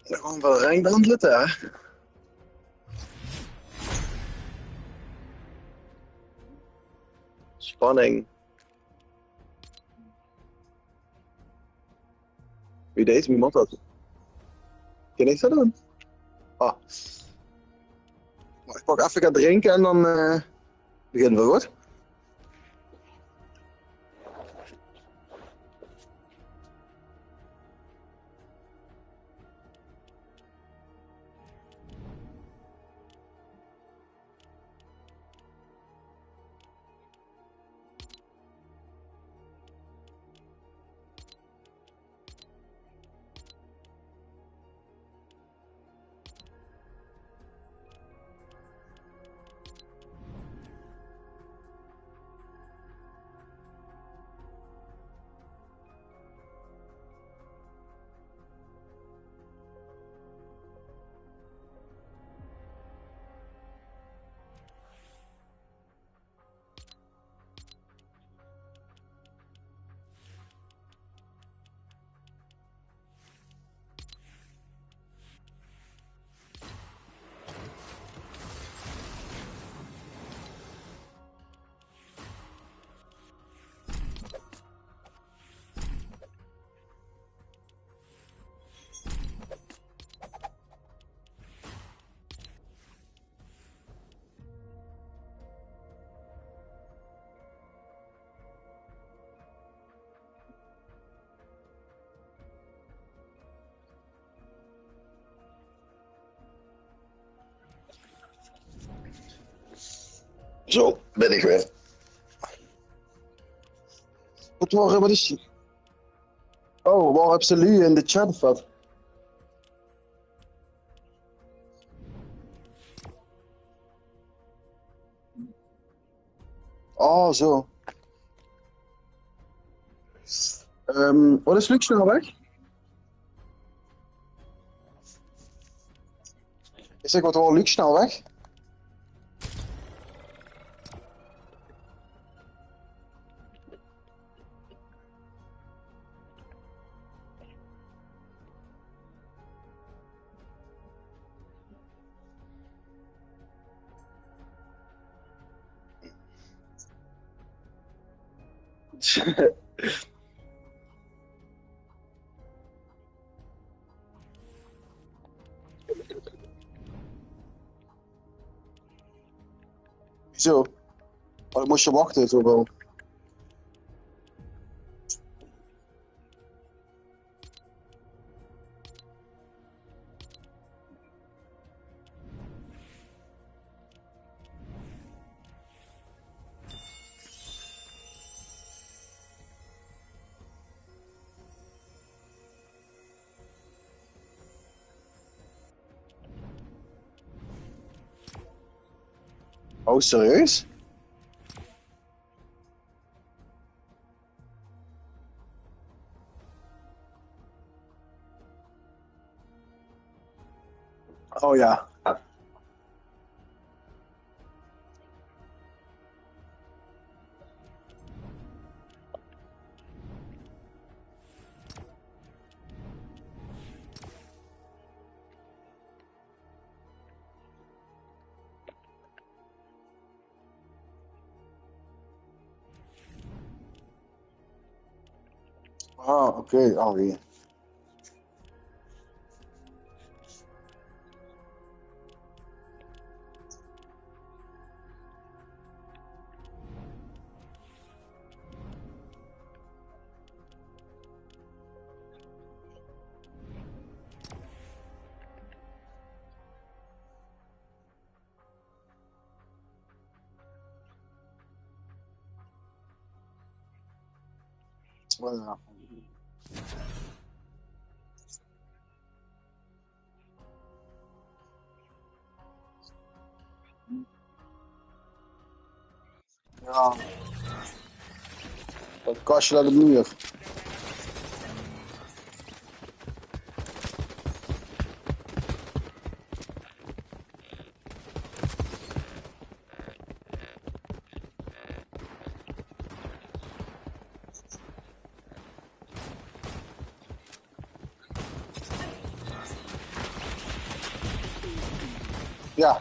Dan gaan we rank handelen, hè? Spanning. Wie deze, wie mót dat? Kin ich dat doon? Ah. Mer ich pak effe get drinke en dan, eh, beginne v'r good. Zo, bin ich weer. Wat waor, wat is... Oh, waor höbs se luuj in de chat of wat? Oh, zo. Ehm, wat is Luc snel weg? Is ich wat, waor Luc snel weg? Zo. Oh, dan mós se wachte, zo waal. Oh, serieus? Oh ja. Ah, oké, alweer. Voilà. Ja. Dat kastje aan de muur. Ja.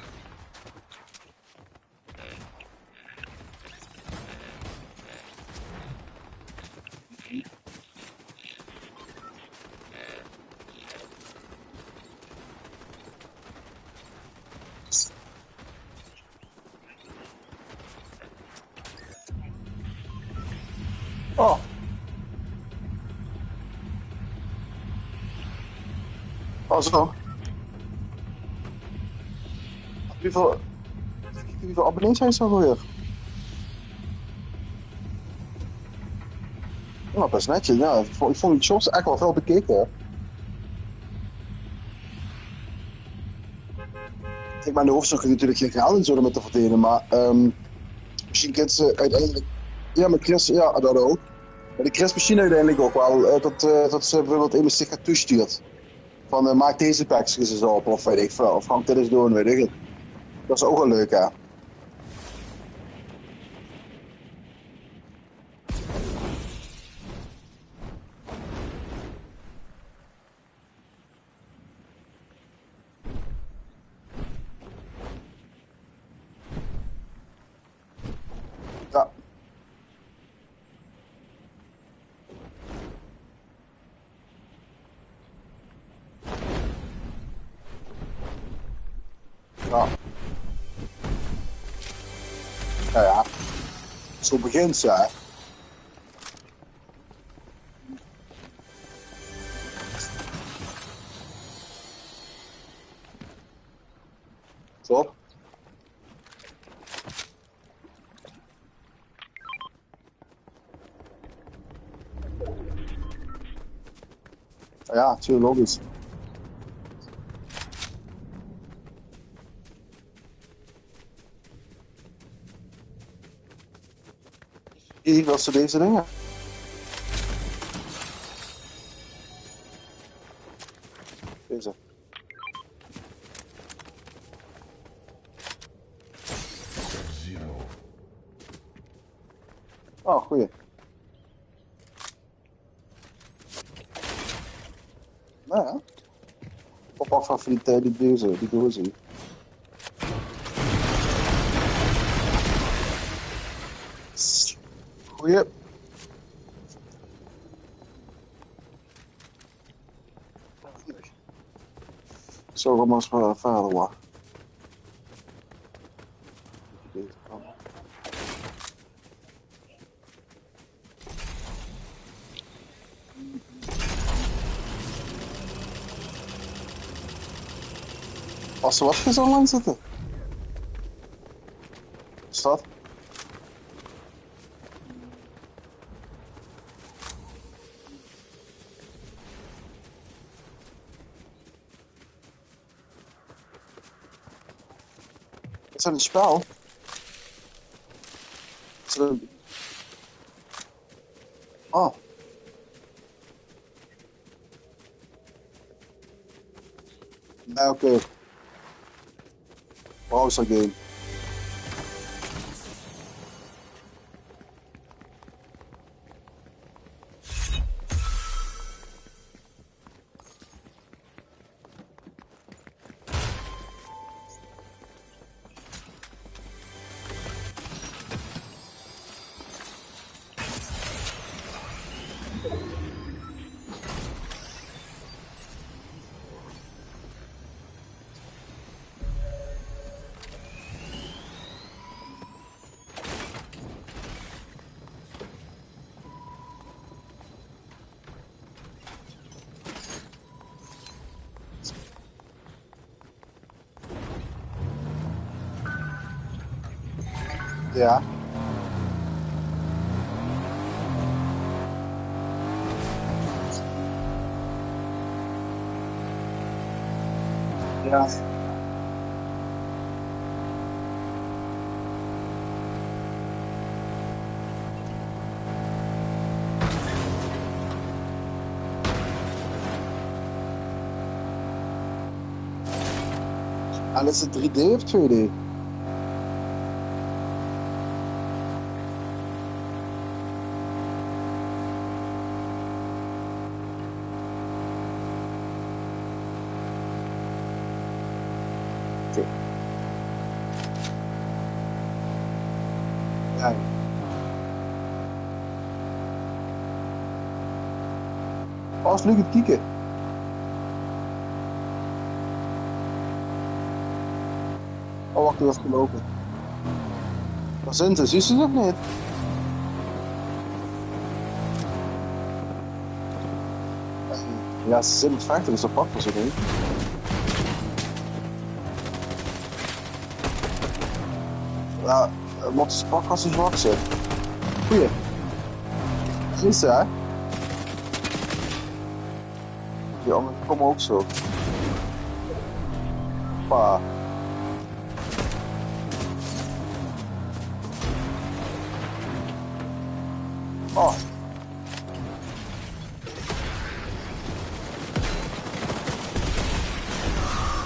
Oh. Oh, zo. Wieväöl, wieväöl abonnees höbs se alweer? Ja, bès netsjes. Ja, ich vónj, ich vónj de shorts ech waal väöl bekeke, hè. Ich mein, dao hoofs se natuurlik gein geld en zo mit te verdeene, mer, ehm, mesjien kins se oeteindelik, ja, mit Chris, ja, dat ouch. Mer de Chris mesjien oeteindelik ouch waal, eh, dat, eh, dat se bieveurbeeld emes dich geit toestuure. Van, eh, maak deze packs ins op, of weit ich väöl. Of gaon dit ins doon, weit ich 't. Dat is ouch waal leuk, hè. Ja. Ja. Ja, ja. Zo begint ze, hè. Zo. Ja, tuurlijk, logisch. Hier, wat ze deze dingen? Deze. Oh, goeie. Nou ja. Op af van die, eh, die dozen, die dozen. Goeie. Zo, dan maar eens verder, wa. As ze wat gezongen zitten. Is dat? Is dat een spel? Is dat een... Oh. Nee, oké. Browser game. Ja. Ja. En is het drie D of twee D? Oké. Ja. Pas nu het kieken. Oh, wacht, die was gelopen. Waar zijn ze? Zien ze nog niet? Ja, ze zeen aan 't vechte, dus dat pak veur ze neet. Ja, eh, mót ze pakke es ze zwak zeen. Goeie. Precies, hè? Die andere kómme ouch zo. Pa. Oh.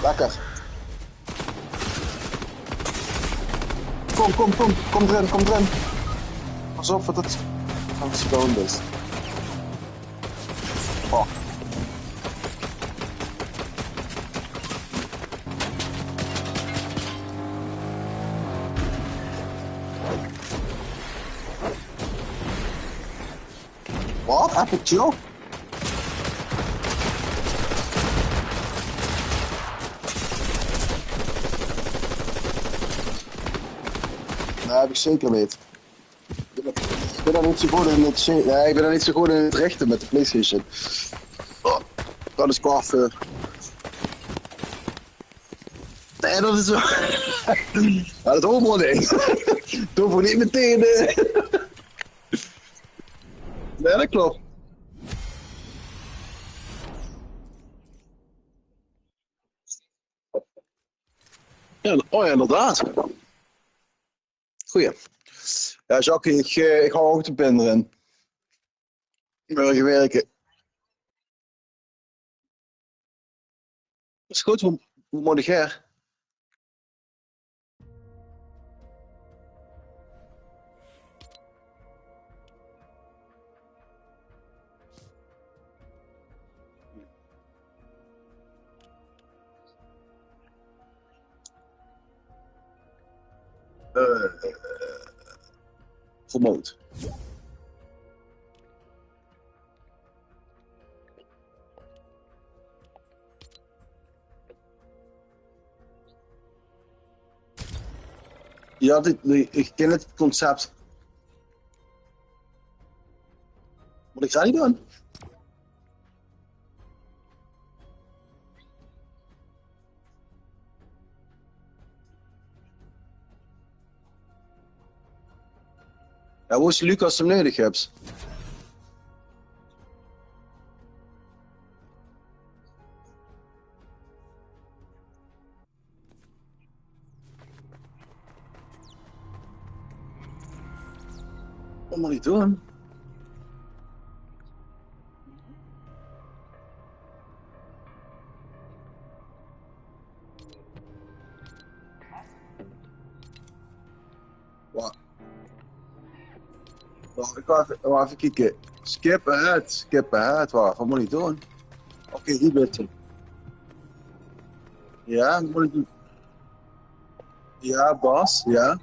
Lekker. Kom, kom, kom. Kom d'rin, kom d'rin. Pas op dat het van stone is. Fuck. Wat? Epic kill? Nee, heb ik zeker niet. Ik ben daar niet zo goed in het zi-, nee, ik ben daar niet zo goed in het richten met de PlayStation. Oh, dat is qua, eh, nee, dat is zo. Ja, dat hoort wel niet. Doe voor niet meteen, eh. Nee, dat klopt. Ja, oh ja, inderdaad. Goeie. Ja, Jacques, ik, eh, ik hou ook de pin erin. Morgen werken. Is goed, hoe, hoe moet ik her? Eh, vermoord. Ja, dit, nee, ik ken het concept. Wat ik ga niet doen. Ja, wo is Lucas hem nodig hebt? Wat moet ik doen? Wa-, wa-, ik ga even, wa-, even kijken. Skip ahead, skip ahead. Wa-, wat moet ik doen? Oké, hier ben ik. Ja, wat moet ik doen? Ja, Bas, ja.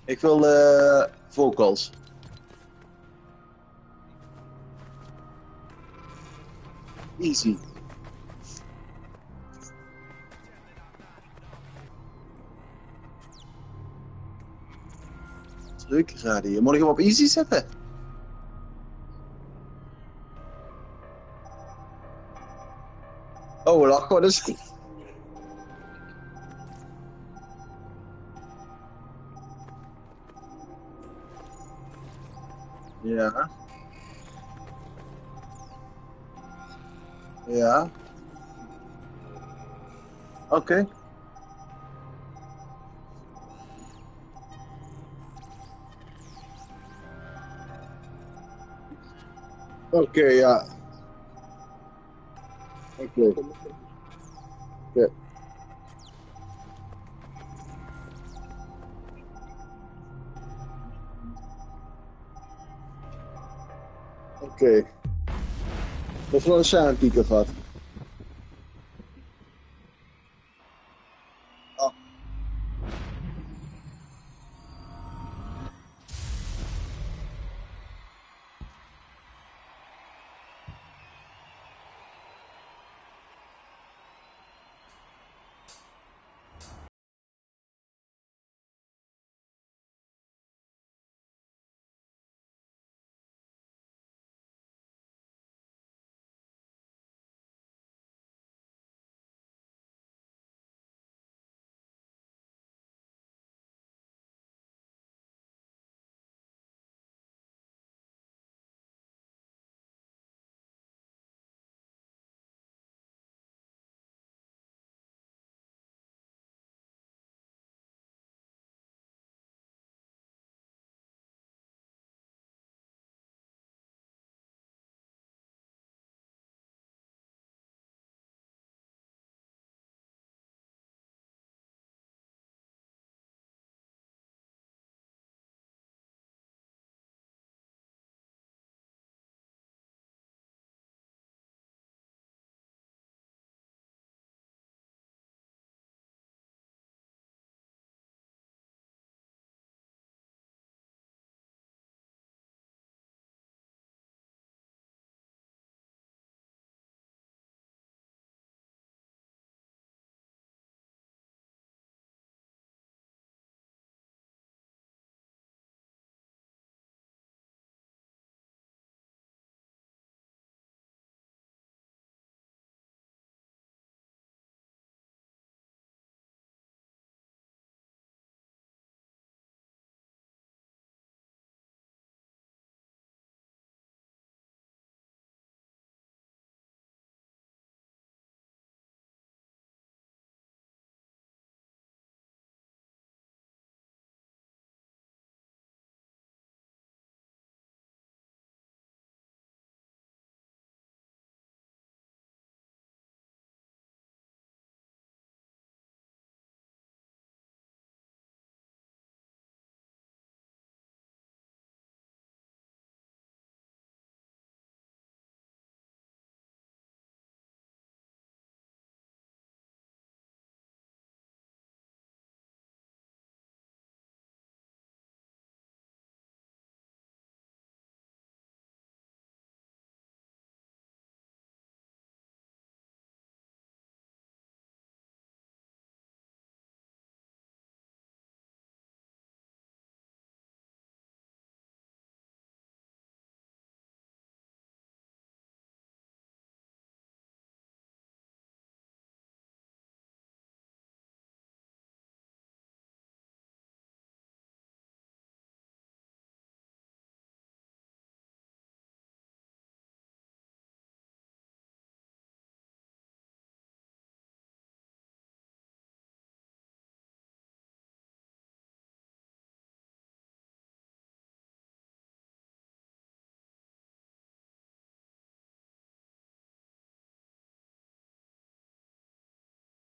Ik wil, eh, vocals. Easy. Truc radio. Moet ik hem op easy zetten? Oh, we lachen wel eens. Ja. Ja. Oké. Oké, ja. Oké. Ja. Oké. Dat is wel een sjaankiek of wat? Oh.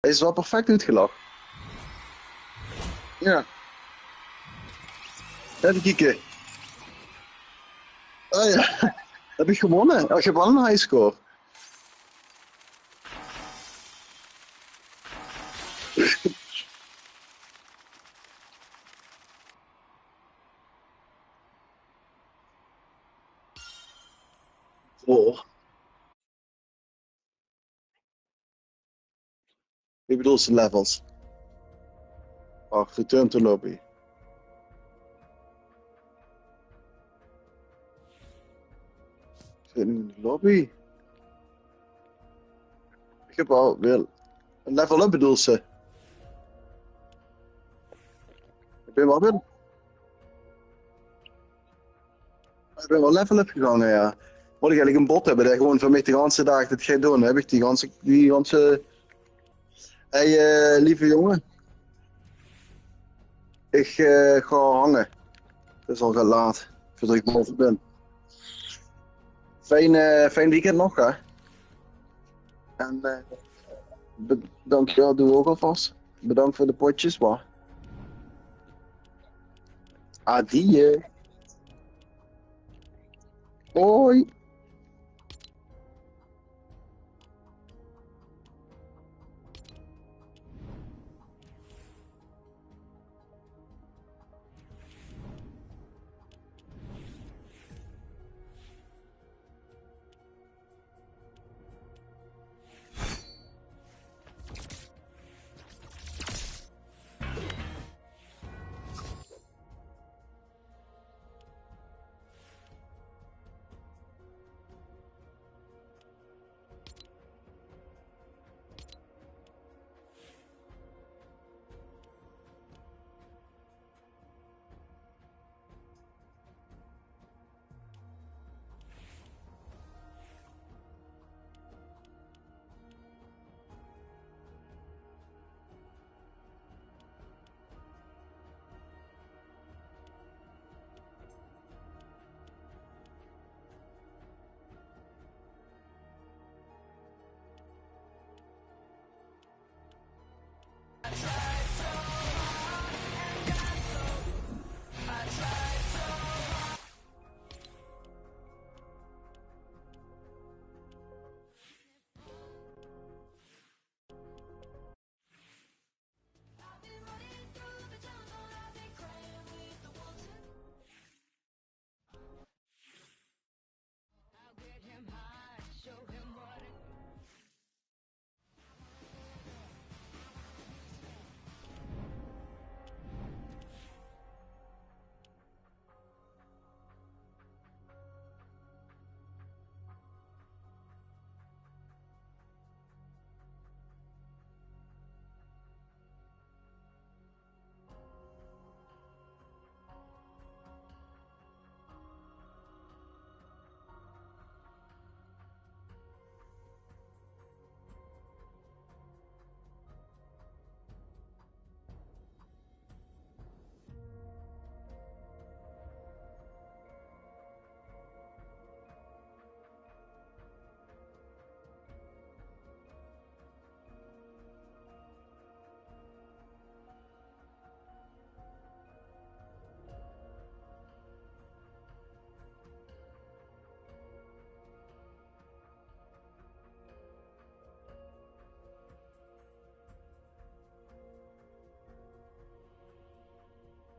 Hae is waal perfek oetgelag. Jao. Effe kieke. Ah jao. Höb ich gewónne? Oh, ich höb waal ein high score. Oh. Ich bedoel, de levels. Wach, return to lobby. Ich zit noe in de lobby. Ich höb al weer ein level up, bedoel ze. Ich bin waal weer Ich bin waal level up gegange, jao. Mót ich eigelik ein bot höbbe dae gewoon veur mich de ganse daag dit geit doon? Höb ich die ganse, die ganse... Hey, eh, lieve jonge. Ich, eh, gaon hange. 't Is al get laat, veurdat ich bove bin. Fijn, eh, fijn weekend nog, hè. En, eh, be-, dankjewel, doe ouch alvas. Bedank veur de potjes, wa. Adieë. Hoi.